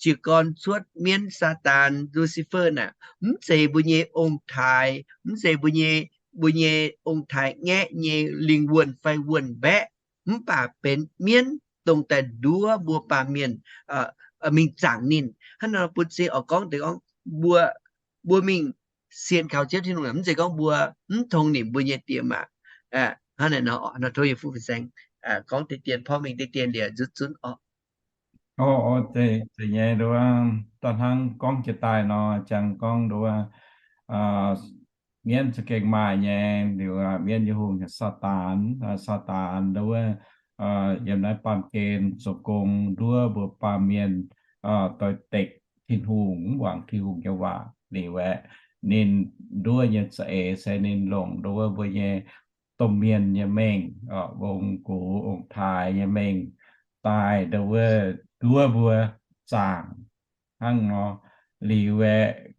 jiez gorn cuotv mienv Saadaan Lucifer naaic, mv zeiz mbuo nyei ong-taaix, mv zeiz mbuo nyei, mbuo nyei ong-taaix ngaeqv nyei lingh wuonh fai wuonh mbaeqv, mv baac benx mienv. dongh daaih nduov mbuo baamh mienh mingh zaangc ninh. Hnangv nor bun cing oix gorngv deix gorngv mbuo, mbuo mingh sienx kaux Ziouv Tin-Hungh mv zeiz gorngv mbuo mv tongx nimc mbuo nyei diex maac. Hnangv naaic nor, nor tov yie fuqv fin-saeng gorngv deix dien, porv mingh deix dien liuz nzutv zunv orqc. Ov, zeiz nyei nduov, da'hnangv gorngv jiex daaih nor, jangx gorngv nduov, mienv za'gengh maaih nyei liuz, mienv nyei hungh heuc Saadaan. Saadaan nduov, yiem naaiv baamh gen zoux gong nduov mbuo baamh mienh doix-dekc Tin-Hungh, mv wangc Tin-Hungh nyei waac liuz aeqv, ninh nduov nyei za'eix se ninh longc nduov mbuo nyei domh mienh nyei mengh, ong-gux ong-taaix nyei mengh daaih nduov, nduov mbuo zaangc hnangv nor. Liuz aeqv,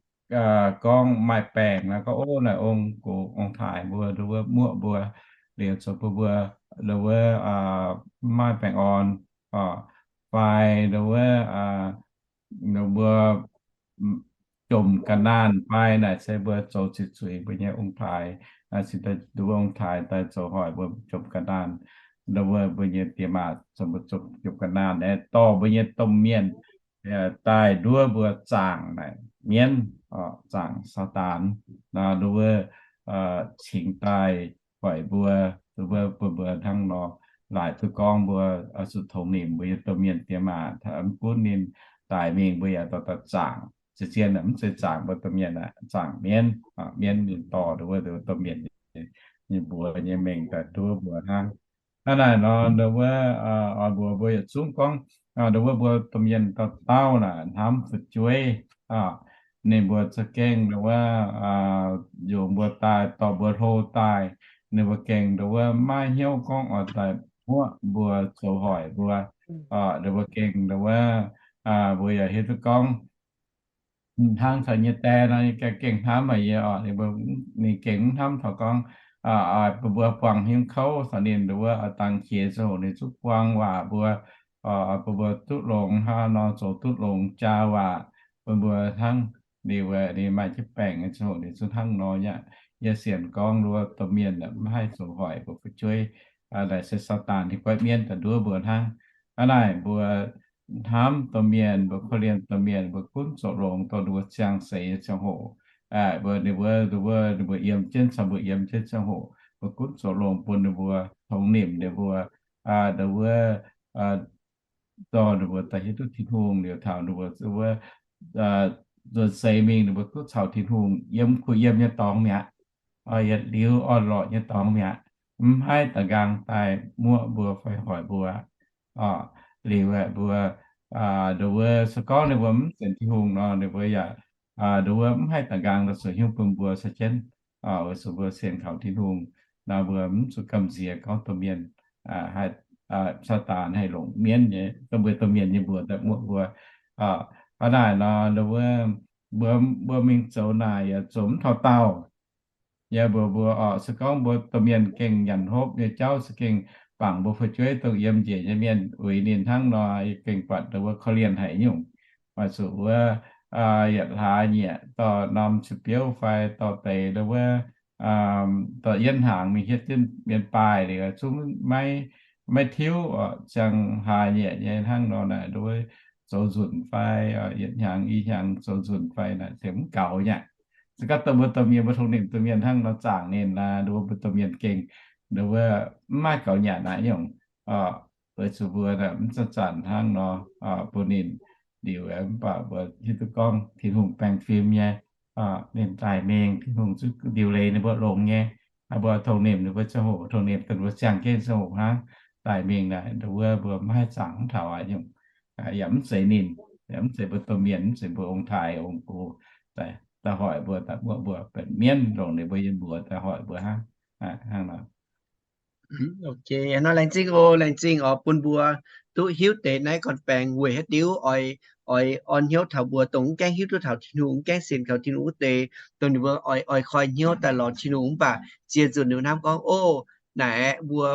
gorngv maaih baengc naaic gorngv, ov, naaic ong-gux ong-taaix mbuo nduov muoqv mbuo liuz zoux bun mbuo nduov mv maaih baengh orn, fai nduov mbuo jomc ga'naanh fai naaic se mbuo zoux ziqc zuiz mbuo nyei ong-taaix, cingx daaih nduov ong-taaix daaih zoux hoic mbuo jomc ga'naanh, nduov mbuo nyei diex maac zoux mbuo jomc ga'naanh aeqv, dorh mbuo nyei domh mienh daaih nduov mbuo zaangc naaic mienv, zaangc Saadaan, nduov cingx daaih hoic mbuo, nduov bun mbuo hnangv nor. Laaic duqv gorngv mbuo zuqc tongx nimc mbuo nyei domh mienh diex maac, mv gunv ninh daic mingh mbuo yaac dorh daaih zaangc. Zien-zien mv zeiz zaangc mbuo domh mienh aqv, zaangc mienv. Mienv ninh dorh nduov domh mienh nyei mbuox nyei mengh daaih nduov mbuo hnangv. Hnangv naaic nor, nduov, oix mbuox mbuo yietc zungv gorngv, nduov mbuo domh mienh dauh dauh naaic hnamv fu'jueiv, ninh mbuo za'gengh nduov, yungz mbuo daaih, dorh mbuo hlo daaih, ninh mbuo gengh nduov maiv hnyouv gorngv oix daaih muoqv mbuo, zoux hoic mbuo. Ninh mbuo gengh nduov, mbuo yaac hiuv duqv gorngv hnangv taux nyei die nor, gengh hnamv meih yie oc. Ninh gengh mv hnamv taux gorngv bun mbuo buangh hnyouv kouv taux ninh, nduov dangx qiex ziangh hoc ninh zungv buang waac mbuo, bun mbuo duqv longx hnangv nor, zoux duqv longx jaa waac bun mbuo hnangv. Liuz ninh maaih jienv baengc ziangh hoc ninh zungv hnangv nor aqv. Yie sienx gorngv nduov domh mienh mv haih zoux hoic mbuo fu'jueiv. Naaic se Saadaan ninh goiv mienv daaih nduov mbuo hnangv. Hnangv naaic mbuo hnamv domh mienh, mbuo korv-lienh domh mienh, mbuo gunv zoux longx dongh ninh mbuo ziangh seix nyei ziangh hoc. Mbuo, ninh mbuo, ninh mbuo, ninh mbuo yiem jienv caux mbuo yiem jienv ziangh hoc, mbuo gunv zoux longx bun ninh mbuo, tongx nimc ninh mbuo, nduov, dorh ninh mbuo daaih hiuv duqv Tin-Hungh liuz taux ninh mbuo wuov nzuonx seix mingh ninh mbuo duqv caux Tin-Hungh yiem kuh yiem nyei dorngx mi'aqv. Yietc liuz orn-lorqc nyei dorngx mi'aqv. Mv haih da'nqaang daaih muoqv mbuo fai hoic mbuo. Liuz aeqv, mbuo, nduov, se gorngv ninh mbuo mv sienx Tin-Hungh nor, ninh mbuo yaac, nduov, mv haih da'nqaang daaih zoux hnyouv bun mbuo se jienv. Weic zuqc mbuo sienx kaux Tin-Hungh nor, mbuo mv zuqc gamh nziex gorngv domh mienh, haih, Saadaan haih longc mienv nyei, mbuo domh mienh nyei mbuox daaih muoqv mbuo. Hnangv naaic nor, nduov, mbuo, mbuo mingh zoux naaic yaac zoux mv taux daauh. Yaac mbuox mbuo oc, se gorngv mbuo domh mienh gengh nyanc hopv nyei jauv se gengh bangc mbuo fu'jueiv dongh yiem njiec nyei mienh uix ninh hnangv nor, yie gengh buatc nduov korv-lienh haic nyungc. Weic zuqc wuov yietc hlaax nyieqc dorh norm ziepc biouv fai dorh deix nduov, dorh yietv hnyangx mingh hietv jienv mienh baaih liuz zungv maiv, maiv tiuv oc. Ziangh hlaax nyieqc nyei hnangv nor naaic nduov zoux nzunc fai yietc hnyangx i hnyangx zoux nzunc fai naaic se mv gaux nyei aqv. Se gorngv dongh mbuo domh mienh, mbuo tongx nimc domh mienh hnangv nor zaangc ninh nor, nduov mbuo domh mienh gengh nduov mv maaih gaux nyanc naaic nyungc. Weic zuqc mbuo mv zanc-zanc hnangv nor bun ninh liuz, mv baac mbuo hiuv duqv gorngv Tin-Hungh baengh fim nyei. Ninh daic mingh, Tin-Hungh zungv ndiux leiz ninh mbuo longx nyei. Mbuo tongx nimc ninh mbuo ziangh hoc, tongx nimc dongh mbuo ziangh jienv ziangh hoc hnangv. Daic mingh naaic nduov mbuo mv haih zaangc mv taux aqv nyungc. Yaac mv zeiz ninh, yaac mv zeiz mbuo domh mienh, mv zeiz mbuo ong-taaix ong-gux daaih hoic mbuo, daaih muoqv mbuo, benx mienv longc ninh mbuo nyei mbuox daaih hoic mbuo hnangv. Hnangv nor. Ok, nor laengz zingh oc, laengz zingh oc, bun mbuo duqv hiuv deix naaiv gorn-baengx weic haaix diuc oix, oix orn hnyouv taux mbuo dongh mv gaengh hiuv duqv taux Tin-Hungh, mv gaengh sienx kaux Tin-Hungh wuov deix, dongh ninh mbuo oix, oix koi hnyouv daaih lorz Tin-Hungh, mv baac ziex nzunc ninh hnamv gorngv, o, naaic aeqv, mbuo,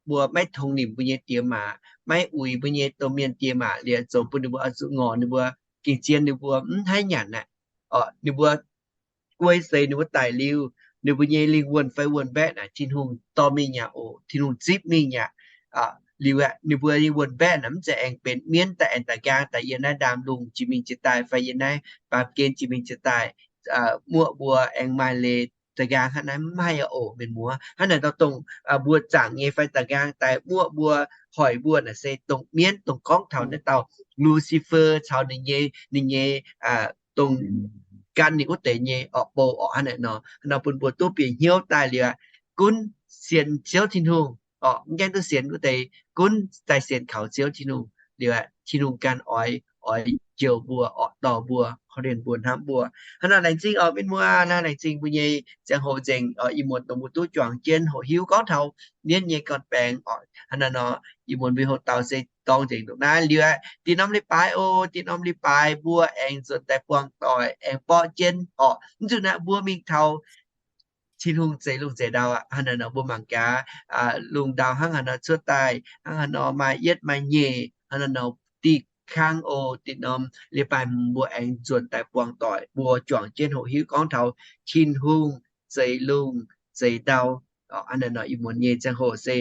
mbuo maiv tongx nimc mbuo nyei diex maac, maiv uix mbuo nyei domh mienh diex maac liuz, zoux bun ninh mbuo oix zuqc ngorc ninh mbuo, gengh zien ninh mbuo mv haih nyanc aqv. Ninh mbuo guei seix ninh mbuo daic liuz, ninh mbuo nyei lingh wuonh fai wuonh mbaeqv naaic Tin-Hungh dorh mingh yaac oc, Tin-Hungh zipv mingh yaac liuz aeqv, ninh mbuo nyei wuonh mbaeqv naaic mv zeiz aengx benx mienv daaih aengx da'nqaang daaih yiem naaiv ndaamv-lungh jiex mingh jiex daaih fai yiem naaiv baamh gen jiex mingh jiex daaih, muoqv mbuo aengx maaih leiz da'nqaang hnangv naaiv mv haih oc, mienh muoz. Hnangv naaic dauh dongh mbuo zaangc nyei fai da'nqaang daaih muoqv mbuo, hoic mbuo naaic se dongh mienv, dongh gorngv taux naaiv dauh Lucifer caux ninh nyei, ninh nyei dongh gan ninh wuov deix nyei orqc bou orqc. Hnangv naaic nor, hnangv nor bun mbuo duqv bieqc hnyouv daaih liuz aqv, gunv sienx Ziouv Tin-Hungh orqc, mv gaengh duqv sienx wuov deix, gunv daaih sienx kaux Ziouv Tin-Hungh liuz aqv, Tin-Hungh ganh oix, oix njoux mbuo orqc, dorh mbuo, korv-lienh mbuo, hnamv mbuo. Hnangv nor laengz zingh orqc mienh muoz, hnangv laengz zingh mbuo nyei ziangh hoc nzengc orqc, ih muonz dongh mbuo duqv juangc jienv hoqc hiuv gorngv taux mienv nyei gorn-baengx orqc. Hnangv naaiv nor, ih muonz mbuo hoqc dauh se dorng nzengc ndongc naaiv liuz aqv, dinh norm leiz-baaix oc, dinh norm leiz-baaix mbuo aengx nzuonx daaih buangh doic, aengx borqv jienv orqc. Mv zuqc naaic mbuo mingh taux Tin-Hungh zeix lungh zeix ndau aqv. Hnangv naaiv nor mbuo mangc gaax, lungh ndau hnangv haaix nor cuotv daaih, hnangv haaix nor maaih yietv maaih nyeic, hnangv naaiv nor diuh kangv oc, dinh norm leiz-baaix mbuo aengx nzuonx daaih buangh doic, mbuo juangc jienv hoqc hiuv gorngv taux Tin-Hungh zeix lungh zeix ndau. Hnangv naaiv nor ih muonz nyei ziangh hoc se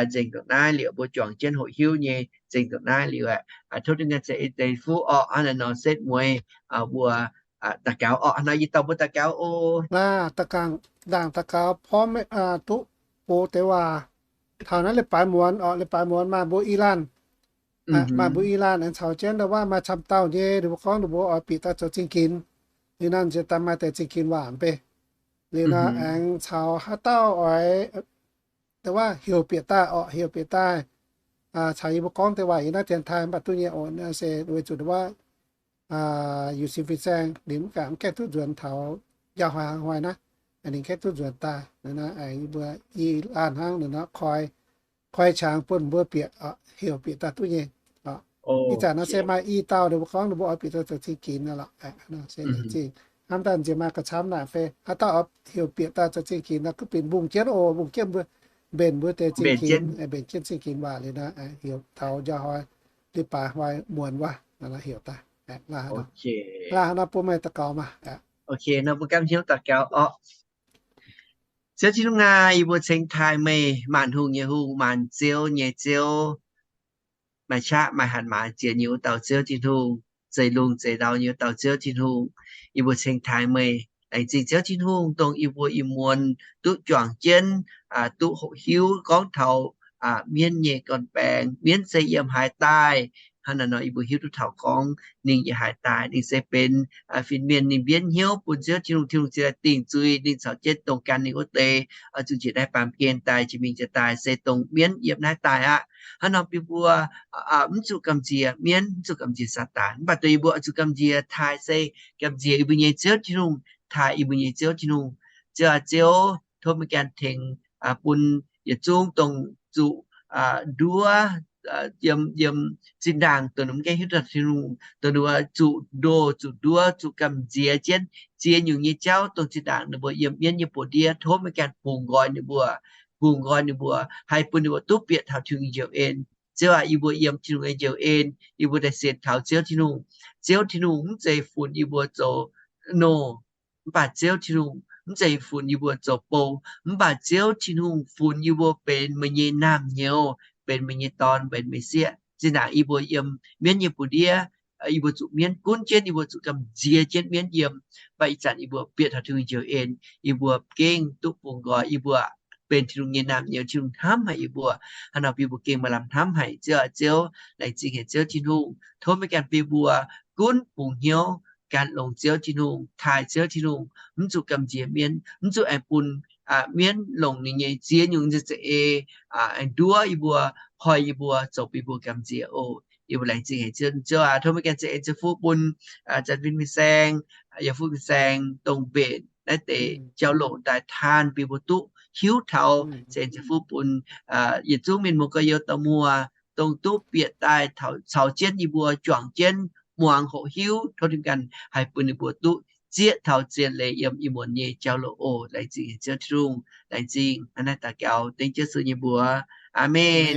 nzengc ndongc naaiv liuz, mbuo juangc jienv hoqc hiuv nyei nzengc ndongc naaiv liuz aqv. Tov Tin-Hungh ganh zeix fuqv orqc. Hnangv naaiv nor setv mueiz mbuo daux gaux orqc. Hnangv nor yie dorh mbuo daux gaux oc. Laah, daux gaux, ndaangc daux gaux, porv duqv oc deix waac. Taux naaiv leiz-baaix muonz orqc, leiz-baaix muonz maaih mbuo Ilaanh, maaih mbuo Ilaanh aengx caux jienv ndau waac maaih camv dauh nyei, ninh mbuo gorngv ninh mbuo oix bieqc daaih zoux zingh ginx. Liuz nor nziex daaih maaih deix zingh ginx waac mv bei. Liuz nor aengx caux haaix dauh oix ndau waac heuc bieqc daaih orqc, heuc bieqc daaih caux yie mbuo gorngv deix waac yiem naaiv dienx taaih mv baac duqv nyei oc. Se weic zuqc ndau waac Yu Sin Fin-Saeng ninh mv gaengh, mv gaengh duqv nzuonx taux njaaux hnoi hnangv hnoi naaiv, ninh gaengh duqv nzuonx daaih. Yie mbuo Ilaanh hnangv nor koi, koi qangx bun mbuo bieqc, heuc bieqc daaih duqv nyei. Ih zanc nor se maaih i dauh ninh mbuo gorngv ninh mbuo oix bieqc daaih zoux zingh ginx nor lorqc. Se laengz zingh. Hnamv daaih nziex maaih ga'camv naaic fai haaix dauh oix heuc bieqc daaih zoux zingh ginx nor, kuv binc mbungh jienv oc, mbungh jienv mbuo mbenc mbuo deix zingh ginx, mbenc jienv zingh ginx waac liuz nor, heuc taux njaaux hnoi, leiz-baaix hnoi muonz wuov, heuc daaih. Laah, nor bun meih daux gaux maah. Ok, nor mbuo gapv hnyouv daux gaux orqc. Ziouv Tin-Hungh aac, yie mbuo ceng taaih meih, maanc hungh nyei Hungh, maanc ziouv nyei Ziouv, maaih qaqv maaih hatc maaz ziex nyei wuov dauh Ziouv Tin-Hungh, zeix lungh zeix ndau nyei wuov dauh Ziouv Tin-Hungh. Yie mbuo ceng taaih meih. Laengz zingh Ziouv Tin-Hungh dongh yie mbuo ih muonz duqv juangc jienv, duqv hoqc hiuv gorngv taux mienv nyei gorn-baengx. Mienv se yiem haaix daaih? Hnangv naaiv nor yie mbuo hiuv duqv taux gorngv ninh yiem haaix daaih. Ninh se benx fin-mienh, ninh mbienv hnyouv bun Ziouv Tin-Hungh, Tin-Hungh ziouc daaih dingc zuiz ninh caux jienv dongh gan ninh wuov deix, oix zuqc njiec naaiv baamh gen daaih, jiex mingh jiex daaih se dongh mienv yiem naaiv daaih aqv. Hnangv nor bun mbuo mv zuqc gamh nziex mienv, mv zuqc gamh nziex Saadaan. Mv baac dongh yie mbuo oix zuqc gamh nziex taaih se gamh nziex yie mbuo nyei Ziouv Tin-Hungh, taaih yie mbuo nyei Ziouv Tin-Hungh. Ziouv aac, Ziouv, tov meih ganh tengx bun yietc zungv dongh zuqc nduov yiem, yiem zinh ndaangc dongh ninh mv gaengh hiuv duqv Tin-Hungh, dongh ninh mbuo zuqc ndoh, zuqc nduov, zuqc gamh nziex jienv ziex nyungc nyei jauv dongh zinh ndaangc ninh mbuo yiem mienv nyei buoz-ndiev. Tov meih ganh bungx nqoi ninh mbuo, bungx nqoi ninh mbuo, haih bun ninh mbuo duqv bieqc taux Tin-Hungh njoux en. Ziouv aac, yie mbuo yiem Tin-Hungh nyei njoux en, yie mbuo daaih sienx taux Ziouv Tin-Hungh. Ziouv Tin-Hungh mv zeiz funx yie mbuo zoux noh, mv baac Ziouv Tin-Hungh mv zeiz funx yie mbuo zoux bou, mv baac Ziouv Tin-Hungh funx yie mbuo benx meih nyei naamh nyouz, benx meih nyei dorn, benx meih sieqv. Zinh ndaangc yie mbuo yiem mienv nyei buoz-ndiev, yie mbuo zuqc mienv gunv jienv, yie mbuo zuqc gamh nziex jienv mienv yiem. Mv baac ih zanc yie mbuo bieqc taux Tin-Hungh njoux en, yie mbuo gengh duqv bungx nqoi, yie mbuo benx Tin-Hungh nyei naamh nyouz, Tin-Hungh hnamv haic yie mbuo. Hnangv nor bun yie mbuo gengh maaih lamh hnamv haic Ziouv aac. Ziouv, laengz zingh haic Ziouv Tin-Hungh. Tov meih ganh bun mbuo gunv bungx hnyouv gan longx Ziouv Tin-Hungh, taaih Ziouv Tin-Hungh, mv zuqc gamh nziex mienv, mv zuqc aengx bun mienv longc ninh nyei ziex nyungc za'eix aengx nduov yie mbuo, hoic yie mbuo, zoux bun yie mbuo gamh nziex oc. Yie mbuo laengz zingh haic Ziouv. Ziouv aac, tov meih ganh za'eix ziouc fuqv bun Janx-Fin Fin-Saeng, yaac fuqv Fin-Saeng dongh mbenc naaiv deix jauv-louc daaih taan bun yie mbuo duqv hiuv taux. Za'eix ziouc fuqv bun yietc zungv mienh muoz gorx-youz dauh muoz, dongh duqv bieqc daaih caux jienv yie mbuo juangc jienv muangx hoqc hiuv. Tov Tin-Hungh ganh haih bun ninh mbuo duqv zieqv taux zien leiz yiem ih muonz nyei jauv-louc oc. Laengz zingh Ziouv Tin-Hungh. Laengz zingh. Hnangv naaiv daux gaux dengv Yesu nyei mbuox. Aamen.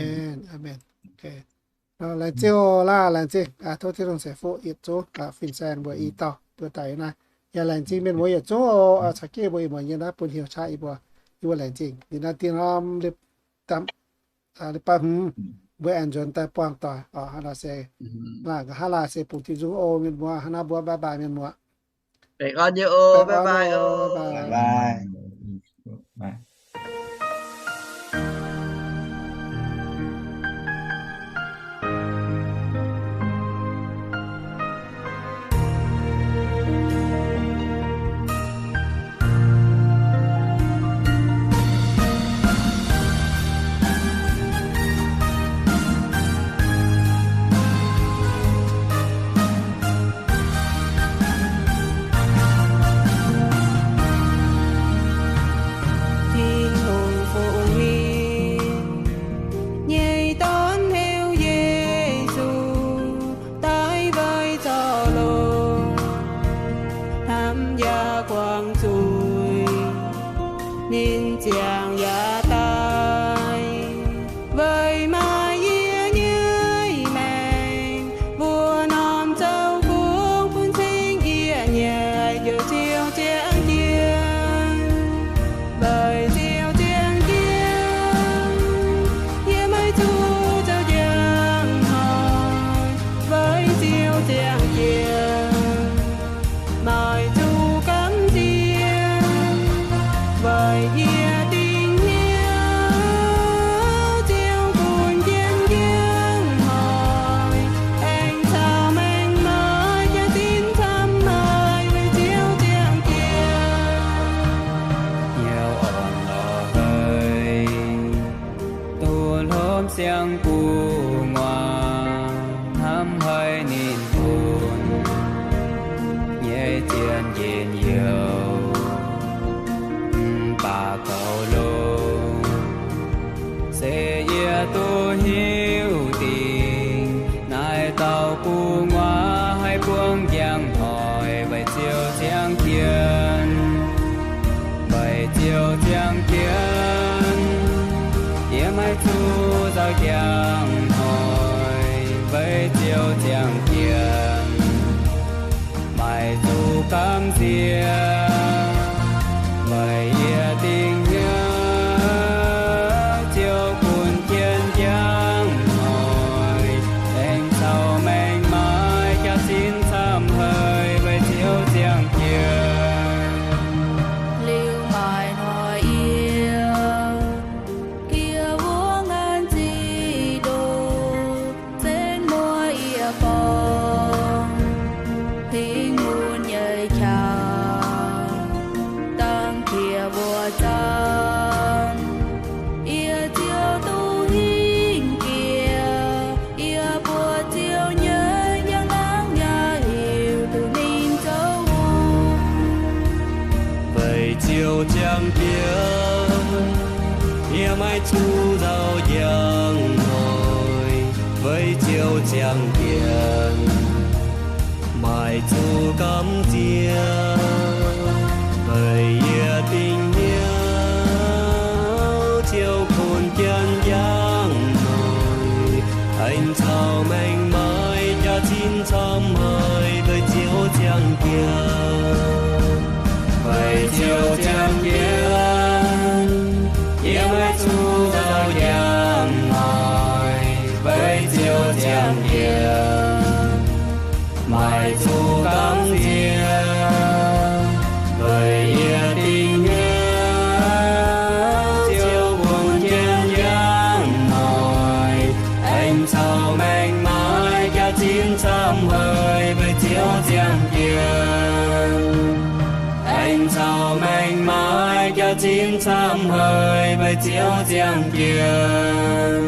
Laengz zingh oc. Laah, laengz zingh. Tov Tin-Hungh ceix fuqv yietc zungv Fin-Saeng mbuo i dauh mbuo daaih naaiv. Yaac laengz zingh mienh muoz yietc zungv oc. Caux jienv mbuo ih muonz yiem naaiv bun heuc qaqv yie mbuo, yie mbuo laengz zingh. Liuz naaiv dinh norm leiz-baaix hmz mbuo aengx nzuonx daaih buangh doic oc. Hnangv naaic se, hnangv naaic se bungx Tin-Hungh oc mienh muoz. Hnangv naaiv mbuo bye bye mienh muoz. Tin-Hungh fungx ninh nyei Dorn heuc Yesu daiv weic zorc longx, hnamv yaac guangc zuiz, ninh ziangh yaac daic weic maaih yie nyei maengc. Mbuo norm zoux gong bun cing yie nyei haiz joux Ziouv ziangh jienv, weic Ziouv ziangh jienv. Yie maiv zuqc zoux njang hnoi, weic Ziouv ziangh jienv. Maiv zuqc gamh nziex, weic yie dingc hnyouv Ziouv bun jienv njang hnoi, aengx caux maengc maaih jaax-zinh camv haic weic Ziouv ziangh jienv. Hnyouv orn lorz haic, duqv hlo siang-gu'nguaaz, hnamv haiz ninh bun nyei zien njien-youh, mv baac goux longx. Se yie duqv hiuv dingc, naaiv dauh gu'nguaaz haih buangv njang hnoi weic Ziouv ziangh jienv. Weic Ziouv ziangh jienv, yie maiv zuqc nzauh njang hnoi, weic Ziouv ziangh jienv. Maiv zuqc gamh nziex, weic yie dingc hnyouv Ziouv bun jienv njang hnoi, aengx caux maengc maaih jaax-zinh camv haic weic Ziouv ziangh jienv. Liuz maaih hnoi yie gie wuov ngaanc zic ndoqc, zenv muoz-yieqv borngz, hingv mun nyei qangx, dangh qiex mbuo zaangc, yie Ziouv duqv hingh jiex. Yie mbuox Ziouv nyei njang-laangc yaac hiuv duqv ninh zoux hungh. Weic Ziouv ziangh jienv, yie maiv zuqc nzauh njang hnoi, weic Ziouv ziangh jienv. Maiv zuqc gamh nziex, weic yie dingc hnyouv Ziouv bun jienv njang hnoi, aengx caux maengc maaih jaax-zinh camv haic weic Ziouv ziangh jienv. Weic Ziouv ziangh jienv, yie maiv zuqc nzauh njang hnoi, weic Ziouv ziangh jienv. Maiv zuqc gamh nziex, weic yie dingc hnyouv Ziouv bun jienv njang hnoi, aengx caux maengc maaih jaax-zinh camv haic weic Ziouv ziangh jienv. Aengx caux maengc maaih jaax-zinh camv haic weic Ziouv ziangh jienv.